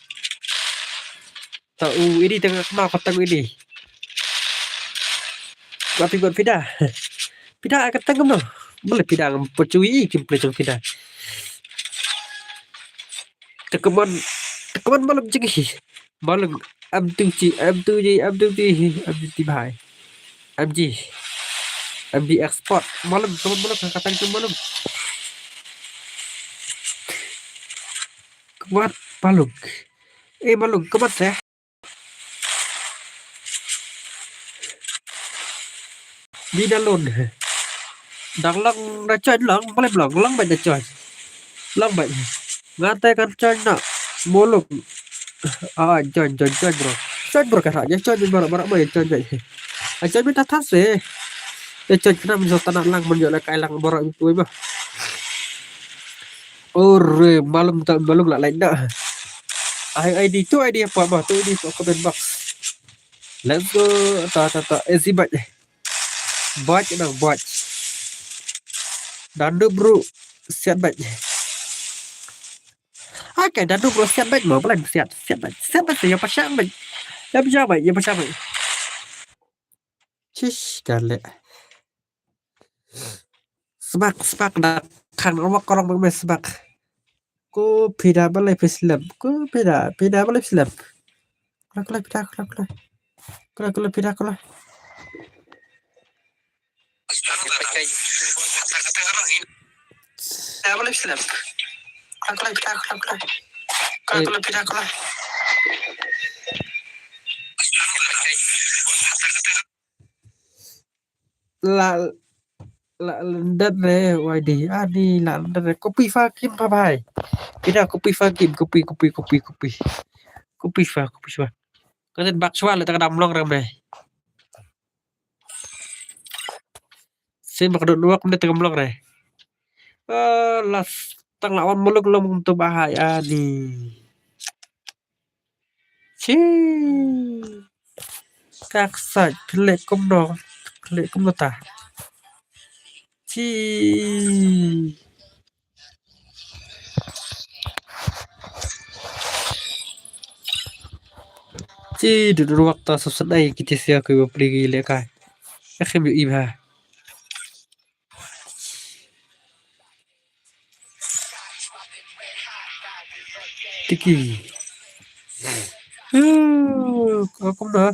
Ta u edi tang ma ko tang edi. Wan pi wan pida. Pida ka tang no. Bala pida ngam pochui kim play jong pida. Tekeman tekeman Malung jing hi. Malung M two G, M two G, M two G, M two G bhai. M G. M G Export. Malung, teman Malung, kata itu Malung. Kuat Malung. Eh Malung, kuat ya. Di dalun. Dang lang da join lang, boleh lang, lang baik da join. Lang baik. Ngatai kan join na. Muluk. Ah, join, join, join bro. Join bro kan aja join bro bro mai join baik. Ah, join minta tas eh. Ya join kena min sotana lang menjuk lah kai lang bro itu mah. Ore Malung ta Malung la lain da. Ai I D tu I D apa mah tu I D apa comment box. Let's go. Ta ta ta. Easy bat. Bat na bat. Dandu bro. Siat bat. Okay, dandu bro siat bat mo. Pelan siat. Siat bat. Siat bat ya pasang bat. Ya pasang bat. Ya pasang bat. Chish kale. Sbak sbak da khang wak korong bang me sbak. Ko pida balai pislep. Ko pida pida balai pislep. Kula kula pida kula kula. Kula kula pida kula. Pida balai pislep. Kula kula pida kula kula. Kula kula pida kula. La la London re wai di ani la London re kopi fa kim pa bai. Pida kopi fa kim kopi kopi kopi kopi. Kopi fa kopi fa. Ka ten bak swa le ta ka dam long re me. Sim ka dot nuak me ta ka long re. Eh, las tang la wan muluk long tu bahai ani. Chi. Kak sait klik kumno. Klik kumno ta. Chi. Chi du du wakta sub sanai ki ti sia ku ba pri ki le kai. Ka khim yu i ba. Tiki. Uh, aku dah.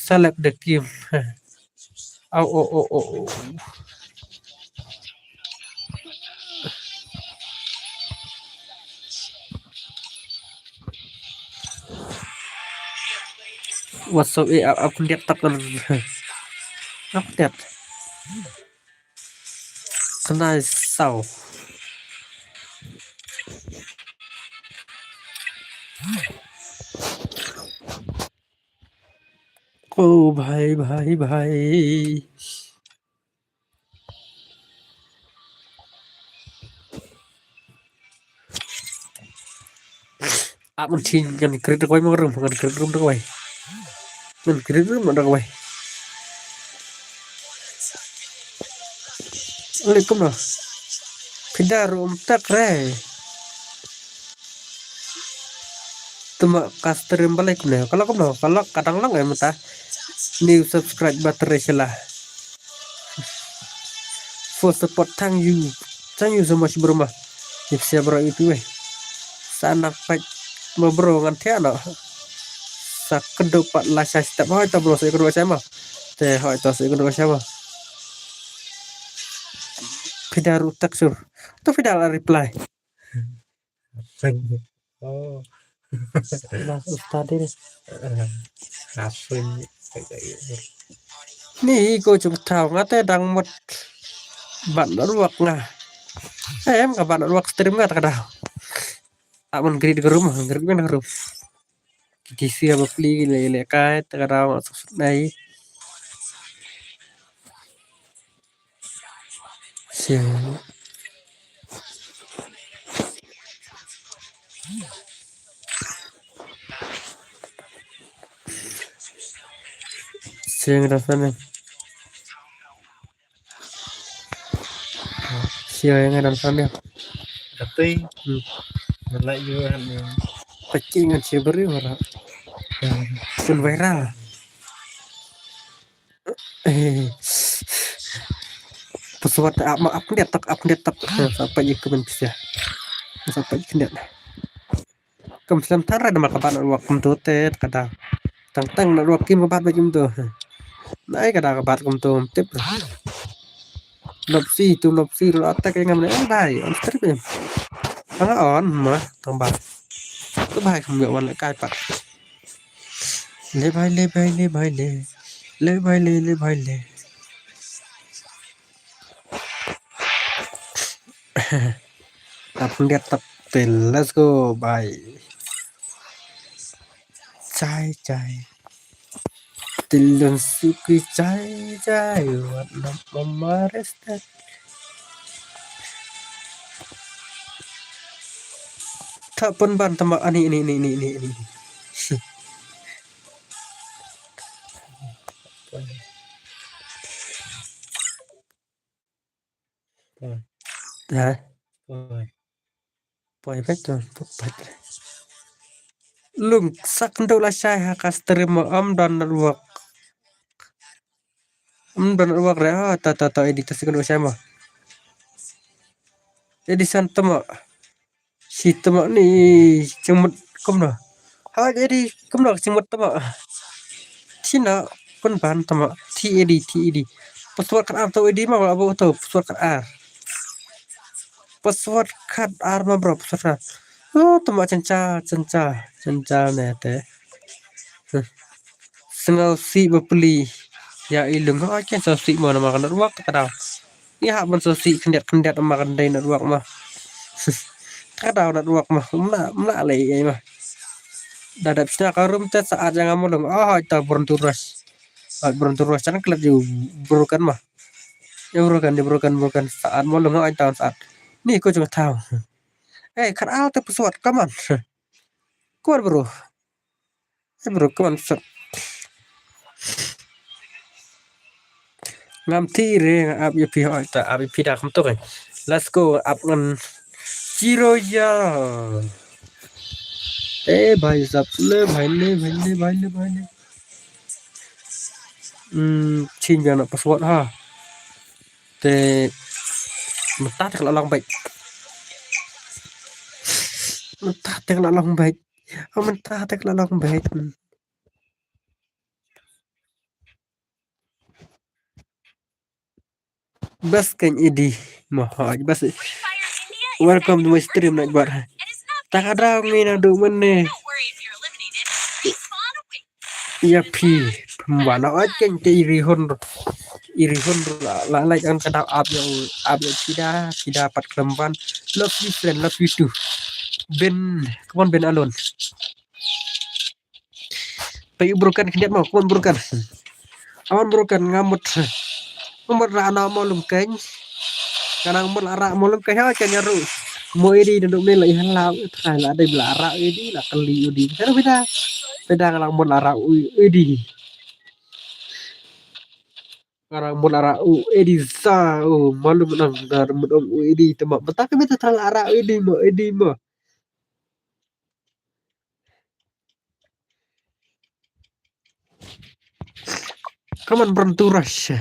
Select the game. Au, au, au, au, au. What's up, eh, aku lihat tak kan. Aku lihat. Kena sau. Oh, bhai, bhai, bhai. Ah, man chin ngan create da kawei ma rum, ngan create room da kawei. Ngan create room da kawei. Alaikum na. Phi da room tak re. Tuma ka stream balai kumne. Kalau kumno, kalau kadang lang em ta. New subscriber tre sila. For support, thank you. Thank you so much, bro, ma. Ip sia bro itu, eh. Sa nak pek ma bro ngan thiah no. Sa kedu pat la sa step hoi to bro, sa kedu sa ma. Te hoi to sa kedu sa ma. Phi da ru tak sur. To phi da la reply. Oh. Nah, ustad ini. Asli. Ni ko cuba tahu ngate dang mut. Bat ruak nga. Em ka bat ruak stream nga tak ada. Aman grid gerum, grid ben gerum. Kisi apa pli le le kai tak ada masuk nai. Siang. Siang dah sana. Siang yang ada sana. Katui. Hmm. Ngelak juga kan. Pacing kan siang beri orang. Pun viral. Eh. Password up, up update tak, update tak. Sampai je komen pisa. Sampai je kena. Kam slam tara da maka bat network kumtu te kada. Tang tang network kim ka bat ba kumtu. Nai kada ka bat kumtu tip. Lopsi tu lopsi lo attack yang ngamne, eh, bhai on stream em. Hanga on ma tang bat. Tu bhai kam on le kai pat. Le bhai le bhai le bhai le. Le bhai le le bhai le. Tap ngiat tap til. Let's go, bhai. Chai chai. Tilun suki chai chai. Wat nam mamares tet. Tap pun ban tama ani ini ini ini ini ini. Poi. Poi. Poi bet tu, pok bet. Lung sak ndu la shai ha ka stream mo am don network. Am don network re ha ta ta ta edit ta sikon shai mo. Edison tama. Si tama ni chimut kumno. Ha jadi kumno chimut tama. China kun ban tama. T A D, T A D. Password kat ar to A D ma wala bo to password kat ar. Password kat ar ma bro password kat. Oh tama chancha chancha chancha ne te. Huh. Sngau si bapli. Ya ilung ha ken sngau si mo nama kan ruak ta ka daw. Ngi hap ban sngewsih khyndiat khyndiat ma kan dei network ma. Ka daw network ma. Mla mla lei ei ma. Da dap sna ka room te saat jang mo long. Ah ita bronto rush. Ah bronto rush chan klet ju broken ma. Ya broken di broken broken saat mo long ita saat. Ni ko jong thaw. Eh khat al te password come on. Come on bro. Eh bro, come on, sir. Ngam ti re nga ap ïa phi hoi ta ap ïa phi da kham tok. Let's go ap ngan zero ya. Eh bhai sab le bhai le bhai le bhai le bhai le. Hmm, change na password ha. Te mynta te ka la long beit. Mynta te ka la long beit. Oh, mynta te ka la long beit. Bas kan idi. Mo hoj bas. Welcome to my stream na bar. Ta ka daw ngi na du mynne. Ïa phi. Phi mwa na oj kan te iri hon. Iri hon la la an ka daw ap ïa ap ïa phi da phi da pat khlem wan. Love you friend, love you too. Ben, come on Ben Alon. Pei u broken khyndiat mo, come on broken. Awan broken nga mut. Nga mut ra na mo lum keny. Nga nang mut ra mo lum keny ha keny ru. Mo edi dang duk ne la ihan la u trai la dei la ra edi la kali edi. Kan beda. Beda ngalang mo la ra u edi. Ngalang mo la ra u edi sa u malu menang dar mo u edi tema. Mata ke beda trai la ra u edi mo edi mo. Come on, Bronturas.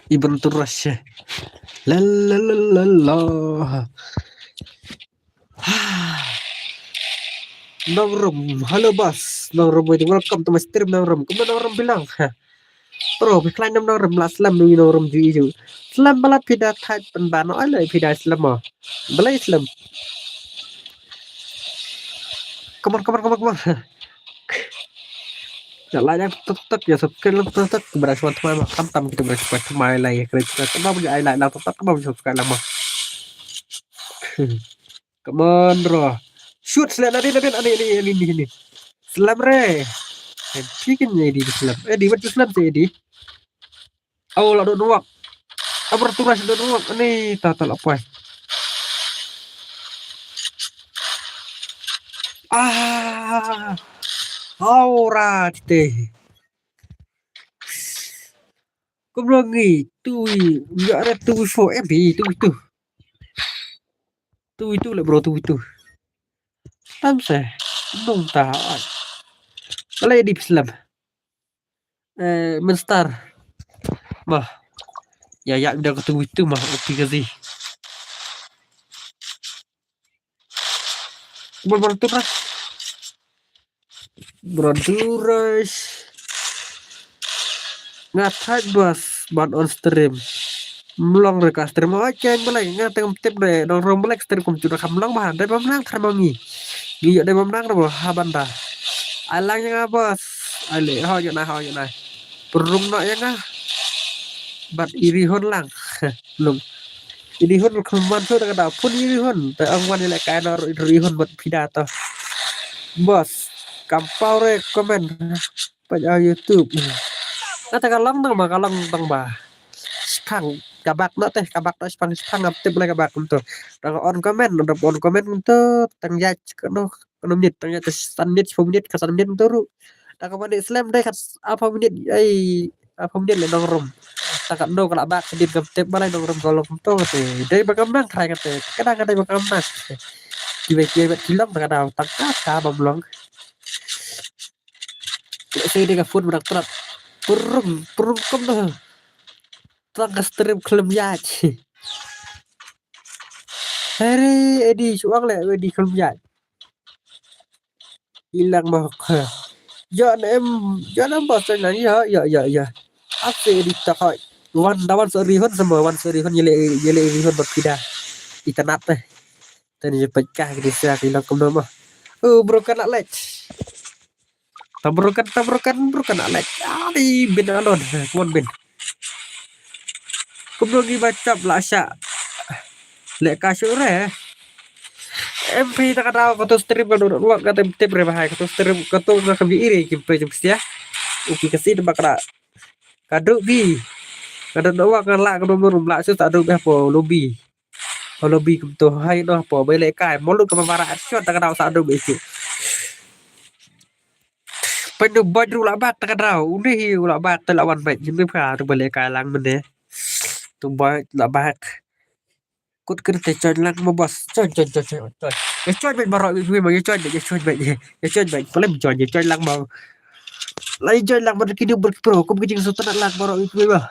I Bronturas. La la la la la. Nongrum, hello boss. Nongrum, welcome to my stream, Nongrum. Come on, Nongrum bilang. Bro, phi khlaiñ nam Nongrum la slem ngi Nongrum ju iju. Slem balat phi da thait pynban oi lei phi da slem mo. Balei slem. Come on, come on, come on, come on. Ya like lang tuk tuk ya subscribe lang tuk tuk. Kibra shwa tmai ma kam tam kita bra shwa tmai la ya kre kita. Kaba bra ai like lang tuk tuk kaba bra subscribe lang ma. Come on bro. Shoot slem nadin nadin ani ani ani ni ni. Slem re. Chicken ni di slem. Eh di wat slem si di. Au la dot nuak. Abar turas dot nuak. Ani ta ta la poi. Ah. Au ra te. Kumno ngi tu ya re tu fo em bi tu tu. Tu tu le bro tu tu. Tam se. Nung ta. Ala di slem. Eh, Mister. Mah. Ya ya udah ketemu itu mah opi kasi. Bol bol tu lah. Bronturas. Nga thait bas ban on stream. Mlong re ka stream. Oi cheng balai nga tengam tip re Nongrum balai stream kum chuda kam long ba dei bam nang thar ma ngi. Ngi yo dei bam nang re ba ha banda. Ai lang ya nga bas. Ai le ho ya na ho ya na. Perung no ya nga. Bat iri hon lang. Lung. Iri hon kham wan so da da pun iri hon. Te ang wan le kai no iri hon bat pida to. Bos. Kam pau re comment. Page YouTube. Kata ka long tang ba ka long tang ba. Spang kabak no te kabak no spang spang ap tip le kabak kum to. Tang on comment no on comment kum to tang ya no no minit tang ya san minit sepuluh minit ka san minit kum to ru. Tang ka mane slem dai ka apa minit ai apa minit le Nongrum. Tang ka no ka la bak sedit ka tip balai Nongrum ka long kum to te. Dai ba kam nang krai ka te. Kadang ka dai ba kam nang. Kibai kibai kilong tang ka dau tang ka ka bam long. Lehse dei ka phone ba dang trat. Prung, prung kumno. Tang ka stream khlem ïaid. Heri edi shuang leh edi khlem ïaid. Ilang ma. Ïa na em, ïa na em bos na ïa, ïa, ïa, ïa. Ase edi ta khoi. Wan da wan so rihon sama wan so rihon ïa le ïa le rihon ba pida. Itanat teh. Tani peit ka ki disa ki long kumno ma. Oh, broken la lech. Ta broken, ta broken, broken la lech. Ani bin alon. Kumon bin. Kumno ngi ba chap la sha. Leh ka shu re. Em phi ta ka dau ka tu stream ka dau wak ka tem tip re bahai ka tu stream ka tu nga ka bi iri kim pe jum sia. Upi ka si ba ka da. Ka du bi. Ka du wak ka la ka du murum la shu ta du be po lobby. Holo bi kum to hai no po bai le kai mo lu ka ma bara shot ta ka dau sa do be chu. Pai no bai ru la bak ta ka dau u ne hi la bak ta la wan bai ni me pha to bai le kai lang mene. To bai la bak. Kut kir te choi lang mo bos choi choi choi choi choi. Ya choi bai baro wi wi ma ya choi bai ya choi bai ya choi bai pole choi ya choi lang mo. Lai choi lang mo ki du ber pro kum ki jing su ta lang baro wi wi ma.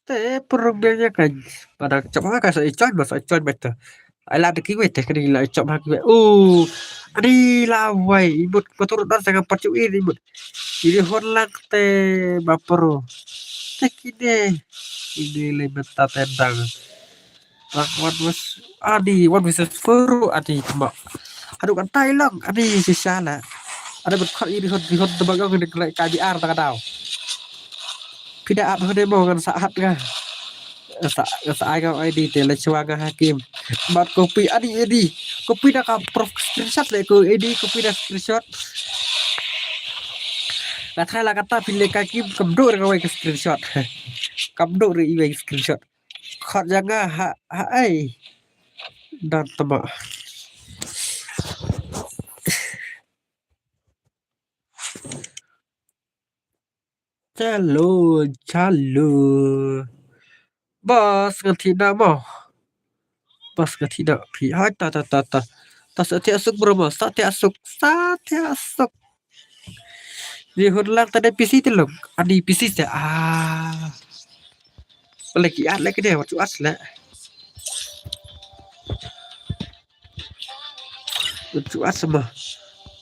Te purung biang ïa ka. Pada chap ha ka sa i choi ba sa i choi ba ta. Ai la de ki wei te kani la i chap ha ki wei. Oh. Ani la wai imut ko tur dan sa ka pat chu i imut. Ini hon lang te ba pro. Te kine. Ini le menta tendang. Rak wan was ani wan was furu ani kema. Aduh kan tai lang ani sisa la. Ada berkat ini hon hon tebang ang ni kelai kaji ar tak dau. Pida ap hon mo ngan sa hat ka. Sa sa ai ka ai di te le chwa nga hakim. Bat kopi ani edi. Kopi da ka prof screenshot le ko edi kopi da screenshot. La try la kata phi leh ka game kam duh re kawei ka screenshot. Kam duh re iwei screenshot. Khot jong nga ha, ha ai. Don tama. Chalo, chalo. Bas ngan thik na mo. Bas ngan thik na phi. Hai ta ta ta ta. Ta sa thik suk bro mo. Sa thik suk. Sa thik suk. Di hun lang ta dei P C te long. Ani P C te. Ah. Lagi at lagi deh. Wat chu at leh. Wat chu at sama.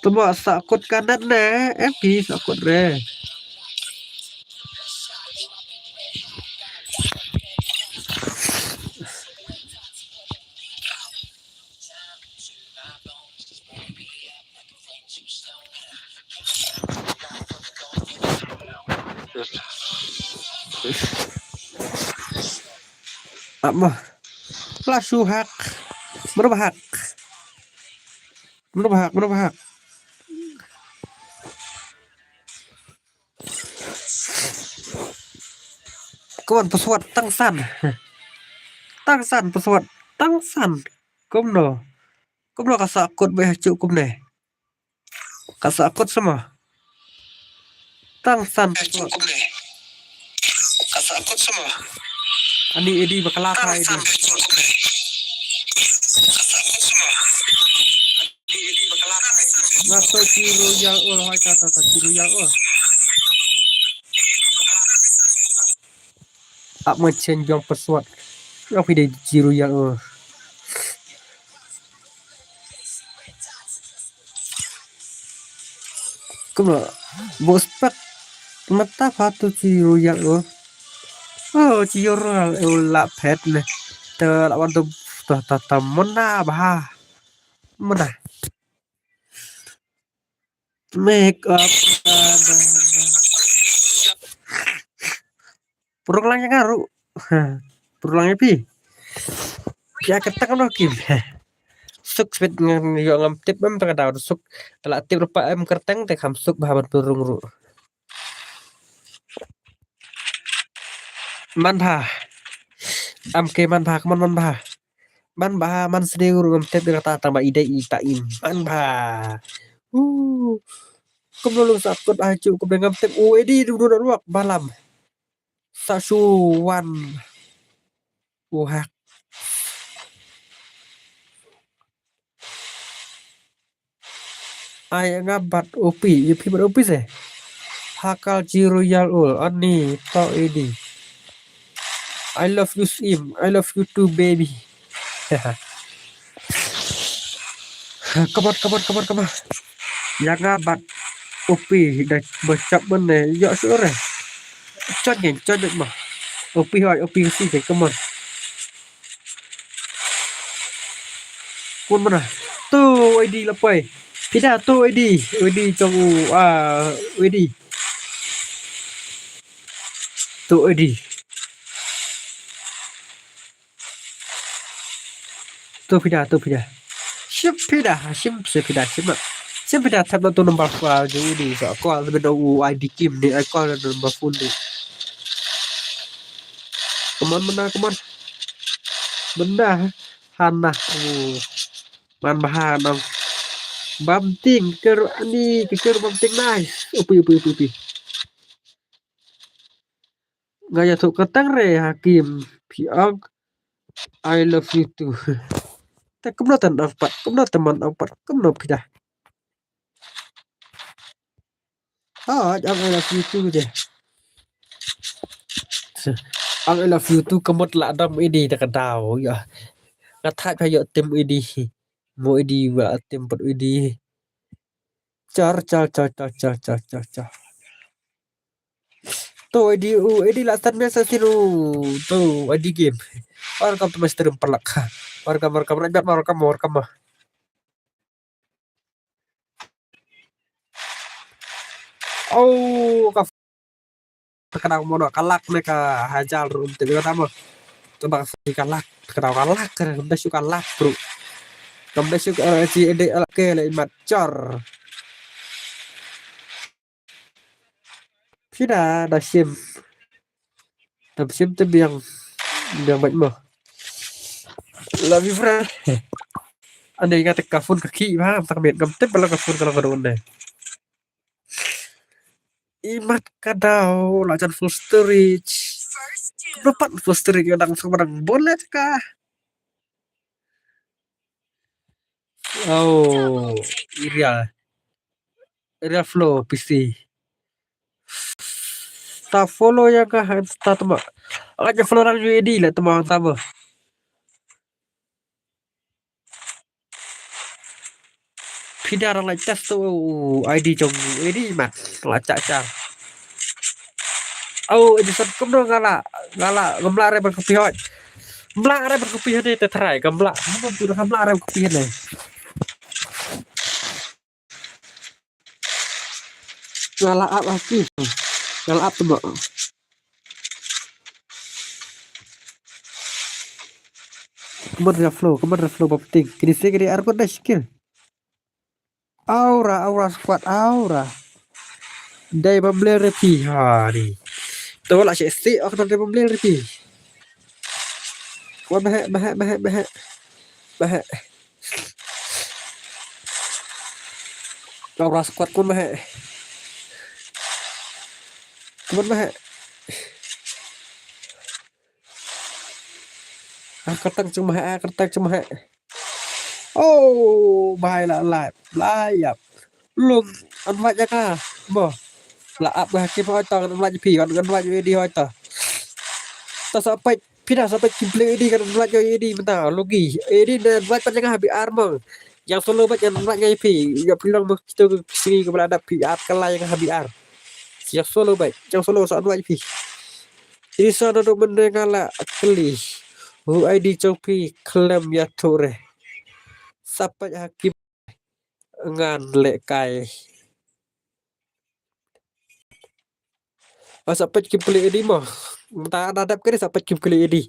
Tama sa kut kanan ne. M P sa kut re. Ap ma. Flash u hack. Mano ba hack? Mano ba hack? Mano ba hack? Kawan password tang san. Tang san password. Tang san. Kumno? Kumno ka sa kut ba ha chu kumne? Ka sa kut sama. Tang san password. Ka sa kut sama. Ani A D ba ka la ka A D. Nga to chi Royal Ul, hoi ta ta ta chi Royal Ul. Ap ma change jong password. Nga phi dei chi Royal Ul. Kumno? Bo spek. Mata pha to chi Royal Ul. Oh, chi Royal Ul la phet ne. Te la wan to ta ta ta mona ba. Mona. Make up. Purok lang ïa nga ruh. Purok lang ïa phi. Phi ïa kyrteng noh kim. Suk sbit ngan ïoh ngam tip em tang daw suk. Te la tip ruh pa em kyrteng te kham suk bha ban pynrung ruh. Man bha. Am ke man bha, come on man bha. Man bha, man sniew ruh ngam tip ïa kata tang ba i dei i ta im. Man bha. Uh. Kumno long sa kut ai chu kumno ngam tip. U A D du du ruak balam. Sa shu wan. U hack. Ai nga bat O P, ïa phi bat O P se. Hakal chi Royal Ul, ani to A D. I love you Sim, I love you too baby. Come on, come on, come on, come on. Ïa nga bat O P da ba chap ban ne, ïa sure. Chon ngen, chon ngen ma. O P hoi, O P si ke, come on. Kun mana? Tu A D la poi. Phi da tu A D, A D jong u, ah, A D. Tu A D. Tu phi da, tu phi da. Shim phi da, shim se phi da, shim ma. Shim phi da, tap na tu number four, jong A D, so call the no I D kim ni, I call the number four ni. Come on, mana, come on. Benda, hana, oh. Man bha nang. Bam ting ker ani ker bam ting nice. Upi upi upi upi. Nga ïa thok kyrteng re Hakim. Phi ong I love you too. Te kumno te nang pat, kumno te man ong pat, kumno phi da. Ha, ang I love you too de. Ang I love you too ka mut la dam idi da ka daw ïa. Nga thait pha ïoh tim idi. Mo idi wa tim pat idi. Char char char char char char char char. To idi u idi la start message sinu to idi game. Welcome to my stream parlak. Welcome welcome rajat welcome welcome. Oh, ka ka dang mo no ka lak ne ka hajar rum te ka mo. Coba ka lak ka dang ka lak ka dang shu ka lak bro. Kam da shu ka si ede ala ke le mat char. Phi da, da shim. Da shim te biang, biang bad mo. Love you, friend. Ane nga te ka phone ka ki ba, tak miet ngam tip ba la ka phone ka la ka don ne. Imat ka daw, la jan full storage. Dapat full storage nga dang sa dang bol le ka. Oh, area. Area flow, P C. Ta follow ya ka, ta tama. Aja follow rang U A D le tama tama. Phi da rang la test tu I D jong U A D ma. La cha cha. Oh, Edison kumno nga la, nga la, ngam lah re ban copy hoi. Ngam lah re ban copy hoi te try, ngam lah. Ngam lah re ban copy hoi. Nga la ap ha ki. Nga la ap tu mo. Kumno area flow, kumno area flow bapting. Kini se kini ar ko da skill. Aura, aura squad, aura. Dei bamble re phi ha ni. To la se se ok dei bamble re phi. Wan bahe, bahe, bahe, bahe. Bahe. Aura squad kun bahe. Kun bahe. Ah, kertang cuma he, ah, kertang cuma he. Oh, bahai la lai, lai yap. Lum, an wajaka, mo. La ap ga ki mo ta, an wajaka pi, an wajaka di hoi ta. Ta sa pait, pida sa pait ki play di kan an wajaka di menta, logi. Di na an wajaka habi ar mo. Yang solo bat yang an wajaka pi, ya pilong mo kita ke sini ke belada pi at kalai yang habi ar. Yang solo bat, yang solo sa an wajaka pi. Isa na dok mende nga la kli. Hu I D jong phi khlem ïathuh re. Sa pait ha ki ngan lehkai. Oh, sa pait ki play I D mo. Mynta da dep kane sa pait ki play I D.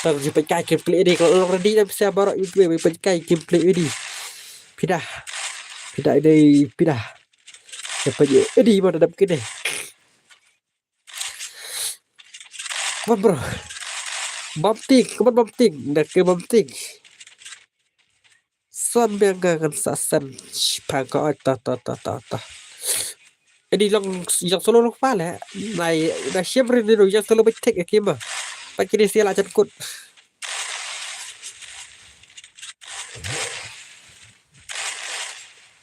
Tang ji pait kai ki play I D. Kalau long ready na pisa baroh ïa pait kai ki play I D. Pida. Pida I D pida. Sa pait I D mo da dep kane. Come on, bro. Bam ting, come on, bam ting. Dah ke bam ting. Son biang ngan sa sen. Shipang ko, oh, to, to, to, to, to. Ini long, yang solo long pale. Nai, na shim rin ni yang solo betek ya kima. Pakai dia sial ajan kut.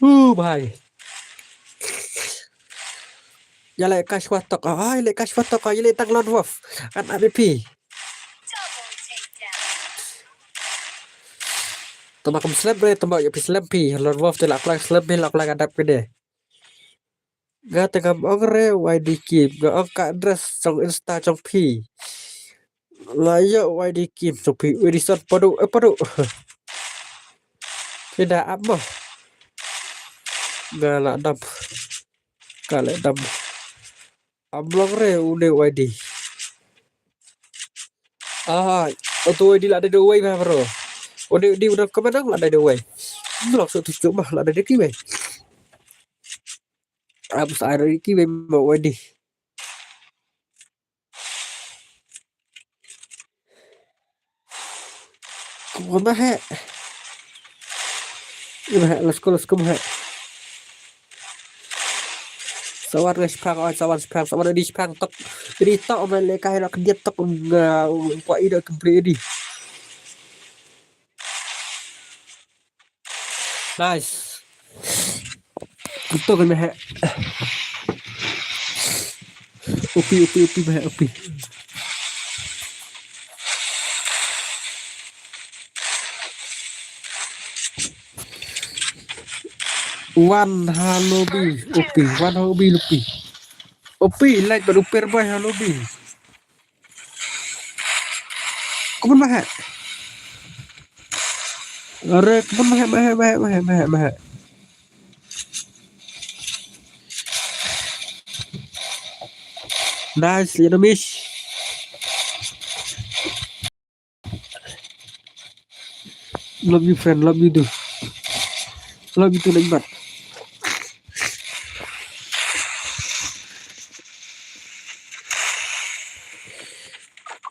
Uh, bhai. Ïa leh ka shwa tok. Ai, leh ka shwa tok. Ïa leh tang lone wolf. Kan A B P. Tama kam slap re, tama ïa phi slap phi. Lone wolf te la plak slap phi, la plak adap phi de. Nga te ngam ong re Y D Kim, nga ong ka address jong Insta jong phi. La ïoh Y D Kim jong phi, Edison padu, eh, padu. Phi da ap mo. Nga la dam. Ka la dam. Am long re une Y D. Ah, oto Y D la da dawai ba bro. Une Y D udah kemana la da dawai. Blok satu cuk mah la da kiwai. Am sa ada kiwai mo Y D. Kuma he. Ina he, let's go, let's go he. Sawan ngai shipang, oh, sawan shipang, sawan di shipang tok. Di tok, oh, man, leka he, lok dia tok, nga, kwa ida kempli di. Nice. Betul kan, Mehek? Upi, upi, upi, Mehek, upi. Wan ha lobby, upi. Wan ha lobby, upi. Upi, like, bad upi, boy, ha lobby. Come on, Mehek. Are, come on, Mehek, Mehek, Mehek, Mehek, Mehek, Mehek. Nice, you know, miss. Love you, friend. Love you too. Love you too, Nagmat.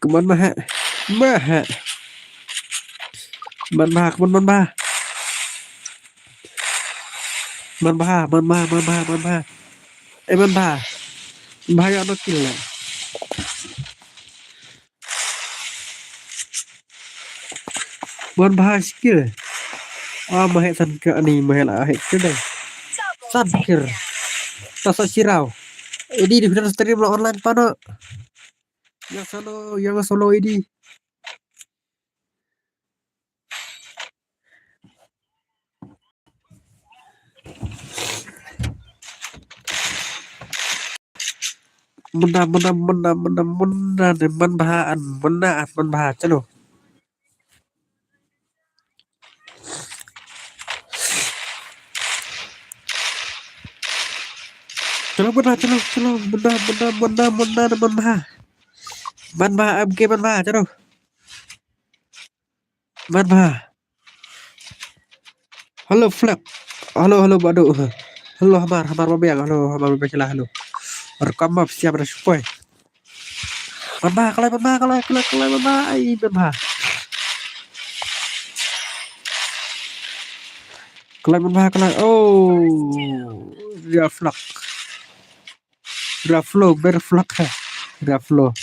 Come on, Manbha. Manbha. Manbha, come on, Manbha. Manbha, Manbha, Manbha, Manbha. Eh, Manbha. Manbha ïoh no kill la. Manbha skill. Ah, ma heh san kill ani, ma heh la heh kill dei. San kill. Ta sa shirau. Ini di final stream la online pano. Yang solo, yang solo ini. Mynta, mynta, mynta, mynta, mynta, ne, Manbha an, mynta an, Manbha, chalo. Chalo, mynta, chalo, chalo, mynta, mynta, mynta, mynta, ne, Manbha. Manbha, M K Manbha, chalo. Manbha. Hello, Flap. Hello, hello, Badu. Hello, Hamar, Hamar Babiang. Hello, Hamar Babiang, hello. Rekam map siap dah supaya. Manbha, kalai, Manbha, kalai, kalai, kalai, Manbha. Ai, Manbha. Kalai, Manbha, kalai. Oh, dia flak. Raflo, ber flak ha. Raflo.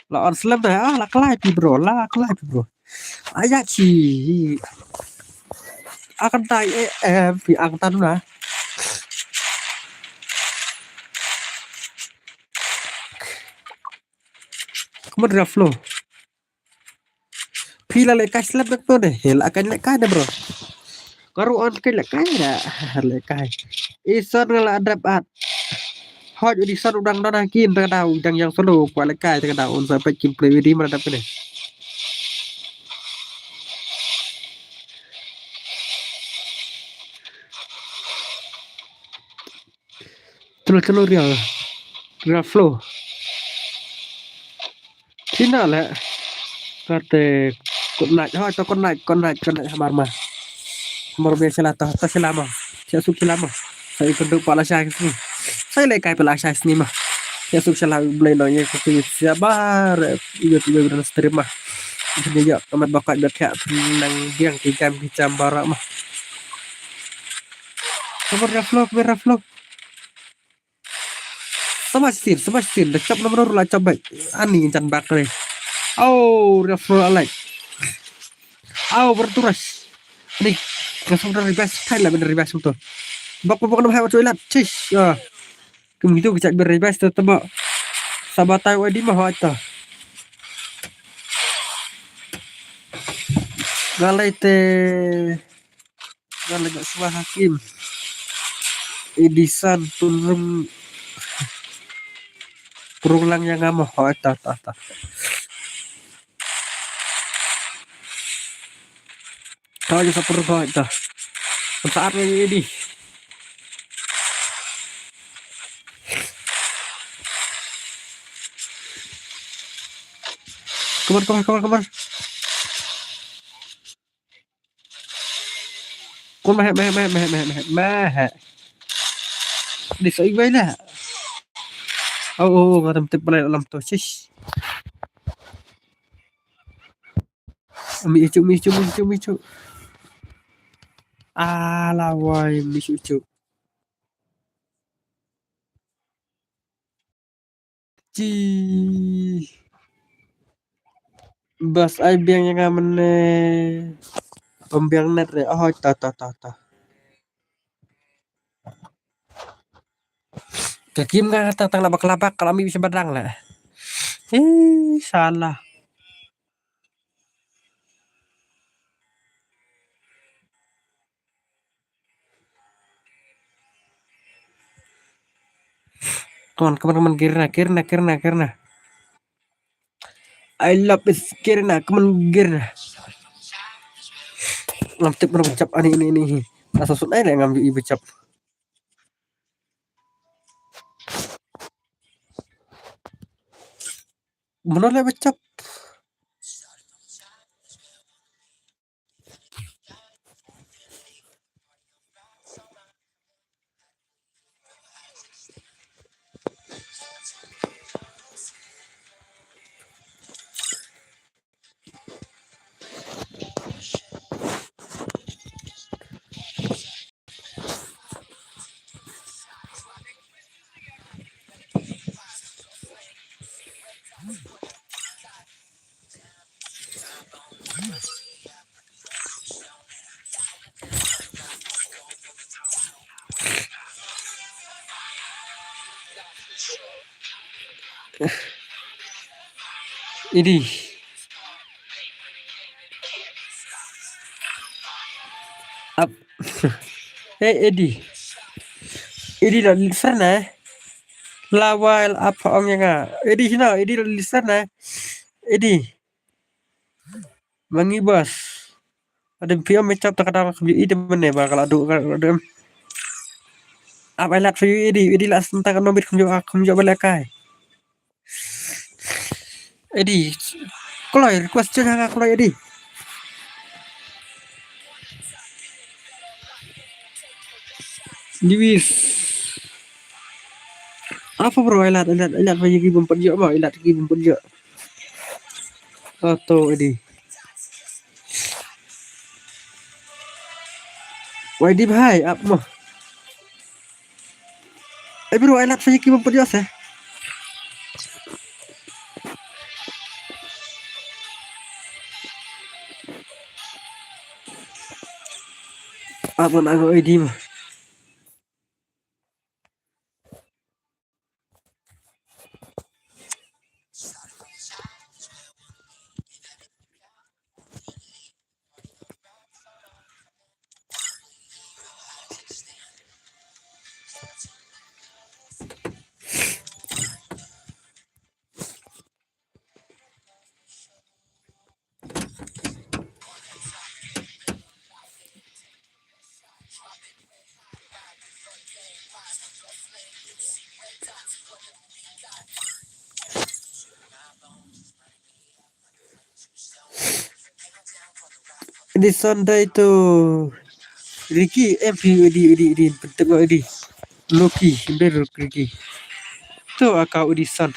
La on slem da, ah, la kalai pi bro, la kalai pi bro. Aya chi. Akan tai, eh, eh, pi ang tan na. Come on, Raflo. Phi la lehkai slap bek to de. He la kan lehkai de, bro. Karu on kan lehkai da. Lehkai. Ison nga la adap at. Hoj u Dison u dang dona kin ta da u dang yang solo kwa lehkai ta da un sa pek kim play di mana dap ne. Telo telo real. Real flow. China le. Kate konat, ha, to konat, konat, konat Hamar ma. Hamar be sela to, to sela ma. Sia suk sela ma. Sa ikon duk pala sia sini. Sa lehkai pala sia sini ma. Sia suk sela blei no ye ko sia bar. Iyo tiga bidang stream ma. Ini ya, amat bakat dak ya nang diang ki jam ki jam barak ma. Kabar real flow, kabar real flow. Sebastian, Sebastian, da chop nomor la chop back. Ani jan back re. Oh, real flow alai. Oh, berturas. Ni, langsung dari best, thai lah bener best tu. Bak bak nomor hai tu ilat. Cis. Ya. Kum gitu kecak ber best tu tembak. Sabatai wadi mah hoy ta. Ngalai te. Nga leh nga swa hakim. Idisan purung. Purung lang yang ngamo. Oh, ta, ta, ta. Kau aja sa purung kau ta. Saat ini. Come on, come on, come on, come on. Kon mah, mah, mah. Di sa iwai lah. Oh, oh, oh, nga tam tip balai lam tu. Sis. Mi ichu, mi ichu, mi ichu, mi ichu. Ala wai, mi ichu, ichu. Ci. Bas ai biang ïa nga mynne. Pynbiang net re. Oh, ta, ta, ta, ta. Ka kim nga ta tang la bak la bak, ka la mi bisi badang la. Ih, salah. Come on, come on, come on, Kirna, Kirna, Kirna, Kirna. I love it, Kirna, come on, Kirna. Ngam tip mano ba chap ani, ini, ini. Asa sun ai le ngam ju i ba chap. Mano le ba chap. Edi. Ap. Eh, Edi. Edi la listen eh. La wai la ap ong ïa nga. Edi sino, Edi la listen eh. Edi. Mangi bas. Ada phi ong me chap ta ka dang kham ju i de mane ba ka la du ka la du. Ap ai lat phi ju i de, i de la senta ka nombit kham ju, kham ju ba lehkai. Edi, kloi request je nga kloi Edi. Diwis. Apa bro, ai lat, ai lat, ai lat phi ju ki bym pynjot ba, ai lat ki bym pynjot. Ato Edi. Wai di bhai, ap mo. Eh bro, ai lat sa ki bym pynjot eh. Ap mo na ngo Edi mo. Edison dei to Ricky, em phi Edi, Edi, Edi, penting Edi. Loki, ber Ricky. To aka Edison.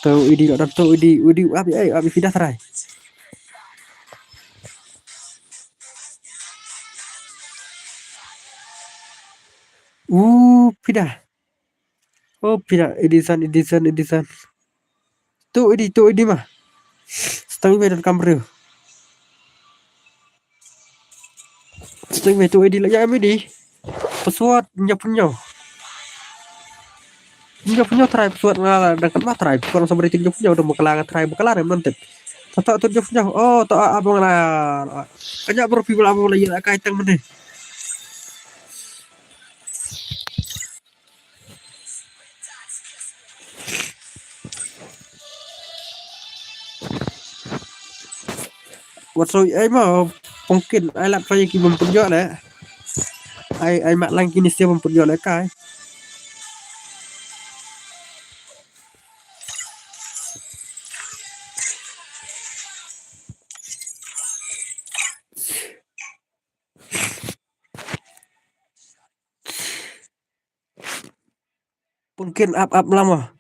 To Edi, to Edi, Edi, abi, ai, abi phi da trai. Uh, phi da. Oh, phi da, Edison, Edison, Edison. Tu Edi, tu Edi ma. Stang iwe dan kamre. Stang iwe tu Edi la ya Edi. Password nyo punyo. Nyo punyo try password nga la dan kan ma try password sa beri tu nyo punyo dan bakala nga try bakala ne mentet. Tato tu nyo punyo. Oh, to abang la. Kanya bro people abang la ya kai tang mene. Wat so ai ma pungkin ai lat pha ki bym pynjot le. Ai ai mak lang kini sia bym pynjot le kai. Pungkin ap ap lama.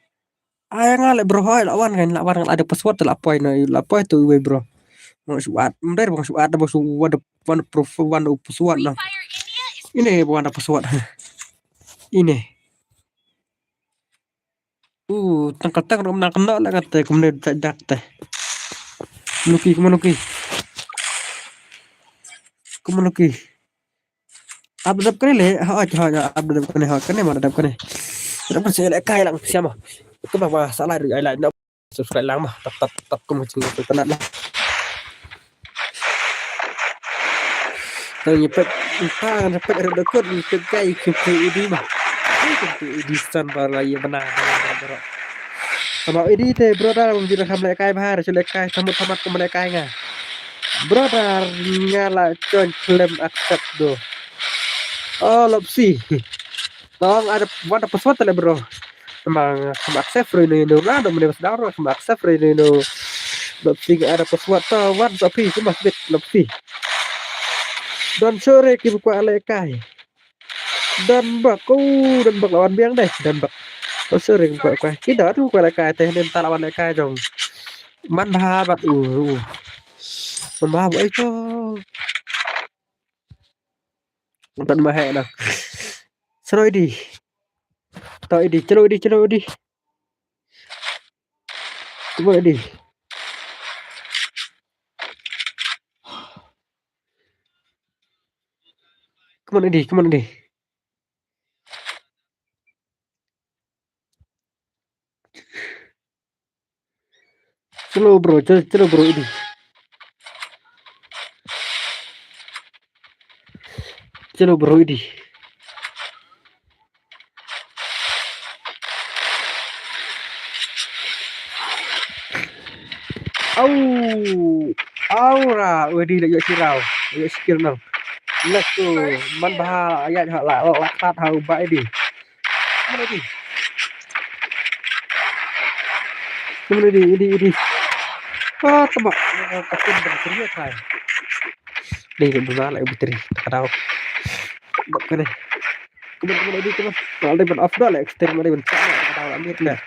Ai nga le bro hoi la wan kan la wan ada password la poi no la poi tu iwe bro. Bang suat mder bang suat bang suat bang proof bang password no. Ine bang ada password. Ine. Uh, tang katang rum na kena la kata kumne dak dak te. Luki kuma luki. Kuma luki. Ap dap kane le, ha ha ha ap dap kane ha kane ma dap kane. Dap kane se le kai lang siama. Kuma ma sa lai ri ai lai na subscribe lang ma tap tap tap kuma jing tu kena lah. Tang ni pek entah ni pek ada dekut ni pek kai kim tu idi ma. Kim tu idi san ba la ye bana bana bana. Sama idi te brother mun jira kam le kai bahar chule kai samut samat kum le kai nga. Brother nga la join klem accept do. Oh lopsi. Tong ada wan da password tale bro. Emang kam accept re no no nga do mene pas daro kam accept re no no. Lopsi nga ada password to wan so pi kuma bit lopsi. Don sore ki bukwa le kai. Don bak ku don bak lawan biang deh don bak. Don sore ki bukwa ki don bukwa le kai te nen ta lawan le kai jong. Man bha bat u. Man bha bat ai to. Tan ma heh na. Sero idi. To idi, chalo idi, chalo idi. Come on idi. Come on idi, come on idi. Chalo bro, chalo, chalo bro, idi. Chalo bro, idi. Au, au ra, wedi la ïoh shi raw, la ïoh shi kill noh. Let's go, man bha, ïa la la la khat ha u ba idi. Mana idi? Mana idi, idi, idi. Ah, tama. Katin ban kri ya kai. Dei ban bana la battery. Ka daw. Bak ka dei. Kaman, kaman idi, kaman. Kalau dei ban off dah la extend, mana dei ban sa ka daw la mit la.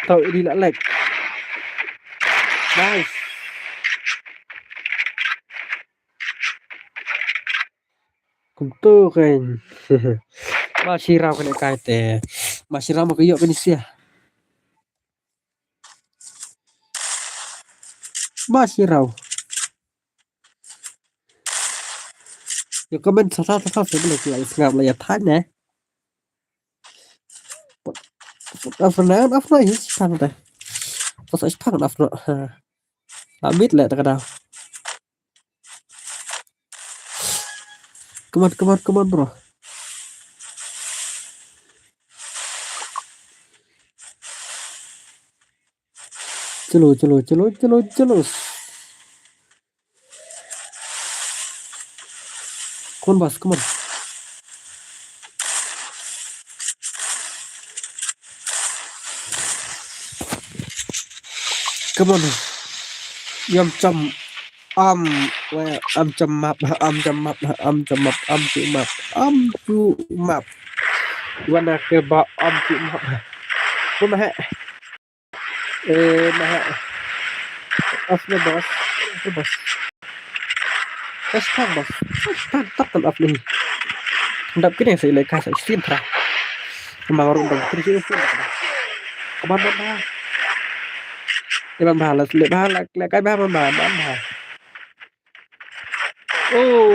Tau idi la lag. Nice. Kumtu kan. Ma shi raw kane kai te. Ma shi raw ma ka ïoh kane sia. Ma shi raw. Ïa comment sa sa sa sa sa bla ki la sngap la ïa thait ne. Afna, afna hi shi pang te. Sa sa shi pang afna. Ha. Amit le ta ka daw. Come on, come on, come on, bro. Chalo, chalo, chalo, chalo, chalo. Come on, boss, come on. Come on. Yum chum. Am, we, am chum map, am chum map, am chum map, am chum map, am chum map. Wana ke ba am chum map. Come on, he. Eh, ma ha. Off na, boss. Off na, boss. Kas pang, boss. Kas pang, tak kan off ni. Dap kini sa ilai kas sin tra. Ma ru dong tri sin sin. Kaman man ba. Iban ba la le ba la le kai ba man ba man ba. Oh,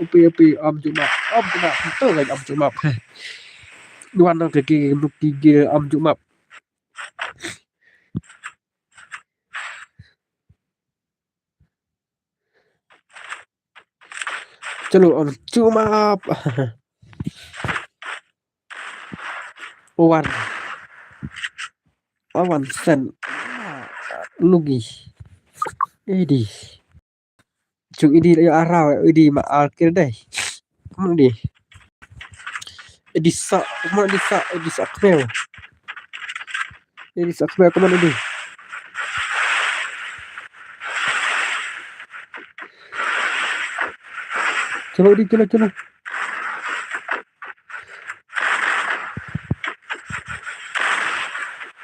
upi upi am chum map. Am chum map. Betul kan am chum map. Duan dong ke ki ki am chum map. Chalo, um, chum map. Wan. Wan sen. Lugi. Edi. Chung idi la ïa araw, idi ma ar kir dei. Kaman idi. Idi sa, kaman idi sa, idi sa kmew. Idi sa kmew, kaman idi. Chalo idi, chalo, chalo.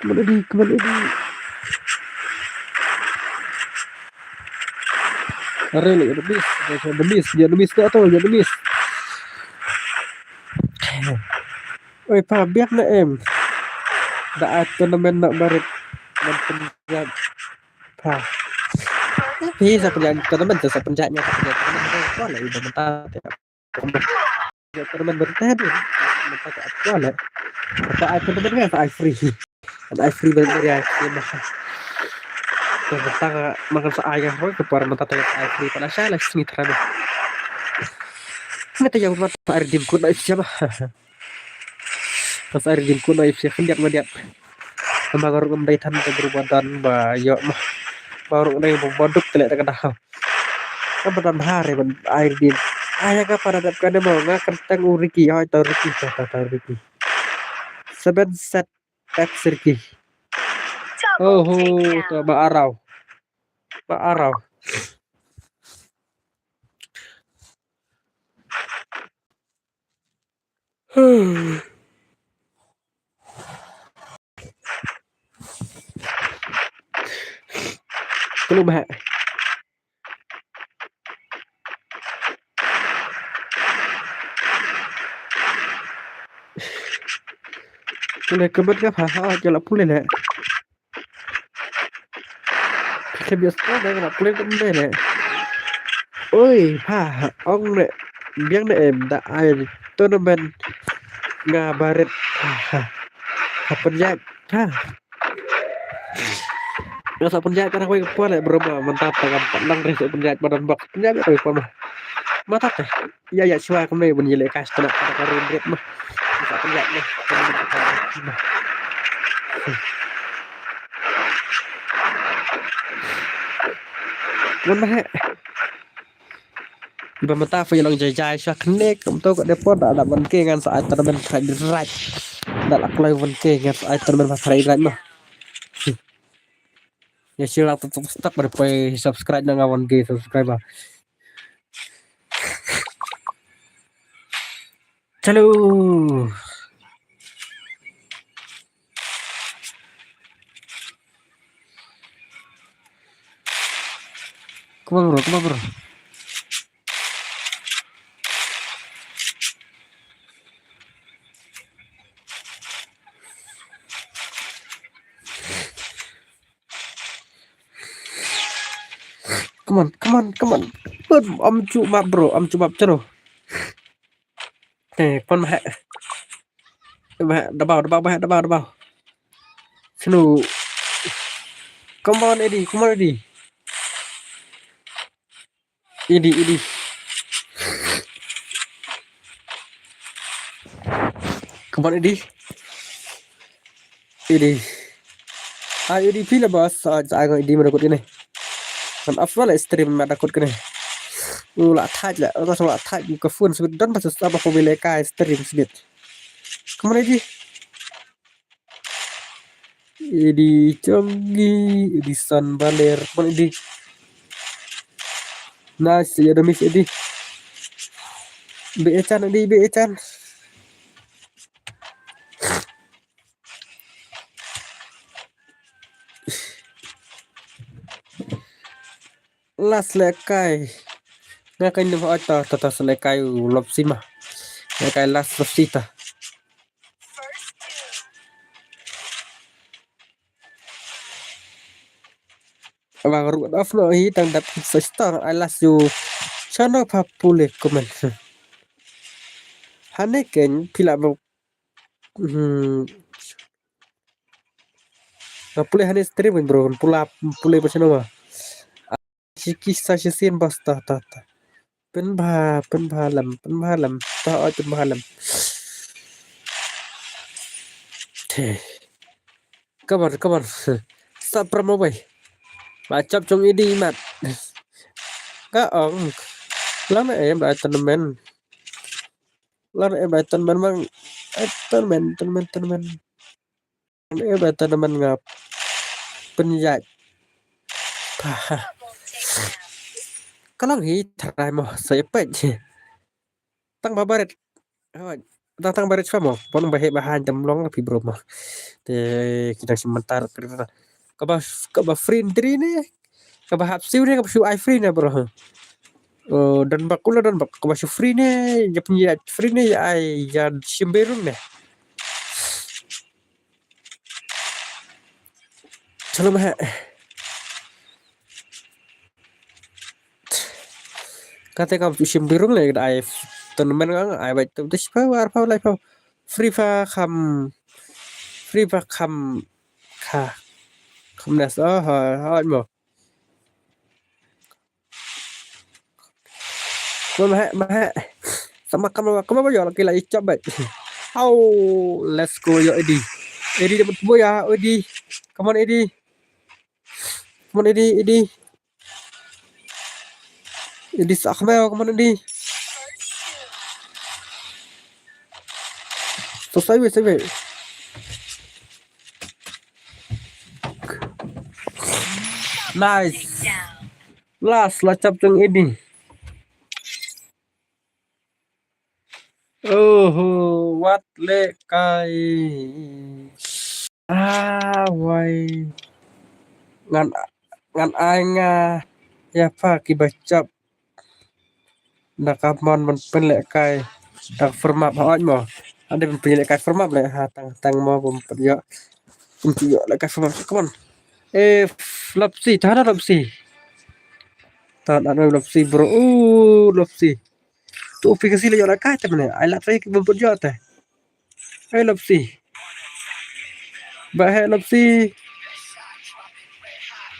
Kaman idi, kaman idi. Are le, ïa miss, ïa miss, ïa miss, ïa miss. Oi, pa, biang na em. Da ai tournament na barit. Man pynjah. Pa. Hi sa pynjah tournament, sa pynjah nya, sa pynjah tournament. Ko la ida mynta. Tournament mynta dei. Mynta ka akua le. Ka ai tournament ka ai free. Ka ai free ban area ke ma. Ka mynta ka makan sa ai ka hoi ka por mynta ka ai free, pada sa la sngi tra. Mynta yang mynta ai redeem code na sia ba. Ka sa ai redeem code na sia khyndiat ma diat. Ka ma ka ruh ngam dei than ka group ba don ba ïoh ma. Ba ruh dei ba duk tele ta ka dah. Ka ba don bha re ban ai redeem. Ai ka para dap ka demo nga kan tang u Ricky, oi tau Ricky, tau tau tau Ricky. Seven set X Ricky. Oh ho, to ba arau. Ba arau. Kulu bah. Kule kebet ka pha ha jala pule le. Ka biasa dah kena pule tu mbe le. Oi, ha, ong ne, biang ne em, da ai tournament. Nga barit. Ha. Ha pynjat. Ha. Nga sa pynjat ka na kawei ka por le bro ma mynta pa ngam pat nang re sa pynjat ma don bok. Pynjat ka kawei por ma. Ma ta te. Ya ya shuwa kumne bun yele ka stana ka ka rin rit ma. Sa pynjat ma. Bun ma he. Ba mynta phi long jai jai sha kane kumto ka depot da da ban ke ngan sa ai tournament khraj raj. Da la kloi ban ke ngan sa ai tournament ba khraj raj ma. Ya sila tu tu stak ba poi subscribe na nga wan ke subscriber. Chalo. Come on, bro. Come on, bro. Come on, come on, come on. Bro, am chu map, bro. Am chu map, chalo. Eh, pon ma he. Ma he, dabau, dabau, ma he, dabau, dabau. Snu. Come on, Eddie, come on, Eddie. Eddie, Eddie. Come on, Eddie. Idi. Ai idi phi la bas, ai ai ngo idi ma da kut kane. Kan af wala stream ma da kut kane. U la thaj la, u la thaj ka phone sibit don ba sa ba ko bile kai stream sibit. Come on idi. Idi Chongi, idi San Baler, come on idi. Nice, ya da miss idi. Be echan idi, be echan. Last lekai. Nga kan nym hoi ta ta ta lekai u lop sima. Lekai last lop sita. Abang ruh of no hi tang dap sa star ai last yu. Chano pa pule comment. Hane ken pila ba Hmm. Nga pule hane stream bro, pula pule pa sino ma. Shiki sa shi sin bas ta ta ta. Pynbha, pynbha lam, pynbha lam, ta oi pynbha lam. Te. Come on, come on. Sa promo boy. Ba chop chung idi mat. Ka ong. Lang na em da tournament. Lan em dai tournament mang. Eh, tournament, tournament, tournament. Em dai tournament ngap. Pynjat. Pah. Ka long hi trai mo sa epek. Tang ba baret. Hoi. Tang tang baret sha mo. Pon ba he ba han tam long phi bro mo. Te kita sementar kita. Kaba kaba free entry ne. Kaba hap siu ne kaba shu ai free ne bro. Oh, dan bak kula dan bak kaba shu free ne, ya punya free ne ya ai ya shim berung ne. Chalo mah. Kata kaba shu shim berung ne ai tournament ngang ai bai tu tu siapa war pau lai pau. Free fa kham free fa kham kha kham nas oh ha ha mo. Mah mah. Sama kama kama ba yo la kila ichap bai. Au, let's go yo Edi. Edi dapat boya Edi. Come on Edi. Come on Edi Edi. Edi sa khmeo come on Edi. So sai we sai we. Nice. Last la chap chung Edi. Oh, wat le kai. Ah, wai. Ngan ngan ai nga ya pa ki ba chap. Da ka mon man pen le kai. Da firmap ha oj mo. Ada pen pen le kai firmap le ha tang tang mo bum pen yo. Bum pen yo le kai firmap. Come on. Eh, lopsi, ta na lopsi. Ta na lopsi bro. Oh, lopsi. Tu pi kasi le yo le kai te mene. Ai la trai ki bum pen yo te. Hai Lopsy. Ba hai Lopsy.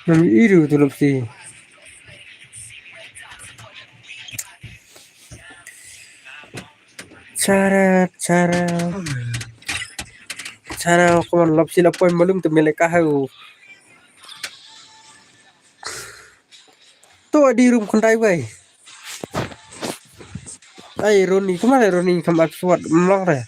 Nam iru tu Lopsy. Chara, chara. Chara, come on, Lopsy la poi malum tu mele ka hau. Tu adi room khandai bai. Ai, Roni, kumare Roni kam ap suat mlong re.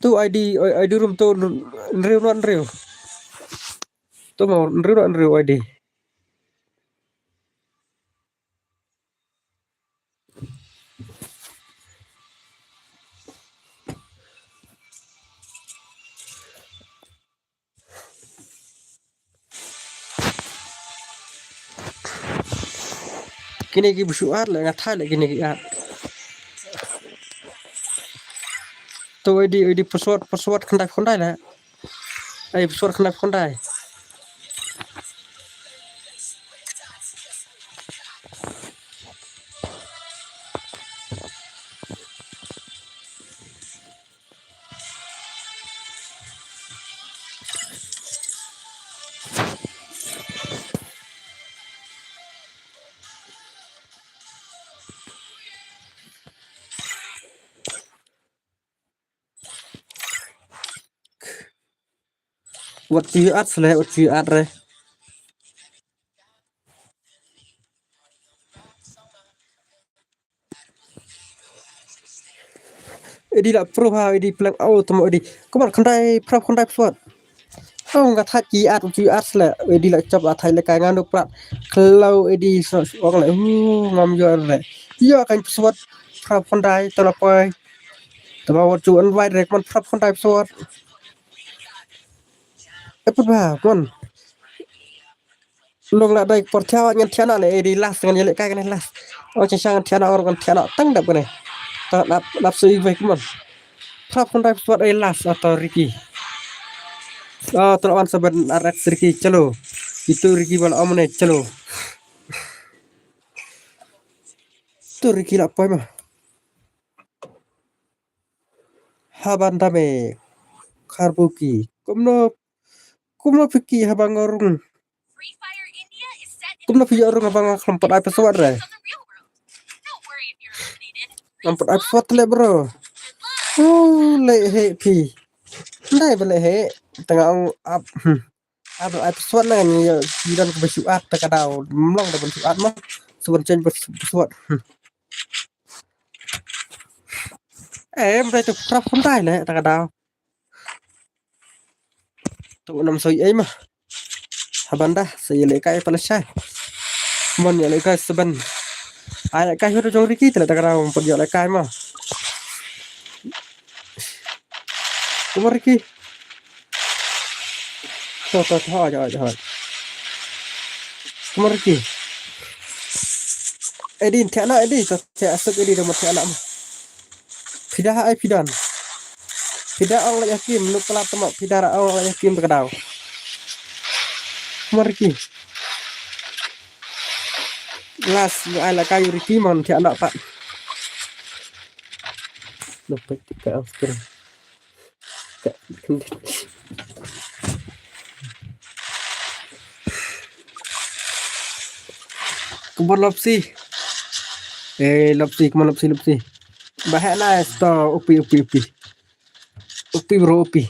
Tu I D, I D room tu nriu nuan nriu. Tu mau nriu nuan nriu I D. Kine ki busu at le nga thai le kine ki at. Tu I D, I D password, password khandai khandai le. Ai password khandai khandai. Wat ju at sle, wat ju at re. Edi la pro ha, edi pleng au tamo edi. Kumar khandai, prap khandai pswat. Au nga thait ki at, ju at sle. Edi la chop la thait le kai ngam duk prat. Klau edi so ong le. Hu ngam yo le. Yo kan pswat. Prap khandai to la poi. Tama wat ju invite rek man prap khandai pswat. Eput ba man. Long la dai por thiaw ngan thiana ne edi last ngan yele kai ne last. O chang chang thiana or ngan thiana tang dap ne. Ta dap dap sui bai kumon. Prap khandai pswat ai last ato Ricky. Ah, tolak wan saban R X Ricky chalo. Itu Ricky bal omne chalo. Tu Ricky la poi ma. Haban dame kharbuki. Kumno kumno piki haba nga rung. Kumno piki rung haba nga khlem pat ai password re. Ngam pat ai password le bro. Oh, le he phi. Ndai ba le he. Tanga ong ap. Hmm. Ap ai password na ngi ya, ki don ka ba shu at ta ka daw. Mlong da ban shu at ma. Suban change password. Hmm. Eh, mrai tu prap khandai le ta ka daw. Tu nam soi ai ma. Haban da soi le kai pala shai. Mon ya le kai saban. Ai le kai hu jong Ricky tele ta ka daw pun ya le kai ma. Kumar Ricky. To to to ja ja. Kumar Ricky. Edi thiana edi to thia asuk edi da ma thiana ma. Phi da ai phi don. Phi da ong la yakim nu pala tama phi da ra ong la yakim ka daw. Kumar Ricky. Last ai la kai Ricky man thiana pat. Lupit ka ong skrin. Kumon Lopsy. Eh, Lopsy, kumon Lopsy, Lopsy. Bahek na sto upi, upi, upi. Upi bro, upi.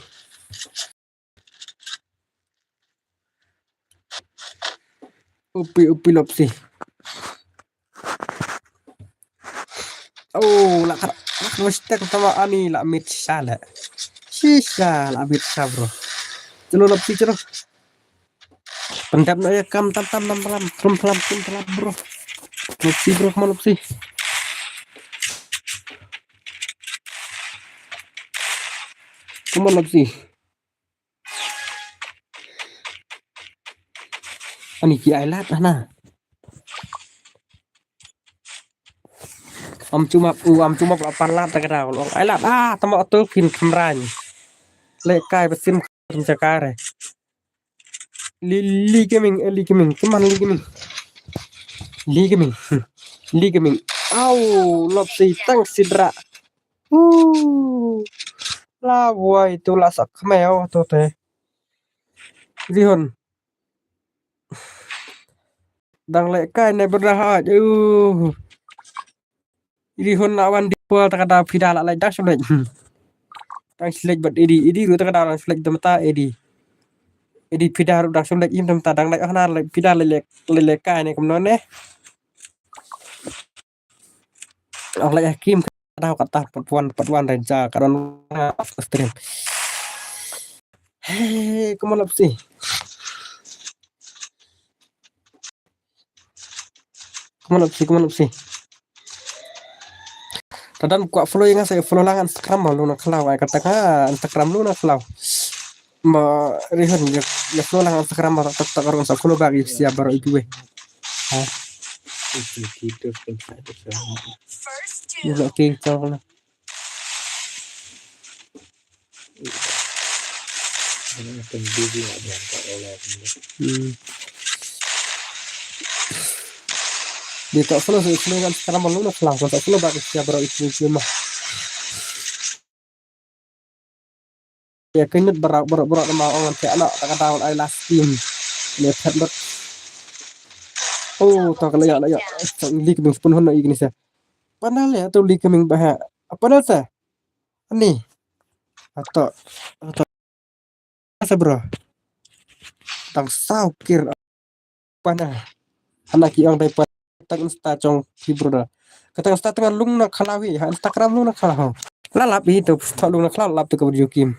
Upi, upi Lopsy. Oh, la kar, la kar stek tama ani la mit shala. Shisha la mit sha bro. Chalo Lopsy chalo. Pendap na ya kam tam tam tam tam tam tam tam bro. Lopsy bro kumon Lopsy. Kumon Lopsy. Ani ki ai lat hana. Am chumap u am chumap la pan lat ta ka daw long ai lat ah tama tu kin khamran. Le kai ba sim kham chakare. Li li gaming eh, li gaming kumon li gaming. Li gaming. Hmm. Li ka ming. Au, lop si tang sidra. Uh. La wai tu la sak kmai au tu te. Rihun. Dang leh kai ne bra ha. Uh. Rihun la wan di pol ta ka da phi da la leh dang shu leh. Hmm. Dang shu leh bad Edi. Edi ru ta ka da dang shu leh da mata Edi. Edi phi da ru dang shu leh im da mata dang leh hana leh phi da leh leh leh kai ne kumno ne. Ang leh Hakim ka da kata pat wan pat wan da ja ka don stream. Hey, come on up si. Come on up si, come on up si. Ta dang kwah follow ïa nga sa follow lang Instagram ma Luna Khlaw ai kata ka Instagram Luna Khlaw. Ma Rihun ïa follow lang Instagram ma tak tak sa follow back ïa sia baroh iwei. Ha. Ïa la ki channel. Hmm. Di tak follow sa follow kan sekarang malu na follow, tak follow back sia baroh iwei ma. Ïa kynut baroh baroh baroh nama ong te anak tak ada ai last team. Ne phet lut. Oh, tak la ïa la ïa. Tak li kming spun hon na igni sa. Panel ïa tu li kming bah. Panel sa. Ani. Ato. Ato. Sa bro. Tang saw kir. Pana. Hana ki ong dai pana. Tang Insta jong ki bro da. Ka tang Insta tang Luna Khlaw hi. Ha Instagram Luna Khlaw. La lap hi tu Luna Khlaw lap tu ka video kim.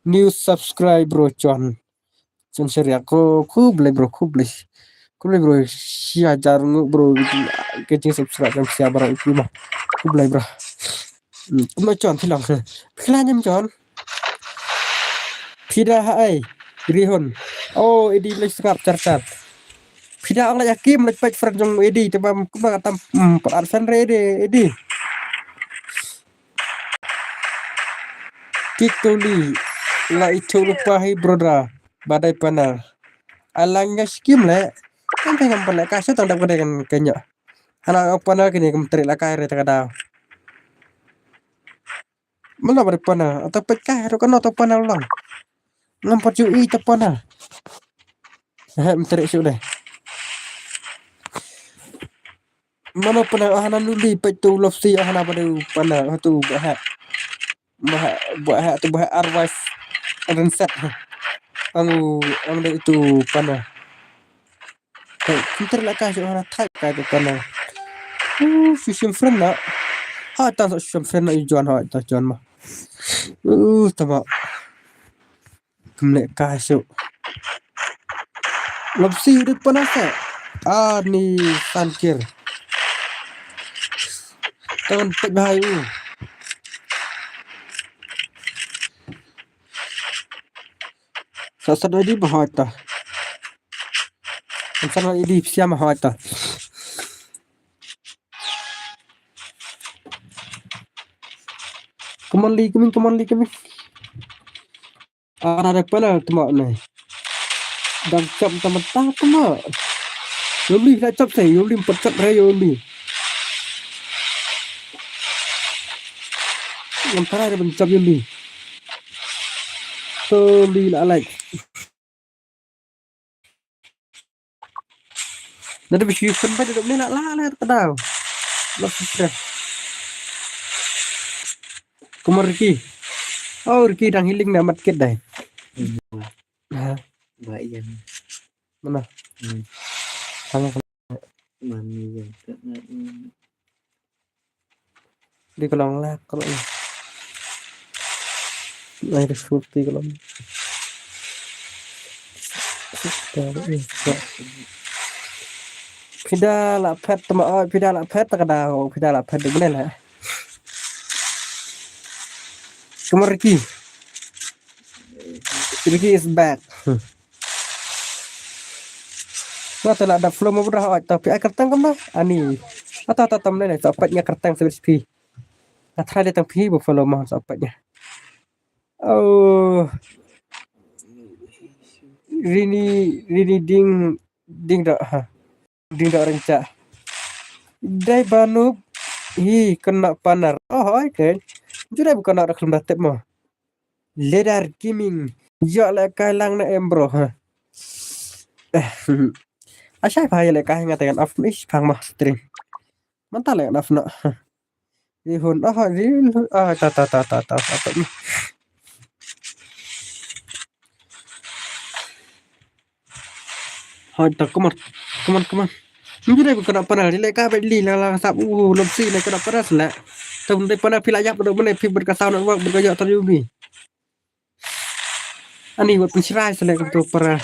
New subscribe bro John. Chen Sheria ko khublei bro khublei. Khublei bro shi hajar ngu bro. Ke jing subscribe kan sia barang itu mah. Khublei bro. Hmm, kuma John thilang. Phi la nyam John. Phi da ha ai. Rihun. Oh, Edi leh sngap char char. Phi da ong la Hakim leh page friend jong Edi te bam kuma tam. Hmm, pat ar friend re Edi. Edi. Kik tu li la itu lupa hi broda badai pana. Alang nga skim le. Kan tengam pana ka sa tang dap kade kan kenya. Ana pana kini kem teri la kai re ta ka da. Mala badai pana atau pet kai ro kan atau pana lang. Ngam pat ju i ta pana. He menteri su deh. Mano pana ahana nuli pet tu lopsi ahana badu pana hatu baha. Baha baha tu baha arwais renset. Angu ang de tu pana. Hey, kinter la ka ahana thai ka tu pana. Uh, susim friend na. Ha tan susim friend na ijuan ha ta juan ma. Uh, tama. Kemlek ka suk. Lopsi udah panas eh. Ah, ni sankir. Tangan pek bahai u. Sasa doi di bahai ta. Sasa doi di siam bahai ta. Come on, Lee, come in, come on, Lee, come in. Ara da panel tma ne. Dang chap tma ta tma. Yoli da chap sai, yoli pat chap re yoli. Ngam tara da ban chap yoli. To li la like. Nada bisi pun pada dok ni la la la tadau. La susah. Kumar Ricky. Oh, Ricky dang healing na mat kit dai. Ha. Ba iyan. Mana? Hmm. Tanya ke. Mami yang tak nak. Di kolong lah kalau ni. Ai, di suti kolong. Pida la phet tma oi, pida la phet ta ka da, pida la phet de bne la. Kumar Ricky. Ricky is back. Nga ta la da flow mo bra oi ta pi ai kertang kam da. Ani. Ata ta tam ne ta pet nga kertang sebis pi. Nga try de tang phi ba follow ma sa pat nya. Oh. Rini, Rini ding, ding da ha. Ding da ring cha. Dei ba noob hi kane panar. Oh, hoi ke. Ju dei ba kane da khlem da tip mo. Ladder Gaming. Ïoh lehkai lang na em bro ha. Eh, hmm. Ashai pha ïa lehkai nga te ngan off ni shipang mo stream. Mynta leh ngan off noh. Rihun, oh, rihun, ah, ta, ta, ta, ta, ta, ta, ta. Hoi, ta, come on, come on, come on. Ngi dei ba kane panar, lehkai ba li la la sap, uh, lom si ne kane panar sele. Ta dei panar phi la ïap da mane phi bad ka sound network bad ka ïoh ta yubi. Ani wat pynshrai sele kumto para,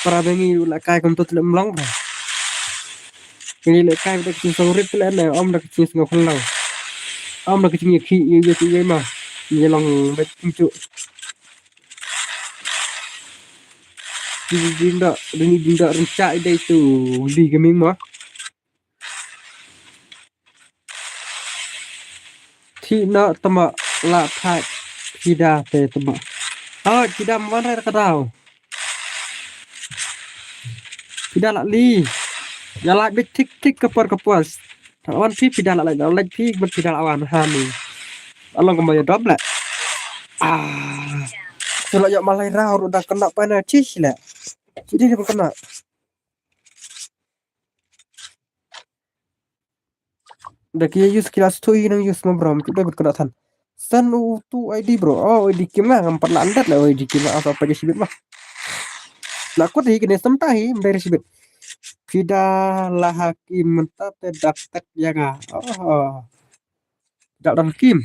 para ba ngi lehkai kumto tlem long para. Ngi lehkai da ka jingsngewrit tlem ne, ym da ka jingsngew khynlong. Ym da ka jingïakhih ïa ïa ïa ma. Ngi long bet kumto. Ding ding da, ding ding da rynchak ïa dei tu li gaming ma. Thik noh tama la thait phi da te tama. Hoi, phi da wan rai ka daw. Phi da la li. Ïa la bit thik thik ka por ka por. Ta wan phi phi da la la la phi ban phi da la wan ha ni. Along ka ma ïa dop le. Ah. Tu la ïa malai rau ru da kena pa na chis le. Jadi dia kena. Da ki use ki la stui nang use ma bro, ki da kena than. San u tu I D bro. Oh, I D kim nga ngam pat la andat la I D kim nga asa pa shibit ma. La kut hi kene samta hi mber shibit. Phi da la hakim mynta te dak tak ïa nga. Oh. Da dan hakim.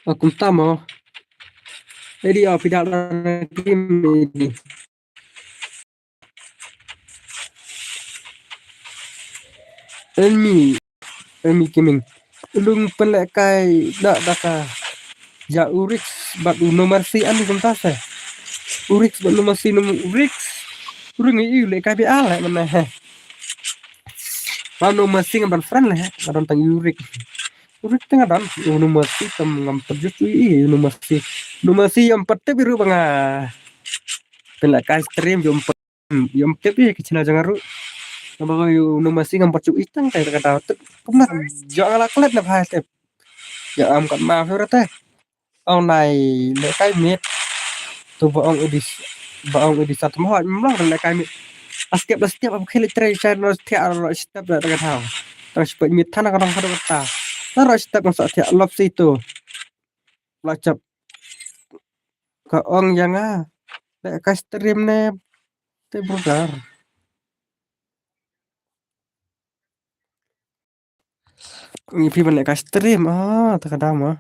Oh, kumta mo. Edi oh, phi da dan hakim edi. Emi, Emi Gaming. Lung pynlehkai da da ka. Ïa u Rix bad u No Mercy ani kumta se. U Rix bad No Mercy, No, u Rix. U Rix ngi i lehkai bi al eh, mana he. Ba No Mercy ngam don friend le he. Nga don tang u Rix. U Rix te nga don. U No Mercy tam ngam pynjut u i u No Mercy. No Mercy ym pat tip i ruh ba nga pynlehkai stream, ym pat Hmm, ym tip ïa ka channel jong nga ruh. Namar ïa u No Mercy ngam pat ju i tang te ka daw tip. Kumno ïa nga la klet na bha tip. Ïa am kat ma phi rate. Ong nai lehkai miet. Tu ba ong edit, ba ong edit sat mo hoi mlong lehkai miet. Askep da step ap khil tre chai no thiah ro step da ka daw. Tang spek miet than ka dong ka dong ta. Na ro step ngam sa thiah lop si tu. La chap. Ka ong ïa nga lehkai stream ne te brother. Ngi phi ban lehkai stream ah, ta ka dam ah.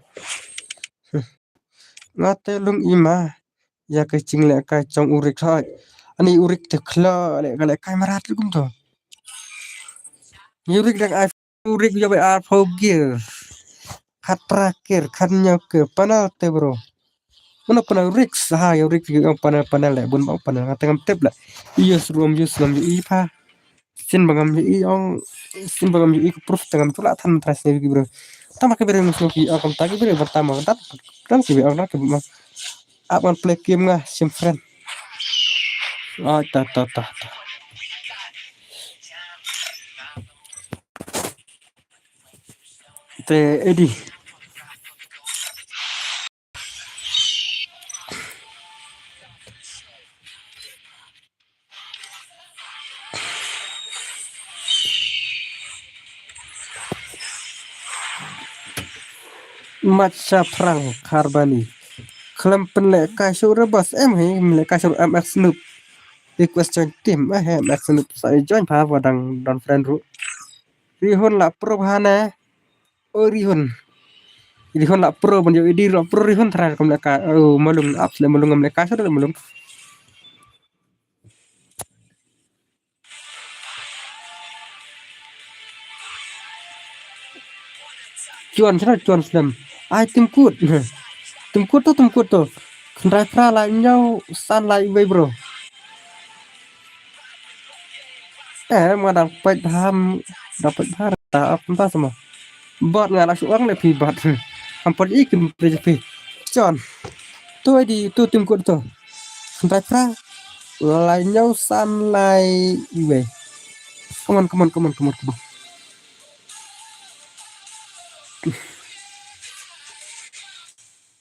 Nga te lung i ma ïa ka jinglehkai jong u Rix hoi. Ani u Rix te khla lehkai lehkai marat lu kumto. U Rix dang ai U Rix ïa bai arphew gear. Khatphra gear, khatñiew gear. Panel te bro. Mano panel Rix? Ha, ïa Rix ïa panel, panel le bun ba panel. Nga te ngam tip le. Ïa surum ïa surum ïa i pha. Sin ba ngam ïa i ong. Sin ba ngam ïa i ka proof te ngam tu la than tras ne bro. Tama ke bro ngam sngewthuh ong kam ta ke bro ba tama dat. Dan ke bro ong dat ke ma. Ap ngan play game nga sim friend. Ai ta ta ta ta. Te Eddie. Macha Prang Kharbani. Khlem pynlehkai shuh re boss em hi, pynlehkai shuh M X Snoop. Request join team, eh, M X Snoop sa join pha ba dang don friend ruh. Rihun la pro bha ne. Oh, Rihun. Rihun la pro ban yo idi la pro Rihun trai kam lehkai. Oh, Malung ap le Malung ngam lehkai shuh le Malung. Chuan, chuan, chuan slem. Ai, tim kut. Tim kut to, tim kut to. Khyndai phra lai ñiew san lai wei bro. Eh, ma dang peit bha, dang peit bha ta ap ta sama. Bot nga la shu ong le phi bot. Am pot i kim phi phi. Chuan. To ai di, to tim kut to. Khyndai phra lai hynñiew san lai wei. Come on, come on, come on, come on, come on.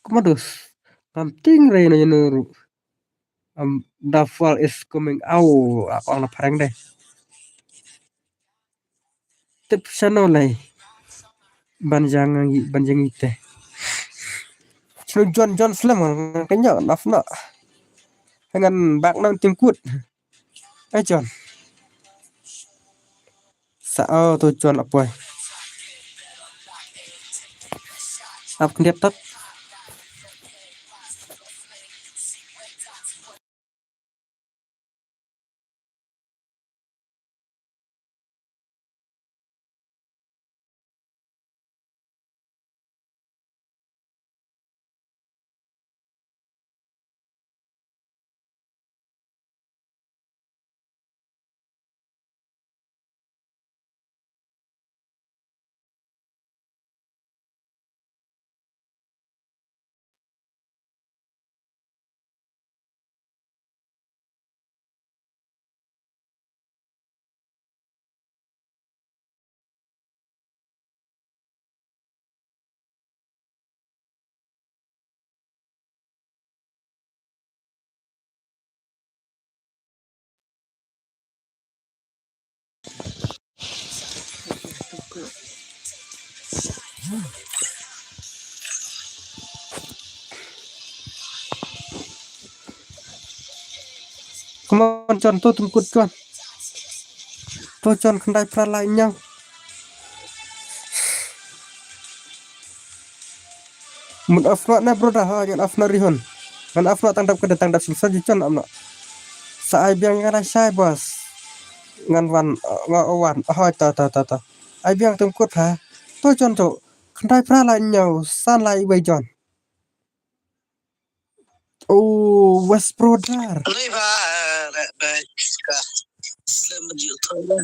Come on, dos. Ngam tieng re na ïano ruh. Um, the fall is coming. Au, aku ang na phareng deh. Tip shano lai. Ban jang ngi, ban jang ngi te. Shano John, John slem ngan kynjoh naf na. Ngan bak na tim kut. Ai John. Sa, oh, to John la poi. Ap khyndiat tat. Come on, John, to tim kut, John. To John, khyndai phra lai hynñiew. Mut off na, na brother, ha, ngan off na Rihun. Ngan off na tang dap ka de tang dap sulsa ji John am na. Sa ai biang ngan ai shai boss. Ngan wan, uh, nga wan. Hoi ta, ta, ta, ta. Ai biang tim kut ha. To John to. Khyndai phra lai hynñiew san lai wei John. Oh, West brother. Lui ba, ba, ba, ka. Slem ji thon.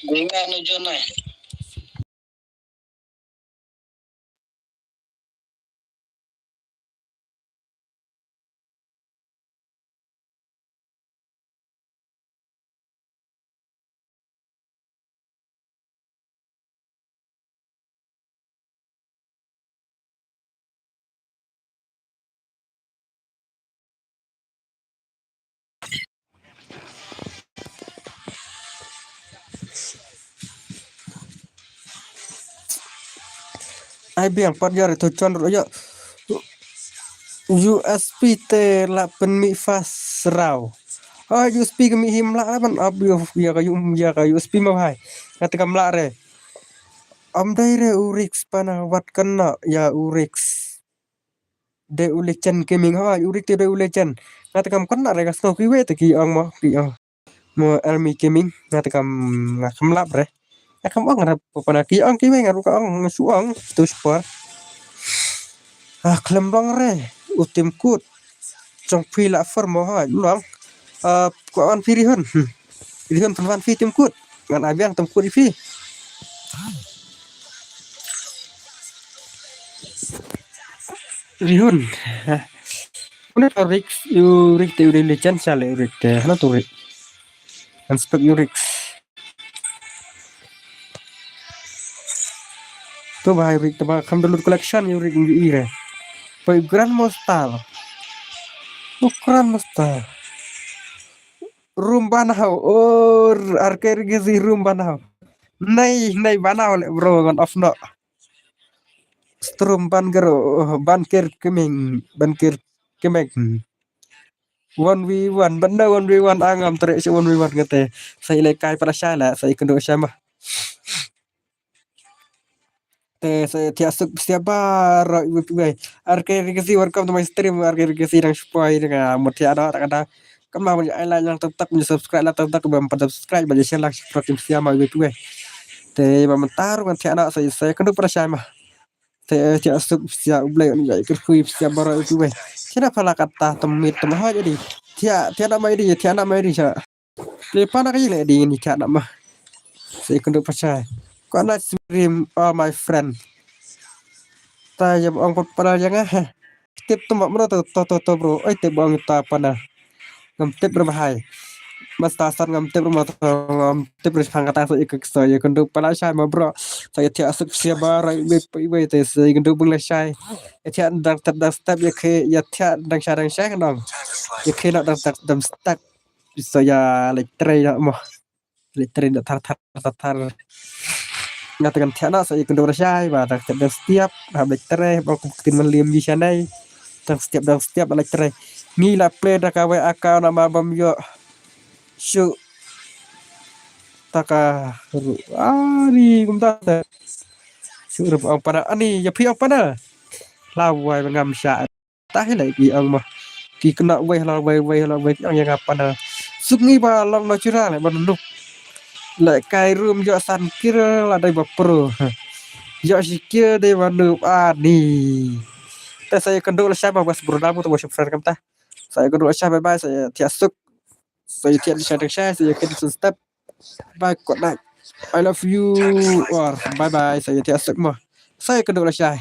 Dinga no John ai. Ai biang pat ïa ri tu chon ru ïa. U S P te la pynmih fast raw. Ai U S P ka mih him la ban ap ïa ka U S P ma bhai. Nga te kam lah re. Am dei re u Rix pana wat kynnoh ïa u Rix. Dei u Legend Gaming, hoi u Rix te dei u Legend. Nga te kam kynnoh re ka sngew kiwei te ki ong mo ki ong. Mo Elmi Gaming nga te kam nga kam lap re. Nga kam ong re pana ki ong kiwei nga ruh ka ong nga shu ong tu sport. Ah khlem long re u tim kut. Jong phi la for mo hoi long. Ah ko on phi Rihun. Rihun pynwan phi tim kut. Ngan ai biang tim kut ïa phi. Rihun. Une to Rix, u Rix te u dei Legend sha le u Rix te. Hana to Rix. Ngan spek u Rix. To bhai u Rix te ba kham download collection u Rix ngi i re. Poi Grand Master. U Grand Master. Room banau, oh, R K Legacy room banau. Nei, nei banau le bro ngan off no. Strum ban ker, oh, ban ker kemeng, ban ker kemeng. One v one, ban na one v one angam tere si one v one kete. Sai le kai para shala, sai kendo sama. Te sa thiah suk psiah baroh iwei pa iwei. R K Legacy, welcome to my stream. R K Legacy dang shuh poi dang mut thiah noh ta ka dang. Kumba mut ai like lang tam tak, mut subscribe lang tam tak, bam pat subscribe, bam share lang shuh psiah ma iwei pa iwei. Te ba mynta ruh ngan thiah noh sa sa kynduh para shai ma. Te thiah suk psiah U Blei un ïa kyrkhu ïa psiah baroh iwei pa iwei. Shana phala kata tam mit tam hoi jadi. Thiah thiah noh ma idi, thiah noh ma idi sha. Te pana ka ïing le ding ni ka na ma. Sa ïa kynduh pashai. Ko na stream, oh my friend. Ta ïa ba ong pat panel ïa nga. Tip tu ma mano to to to to bro. Oi tip ba ong ta panel. Ngam tip bro bahai. Masta san ngam tip bro ma to ngam tip bro phang kata sa ïa ka sa ïa kynduh panel shai ma bro. Sa ïa thiah suk sia ba rai wei wei te sa ïa kynduh bung la shai. Ïa thiah dang tep dang step ïa khe ïa thiah dang shai dang shai kan ong. Ïa khe na dang tep dang step. Sa ïa leit trei na mo. Leit trei na thar thar thar thar. Nga te kan thiah na sa ïa kynduh la shai ba dang tep dang step ha leit trei ba kum ktien man liam ïa shane. Dang step dang step leit trei. Ngi la play da ka wei account na ma bam ïoh. Shu ta ka ru ani kumta. Shu ruh ong panel ani ïa phi ong panel. La wai ba ngam shah. Ta hi lei ki ong ma. Ki kena wei la wei wei la wei ki ong ïa nga panel. Suk ngi ba long natural lei ba nuk. Lei kai rum ïoh san kir la dei ba pro. Ïoh shi kir dei ba nuk ani. Te sa ïa kynduh la shai ba was bro da mu to ba shu friend kam ta. Sa ïa kynduh la shai bye bye sa ïa thiah suk. Sa ïa thiah dang shai dang shai sa ïa kynduh sun step. Bye good night. I love you or bye bye sa ïa thiah suk mo. Sa ïa kynduh la shai.